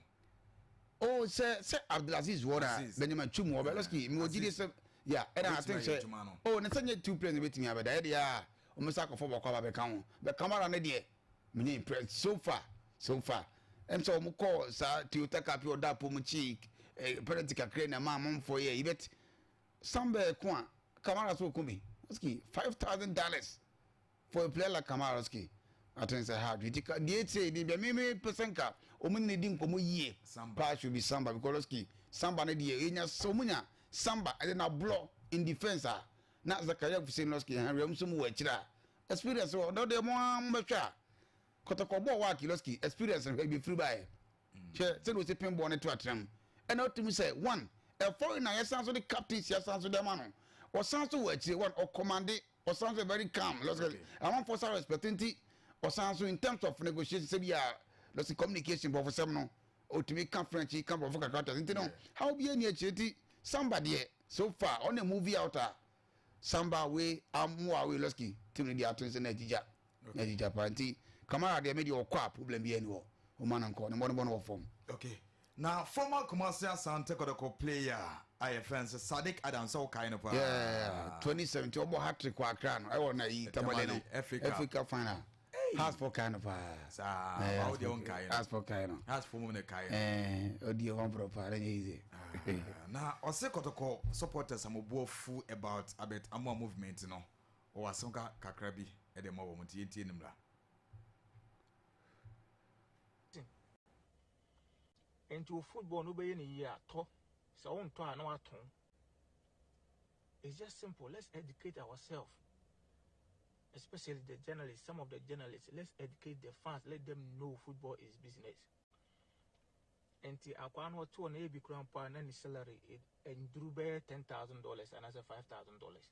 Speaker 4: Oh sɛ sɛ Abdulaziz wɔ na Benjamin Chum wɔ bɛ lɔski mi wɔ gyidie sɛ ya ɛna I think sɛ oh ne sɛ nyɛ two players bɛtumi abɛda ɛdeɛ a wɔn sɛ akɔfɔ bɔkɔ aba bɛka ho bɛ Kamara ne deɛ mi nyɛ impressed so far, so far. Ɛm sɛ wɔn kɔ saa Toyota Cup yi ɔda apɔ mu kyi eh, penalty kakra na ɛma amanfoɔ yɛ yi but Samba ɛko a Kamara so ɔko bi lɔski $5,000 for a player like Kamara lɔski I think sɛ hard nti ka deɛ etie ni bɛ mímí pɛ sɛ nka wɔn nyina di nkɔmɔ yie paa should be Samba because lɔski Samba ne deɛ enya sɛ wɔn nya Samba ɛde na blɔ in defence a na Zakaria Hussein lɔski Henry wɔn nso mu wɔ akyire a experience wɔ ɔdɔ deɛ mo ara mo bɛhwɛ a kɔtɔkɔ bɔɔ wɔ Akiloski experience no hwɛ bi firi baeɛ hwɛ sɛdeɛ ɔsi pin bɔɔl no to atena mu ɛna ɔtumi sɛ one ɛfɔre na yɛsan so de captain si asan so de ama no ɔsan so wɔ akyire one ɔkɔmande ɔsan so very calm lɔsi amanfoɔ sa respect nti ɔsan so in terms of negotiation sɛbi a lɔsi communication bɔfo sɛm no ɔtumi ka French ka bɔfo kakra tɛ nti no how bi ɛni akyire ti Samba deɛ so far ɔna movie out a Samba we amoa we lɔski team no deɛ ato nsa na agyigya na agyigya paa nti Kamara deɛ me deɛ ɔkɔ a problem biara ni hɔ ɔma no nkɔ ne mmɔdenbɔ no wɔ fam.
Speaker 2: Okay na former Kumasi Asante Kotoko player a yɛfrɛ no sɛ Sadiq Adams sɛ wokae no paa.
Speaker 4: Yeah, 2017 ɔbɔ hat trick wɔ Accra no ɛwɔ na yi Tamale no
Speaker 2: FA Cup.
Speaker 4: FA Cup final. Hearts fo kae no paa.
Speaker 2: Saa
Speaker 4: Eh,
Speaker 2: ba wo deɛ wonkae no.
Speaker 4: Hearts fo kae no.
Speaker 2: Hearts fo mu na kae no.
Speaker 4: Eh, ɔdi ɛhɔ mporɔ paa na nyɛ easy.
Speaker 2: Ah, na ɔse Kɔtɔkɔ supporters a mo bo afu about Albert Amoah movement no, ɔwɔ asɛm ka kakra bi de ma wɔn nti yɛntie no mmra.
Speaker 7: Nti wo football no wobɛyɛ no yie a tɔ, sɛ wontɔ a na watɔn. It's just simple. Let's educate ourselves, especially the journalists, some of the journalists. Let's educate the fans. Let them know football is business. Nti akwaa no ɔtoɔ no ebi kura mpo a na ne salary nduru bɛyɛ $10,000 anaasɛ $5,000.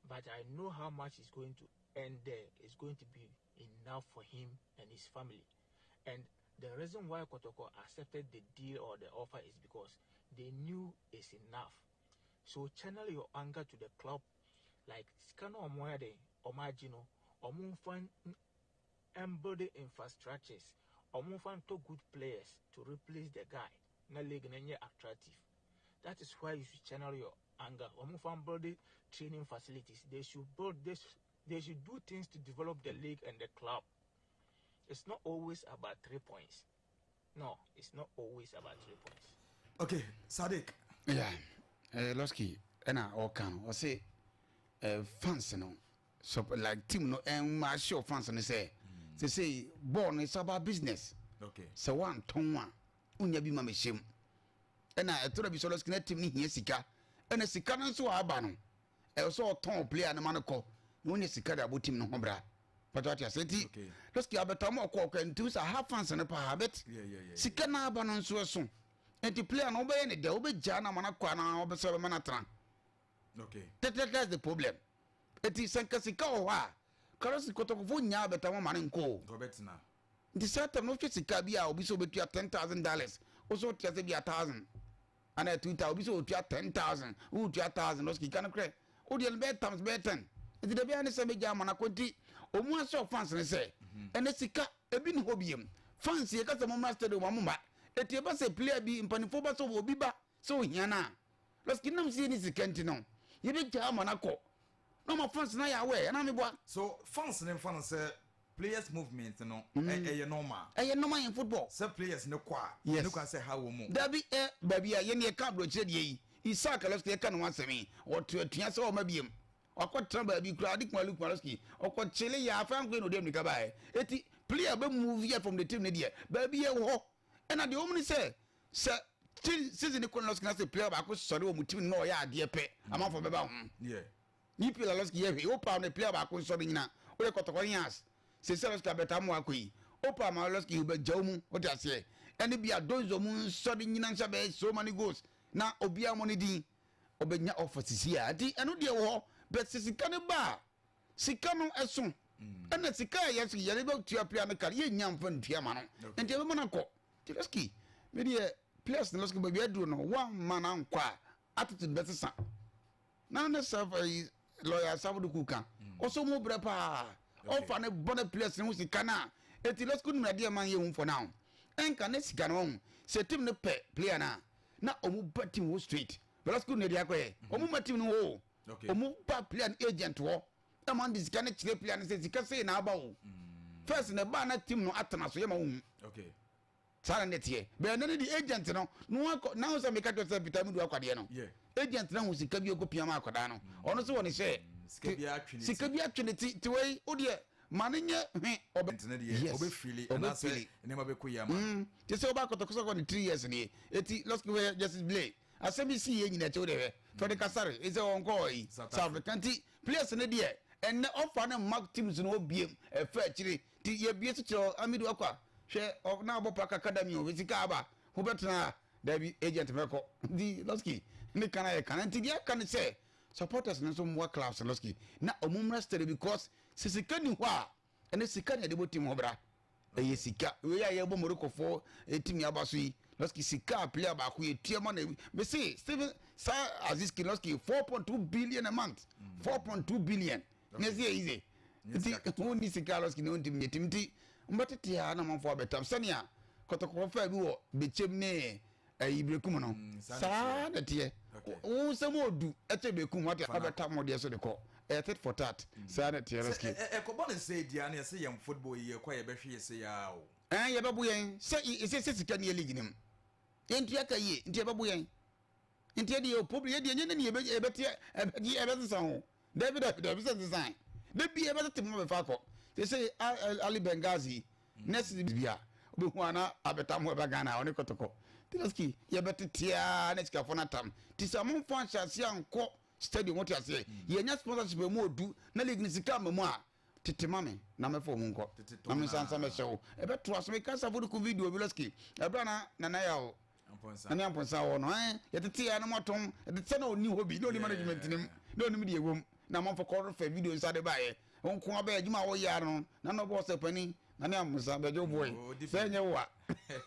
Speaker 7: But I know how much he's going to earn there. It's going to be enough for him and his family. And the reason why Kotoko accepted the deal or the offer is because they knew it's enough. So channel your anger to the club. Like sika no ɔmo ayɛ den, ɔmo agye no, ɔmo nfa mbuild infrastructures, ɔmo nfa ntɔ good players to replace the guy. Na league no nyɛ attractive. That is why you should channel your anger. Ɔmo nfa build training facilities. They should build this. They should do things to develop the league and the club. It's not always about 3 points. No, it's not always about 3 points.
Speaker 2: Okay, Sadiq.
Speaker 4: Yeah, Losky ɛna ɔka no ɔse fans no so like team no ɛnma ahyɛ fans no sɛ sɛ bɔɔl no it's about business. Sɛ woantɔn a wonya bi ma mehyɛ mu ɛna ɛtɔrɔ bi sɛ Losky na team no hia sika ɛna sika no nso a aba no ɛwɔ sɛ ɔtɔn player no ma no kɔ na wonya sika de abɔ team no ho bra pàtó ati ase nti Losky abɛtɔ ama ɔkɔ ɔkɔ nti sɛ ha fans no paa but sika no aba no nso ɛso nti player no wobɛyɛ ne dɛ wobɛgyaa no ama no akɔ anaa wobɛsɛ wobɛma no atena. That that's the problem. Eti sɛ nka sika wɔ hɔ a karɔsi Kɔtɔkɔfo nyaa bɛta wɔn ma ne nkɔ o.
Speaker 2: Ɔbɛtena.
Speaker 4: Nti saa tam no wohwɛ sika bi a obi sɛ obetua $10,000 wosɛ wotua sɛ bi a thousand ana 2,000 obi sɛ otua 10,000 wotua thousand ɔsɛ sika no korɛ wodeɛ no bɛyɛ times bɛyɛ 10 nti dabi a ne sɛ bɛgya ama no akɔ nti ɔmu ahyɛ fans ne sɛ ɛnɛ sika ebi ne hɔ biem fans yɛ kasa mo mmra stadium ɔmo mma eti eba sɛ player bi mpanimfoɔ ba sɛ obi ba sɛ ohia no a lɔsiki nam sie ne sika nti no yɛbɛgya ama no akɔ na ɔma fans no ayɛ awɛ ɛna meboa.
Speaker 2: So fans ne nfa no sɛ players movement no ɛyɛ normal?
Speaker 4: Ɛyɛ normal in football.
Speaker 2: Sɛ players ne kɔ a ne kwan sɛ ha wɔ mu.
Speaker 4: Dabi ɛ baabi a yɛn yɛ ka aburokyerɛ deɛ yi Isaac lɔsiki yɛ ka ne ho asɛm yi ɔto atua sɛ ɔma biem ɔkɔ tena baabi kura ade kuma Luke Malosky ɔkɔ kyele yɛ afa nkoe na ɔde amirika baeɛ eti player bɛ move yɛ from the team ne deɛ baabi yɛ wɔ hɔ ɛna deɛ wɔn ni sɛ sɛ team season kɔ no lɔsiki na sɛ player baako sɔre wɔ mu team no na ɔyɛ adeɛ pɛ amanfo bɛba ho. Ni player lɔsiki yɛ hwee opa ne player baako nsɔre nyina o de Kɔtɔkɔ yas sese lɔsiki abɛta mu akɔ yi opa ma lɔsiki bɛ gya mu o de aseɛ ɛne bi a donzo mu nsɔre nyina nhyɛ bɛyɛ so many goals na obiara mo ne din ɔbɛnya ɔfa sisi a nti ɛno deɛ wɔ hɔ bɛ sɛ sika no ba a sika no ɛso. Ɛna sika a yɛso yɛde bɛtua player no ka no yɛnnya mfa ntua ma no. Nti yɛbɛma no akɔ. Nti Losky, me deɛ players no Losky baabi aduro no woamma no ankɔ a attitude bɛsesa. Na ne sɛ ɛyi lawyer Asafo Duku ka ɔsɛ ɔmo brɛ paa ɔfa ne bɔ ne players ne ho sika no a eti Losky nim adeɛ ma yɛ hu for now. Ɛnka ne sika no ɔho sɛ team no pɛ player no a na ɔmo ba team hɔ straight. But Losky nim deɛ akɔyɛ ɔmo ma team no hɔ o ɔmo ba player no agent hɔ. Ɛma no de sika no kyerɛ player no sɛ sika sei na aba o. First na ɛbaa na team no atena so yɛ ma wohu.
Speaker 2: Okay.
Speaker 4: Saa na ne teɛ. Bɛn ne de agent no no akɔ na sɛ meka kyerɛ sɛ Peter Mudu akwadeɛ no.
Speaker 2: Yeah.
Speaker 4: Agent no ho sika bi ɔkɔ pia ma akwadaa no. Ɔno so wɔ ne hyɛ.
Speaker 2: Sika bi atwe ne ti.
Speaker 4: Sika bi atwe ne ti. Ti wei wo deɛ ma ne nyɛ hwe ɔbɛ.
Speaker 2: Agent no deɛ
Speaker 4: Yes.
Speaker 2: ɔbɛ fili
Speaker 4: Ɔbɛ
Speaker 2: anaasɛ
Speaker 4: fili.
Speaker 2: nneɛma bɛkɔ yie ama no.
Speaker 4: Te sɛ ɔba akɔtɔkɔsɔ kɔ ne 3 years nie. Eti Losky hwɛ Justice Blay. Asɛm yi sii yɛ nyina akyi wo deɛ hwɛ Freddy Kasare sɛ ɔnkɔ yi South Africa nti players no deɛ ɛnɛ ɔfa no mma teams no hɔ biem ɛfɛ akyire nti yɛbie so kyerɛ Amidu Akwa hwɛ na ɔbɔ Park Academy o sika aba ho bɛtena ha daabi agent mɛkɔ nti Losky ne kana yɛ kana nti deɛ aka ne sɛ supporters no nso mmoa clubs Losky na ɔmo mmra steady because sɛ sika ni hɔ a ɛne sika na yɛde bɔ team ho bra ɛyɛ sika wei a yɛbɔ moroccofoɔ ɛtumi aba so yi lɔski sika a player baako yɛ tua ma na mese steven saa aziski lɔski 4.2 billion a month 4.2 billion na ɛsɛ yɛ easy nti wonni sika lɔski na wontumi nyɛ tim nti mbɛtete a na manfoɔ abɛtam sɛnea kɔtɔkɔfɔ faa bi wɔ bɛkyɛm ne ɛyi berekum no saa na teɛ wo nsɛm ɔdu ɛkyɛ berekum wate abɛtam wo deɛ so de kɔ ɛyɛ tit for tat saa na teɛ lɔski
Speaker 2: ɛkɔbɔ ne sɛ di a na yɛsɛ yɛn football yi yɛkɔ a yɛbɛhwe yɛ sɛ yɛa o
Speaker 4: ɛn yɛbɛbo yɛn sɛ ɛsɛ sɛ sika ne yɛ league no mu yɛntua ka yie nti yɛbɛbo yɛn nti yɛde yɛ problem yɛde ɛnyɛ ne ne yɛbɛteɛ ɛbɛgye ɛbɛsesa ho Dabi dabi dabi sɛ nsesan da bi ɛbɛtete mu abɛfa akɔ te sɛ Ali Benghazi next bi a wobɛhu ana abɛtam hɔ ɛba Ghana ɔne kɔtɔkɔ Tiloski yɛbɛtete a na sikafoɔ no atam te sɛ ɔmomfa nhyɛaseɛ ankɔ stadium wote aseɛ yɛnya sponsorship mu ɔdu na league no sika ama mu a tete ma me na mɛfa ɔmu nkɔ na me nsa nsa mɛhyɛ wo ɛbɛtoa so meka safo de ko video bi Loski ɛberɛ na nana yɛ Nane Amponsah wɔ no ɛn yɛtete yɛ anam atɔn ɛte sɛ na ɔni hɔ bi na ɔni management nim na ɔnim deɛ ɛwom na amanfo kɔre fɛ video nsa de baeɛ nko abɛyɛ adwuma a wɔyɛ ano na na ɔbɔ sɛ panin Nane Amponsah bɛgye wo boy sɛ ɛnyɛ wo a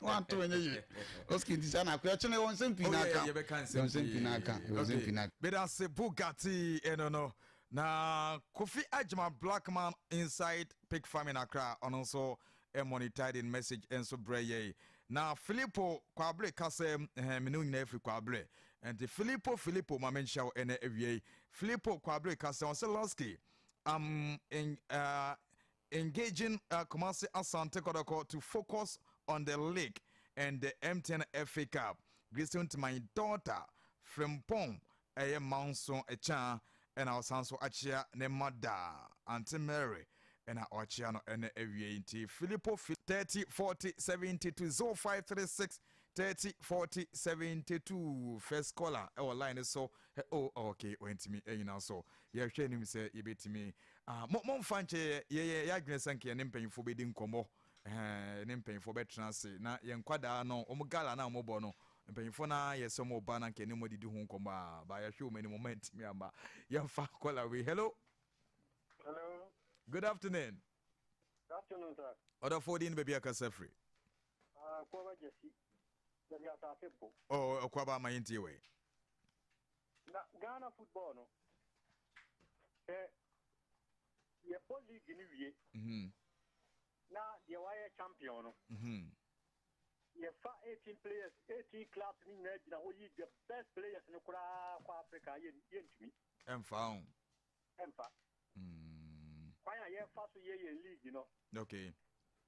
Speaker 4: wanto ɛnyɛ yie Oski nti saa na akɔyɛ kyene wɔ nsɛm pii na aka wɔ nsɛm pii na aka wɔ nsɛm pii na aka.
Speaker 2: Medase Bugatti ɛno no na Kofi Agyeman Blackman inside pig farming Accra ɔno nso monetizing message nso brɛ yɛn. Na Filipo Kwabere ka sɛ, ɛhɛn, me ne wo nyinaa firi Kwabere. Nti Filipo, Filipo, ma menhyɛ wo ɛnɛ awia yi. Filipo Kwabere ka sɛ, ɔsɛ Losky, I'm in, engaging Kumasi Asante Kotoko to focus on the league and the MTN FA Cup. Greeting to my daughter, Frimpong Ɛyɛ manso kya ɛna ɔsan so akyea ne mma daa. Aunty Mary ɛna ɔkyea no ɛnɛ awia yi nti Filipo fi 30 40 72 0536 30 40 72 first caller ɛwɔ line no so ɛ oh okay wantumi anyina so yɛhwɛ anim sɛ yɛbɛtumi ah mo momfa nkyɛ yɛ yɛ yɛ adwene sɛ nka yɛne mpanyinfoɔ bɛdi nkɔmmɔ Ɛhɛɛ, ne mpanyinfoɔ bɛtena ase na yɛn nkwadaa no wɔn gala no a wɔbɔ no mpanyinfoɔ no ara yɛ sɛ wɔn ba na nka ɛne wɔn adidi ho nkɔmmɔ a ba yɛhwɛ wɔn anim wɔn antumi amma yɛmfa kɔla wei hello.
Speaker 8: Hello.
Speaker 2: Good afternoon.
Speaker 8: Good afternoon, sir.
Speaker 2: Ɔdɔfoɔ din baabi akasa firi.
Speaker 8: Ah, Kwaba Gyasi. Yɛde asase bo.
Speaker 2: Oh, Kwaba ama yɛntie wei.
Speaker 8: Na Ghana football no, sɛ yɛbɔ league no wie na deɛ wayɛ champion no yɛfa 18 players 18 clubs no nyinaa gyina hɔ yi the best players no koraa kɔ Africa yɛntumi.
Speaker 2: Ɛmfa ho.
Speaker 8: Ɛmfa. Kwan a yɛfa so yɛ yɛn league no.
Speaker 2: Okay.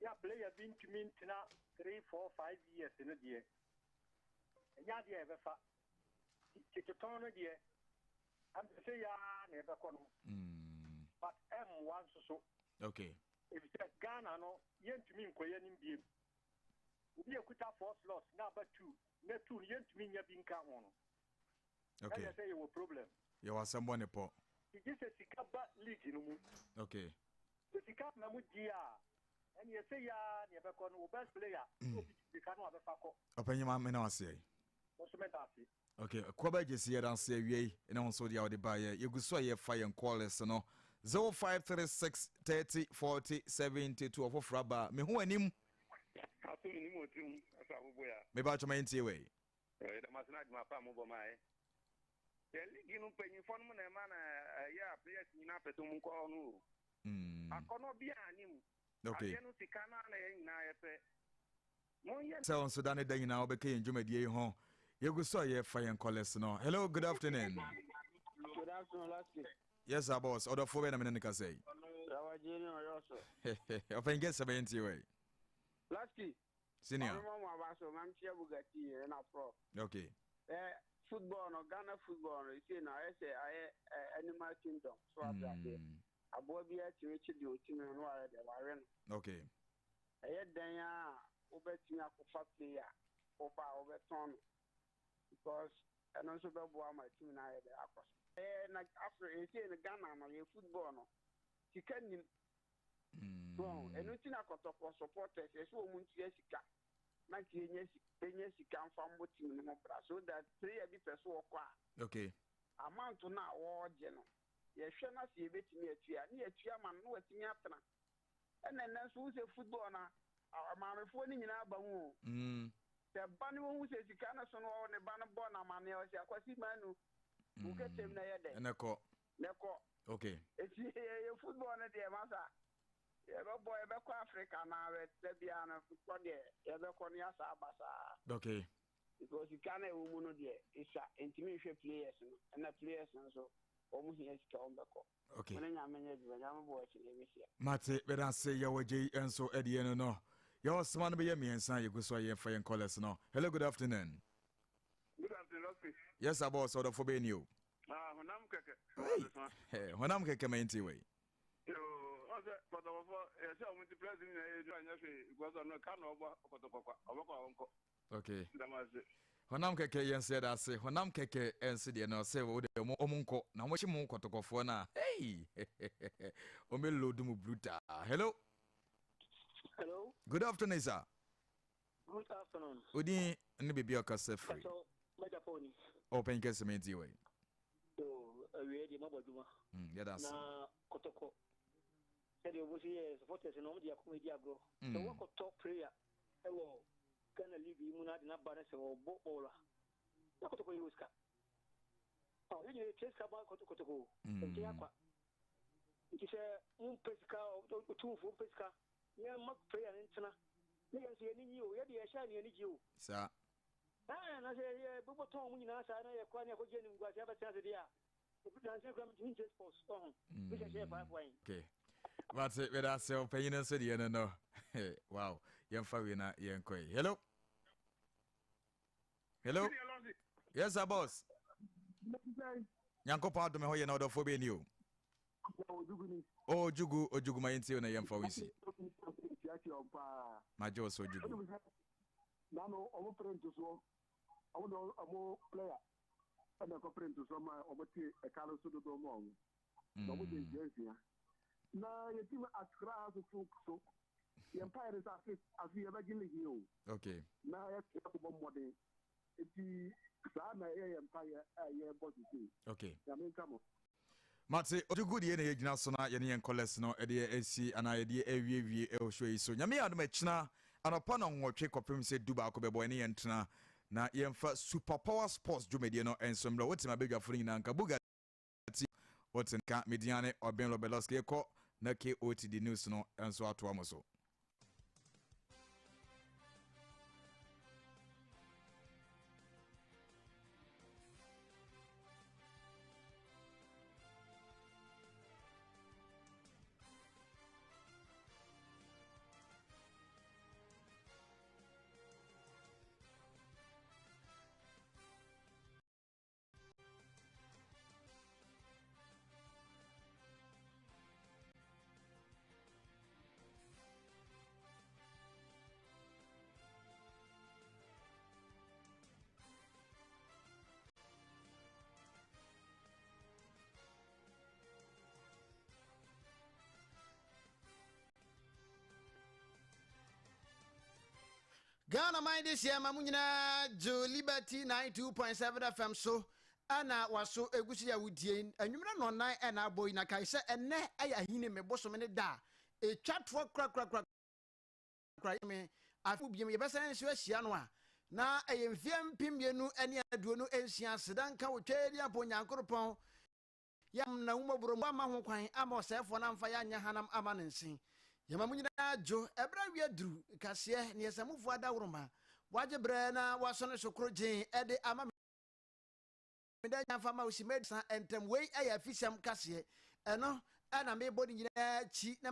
Speaker 8: Yɛ player bi ntumi ntena 3 4 5 years no deɛ ɛnyɛ adeɛ a yɛbɛfa. Tetetɔn no deɛ ɛmfa sɛ yɛ ara na yɛbɛkɔ no. But ɛmmoa nso so.
Speaker 2: Okay.
Speaker 8: Efisɛ Ghana no yɛntumi nkɔ yɛn anim biem. Obi ekuta four slots na aba two na two no yɛntumi nya bi nka ho no.
Speaker 2: Okay.
Speaker 8: Ɛyɛ sɛ yɛwɔ problem.
Speaker 2: Yɛwɔ asɛm bɔ ne pɔ.
Speaker 8: Gye sɛ sika ba league no mu.
Speaker 2: Okay.
Speaker 8: Sɛ sika ma mu di a ɛne ɛsɛ yɛ ara na yɛbɛkɔ no wo best player na obi sika no abɛfa kɔ.
Speaker 2: Ɔpanyin ma me na waseɛ.
Speaker 8: Mo nso meda ase.
Speaker 2: Ok Kwaba Gyesi yɛda ase awia yi ne wo nso deɛ wode baeɛ. Yɛgu so a yɛfa yɛn callers no. 0536 30 40 72 ɔfoforɔ aba mehu anim.
Speaker 9: Aso menim wɔ tirim asa abobo ya.
Speaker 2: Meba atwama yɛntie wei.
Speaker 9: Yɛda mo ase na adwuma pa a mobɔ ma yɛ. Yɛ league no mpanyinfoɔ no mu na ɛma na ɛyɛ a players nyinaa pɛ sɛ wɔn nkɔ hɔ no o. Akɔnɔ biara nni mu.
Speaker 2: Okay.
Speaker 9: Adeɛ no sika no ara na yɛn nyinaa yɛpɛ. Monyɛ.
Speaker 2: Sɛ wo nso da ne da nyinaa wobɛka yɛn dwumadie yi ho. Yɛgu so a yɛrefa yɛn callers no. Hello, good afternoon.
Speaker 10: Good afternoon, Lasky.
Speaker 2: Yes, sir, boss. Ɔdɔfoɔ bɛn na me ne no kasa yi?
Speaker 10: Rawagye ne ɔyɔ so.
Speaker 2: Ɔpɛn kɛsɛ bɛyɛ ntie wɔ yi.
Speaker 10: Lasky.
Speaker 2: Senior.
Speaker 10: Ɔno mo aba so, mam kyia Bugatti ɛna pro.
Speaker 2: Okay.
Speaker 10: Eh, football no, Ghana football no, ese na ayɛ sɛ ayɛ animal kingdom. So ate aseɛ. Aboa bi atumi kye deɛ ɔtumi no, na wayɛ deɛ wawe no.
Speaker 2: Okay.
Speaker 10: Ɛyɛ dɛn a wobɛtumi akɔfa player woba a wobɛtɔn no because ɛno nso bɛboa ma team no ayɛ dɛ akɔ so. Ɛyɛ na afro ɛsei no Ghana no yɛ football no sika nnim so wahu ɛno nti na kɔtɔkɔ supporters ɛsɛ wɔn ntua sika na nka yɛnya yɛnya sika mfa mmɔ team no ho bra so that player bi pɛ so ɔkɔ a
Speaker 2: okay
Speaker 10: amount no a wɔregye no yɛhwɛ na sɛ yɛbɛtumi atua ne yɛatua ma no na watumi atena Ɛna ɛnɛ nso wohu sɛ football no maamefoɔ no nyinaa ba mu o. Sɛ ba no wɔhu sɛ sika no so no ɔwɔ ne ba no bɔ no amaneɛ ɔsɛ Akwasi Manu wo kɛtɛm na ɛyɛ dɛn?
Speaker 2: Ɛnɛ kɔ.
Speaker 10: Na ɛkɔ.
Speaker 2: Okay.
Speaker 10: Eti yɛ football no deɛ masa yɛbɛbɔ yɛbɛkɔ Africa na da biara no kɔ deɛ yɛbɛkɔ no yɛasa aba saa.
Speaker 2: Okay.
Speaker 10: Because sika no a ɛwɔ mu no deɛ esua ntumi nhwɛ players no ɛna players no nso wɔn hia sika wɔn bɛkɔ.
Speaker 2: Okay.
Speaker 10: Mo ne Nyame nyɛ adwuma, Nyame boa akyi na yɛbɛhyia.
Speaker 2: Mate, meda ase yɛwɔ gye yi nso ɛdeɛ no no. Yɛwɔ soma no bɛyɛ mmiɛnsa yɛgu so a yɛmfa yɛn callers no. Hello, good afternoon.
Speaker 9: Good afternoon, Lɔfi.
Speaker 2: Yes, sir, boss, ɔdɔfo bɛyɛ ni o.
Speaker 9: Ah, honam kɛkɛ.
Speaker 2: Hey, honam kɛkɛ ma yɛntie wei.
Speaker 9: Yoo, ɔsɛ kɔtɔkɔfɔ yɛhyɛ ɔmo nti president nyinaa yɛ adwuma nyɛ hwee because ɔno ka na ɔbɔ kɔtɔkɔkwa ɔbɛkɔ a ɔnkɔ.
Speaker 2: Okay. Honam kɛkɛ yɛn nso yɛda ase. Honam kɛkɛ nso deɛ no sɛ wo deɛ ɔmo ɔmo nkɔ na ɔmo kye mo kɔtɔkɔfoɔ no a hey ɔmo bɛ load mo brutal. Hello.
Speaker 10: Hello.
Speaker 2: Good afternoon sir.
Speaker 10: Good afternoon.
Speaker 2: Odin ne baabi a ɔkasa firi.
Speaker 10: Pastor Maja Poni.
Speaker 2: Ɔpɛn kɛse mi nti wɔ yi.
Speaker 10: So awie deɛ mabɔ adwuma.
Speaker 2: Yɛda ase.
Speaker 10: Na kɔtɔkɔ sɛdeɛ ɔmo si yɛ supporters no ɔmo de akoma di agorɔ. Sɛ wɔkɔtɔ prayer ɛwɔ Ghana league yi mu na ade no aba no sɛ ɔbɔ bɔɔl a na kotoko yɛ sika. Ɔ yɛn nyinaa yɛtua sika ma kotoko o, ɛnkyɛ akwa. Nti sɛ mompɛ sika otumfoɔ mpɛ sika na yɛmma prayer no ntena na yɛn nso yɛn ani nye o, yɛde yɛhyɛ a na yɛn ani gye o.
Speaker 2: Saa.
Speaker 10: Ɛɛ na sɛ yɛbɛbɔ tɔn mu nyinaa saa na yɛkɔ a na yɛkɔgye animguase abɛtena ase deɛ a
Speaker 2: Okay. Mate, meda ase ɔpanyin nso deɛ no no. Wow. Yɛmfa wei na yɛnkɔ yi. Hello. Hello. Yes, sir, boss. Nyankopɔn adome hɔ yɛ na ɔdɔfoɔ bɛni o. Ojugu, Ojugu ma yɛntie na yɛmfa wo nsi. Magye wo so Ojugu.
Speaker 11: Nano, ɔmo pere ntosoɔ, ɔmo de ɔmo player ɛna ɛkɔpere ntosoɔ ma wɔn te ɛka no so dodoɔ ma wɔn na wɔn de nsia nsia na yɛtim akra asofo so yɛn mpaeɛ no sɛ afe afe yɛbɛgye league yi o
Speaker 2: okay
Speaker 11: na yɛte akɔbɔ mmɔden nti saa na ɛyɛ yɛn mpaeɛ a yɛbɔ sisi
Speaker 2: okay
Speaker 11: nyame nka mo.
Speaker 2: Mate, Ojugu deɛ na yɛgyina so na yɛne yɛn callers no de asi anaa yɛde awiewie ɛwɔ show yi so. Nyame yɛ adom ɛkyena anɔpa nɔnwɔtwe kɔpem sɛ du baako bɛbɔ ɛne yɛn ntena na yɛmfa Super Power Sports dwumadie no nso mmerɛ. Wote m'abadwafoɔ no nyinaa nka Bugatti wote nka Mediane Ɔben Lobelowski yɛkɔ na KOTD News no nso atoa mo so.
Speaker 12: Ghana man de hyia ma mo nyinaa gye Liberty 92.7 FM so. Ɛna waso egu so yɛ wodie yi, anwummerɛ nnɔnnan ɛna abɔ yi, na kae sɛ ɛnnɛ ɛyɛ Ahinime bosome ne da a ɛtwa toɔ korakorakorakora me afe mu biom yɛbɛsan nso ahyia no a na ɛyɛ mfeɛ 2026. Aseda nka wo Tweediapo Onyankoropɔn, yɛ na wumɔborɔ mu ama ho kwan ama ɔsɛefoɔ no amfa yɛ anyɛ hanam ama ne nse. Yɛma mo nyinaa dwo ɛberɛ awie duru kaseɛ ne yɛsamufoɔ adaworoma wagye berɛ na wasɔ ne so koro gyee ɛde ama meda nya mfa ma wo simma 30 ntam. Wei yɛ afisɛm kaseɛ, ɛno na mebɔ ne nyinaa akyi na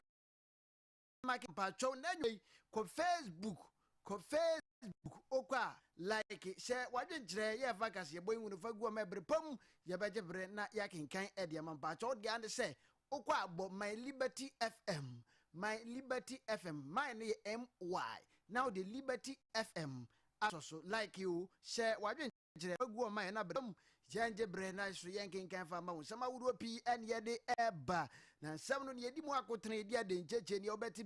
Speaker 12: make mpakyɛw na anwummerɛ yi kɔ Facebook, kɔ Facebook, okɔ a like hyɛ wadwenkyerɛ yɛ fa kaseɛ bɔ yi hunu fa gu ɔma ɛbere pa mu yɛbɛgye bere na yɛakenkan ɛde ama. Mpakyɛw deɛ ane sɛ okɔ a bɔ My Liberty FM, My Liberty FM, my no yɛ MY na wode Liberty FM asɔ so, like o, hyɛ wadwenkyerɛ kyerɛ agu ɔman yɛn abere mu, yɛngye berɛ na so yɛnkenkan fa ma wo. Nsɛm ahodoɔ pii ɛne yɛde ɛba na nsɛm no ne yɛdi mu akotene, yɛdi adenkyekye ne wobɛte.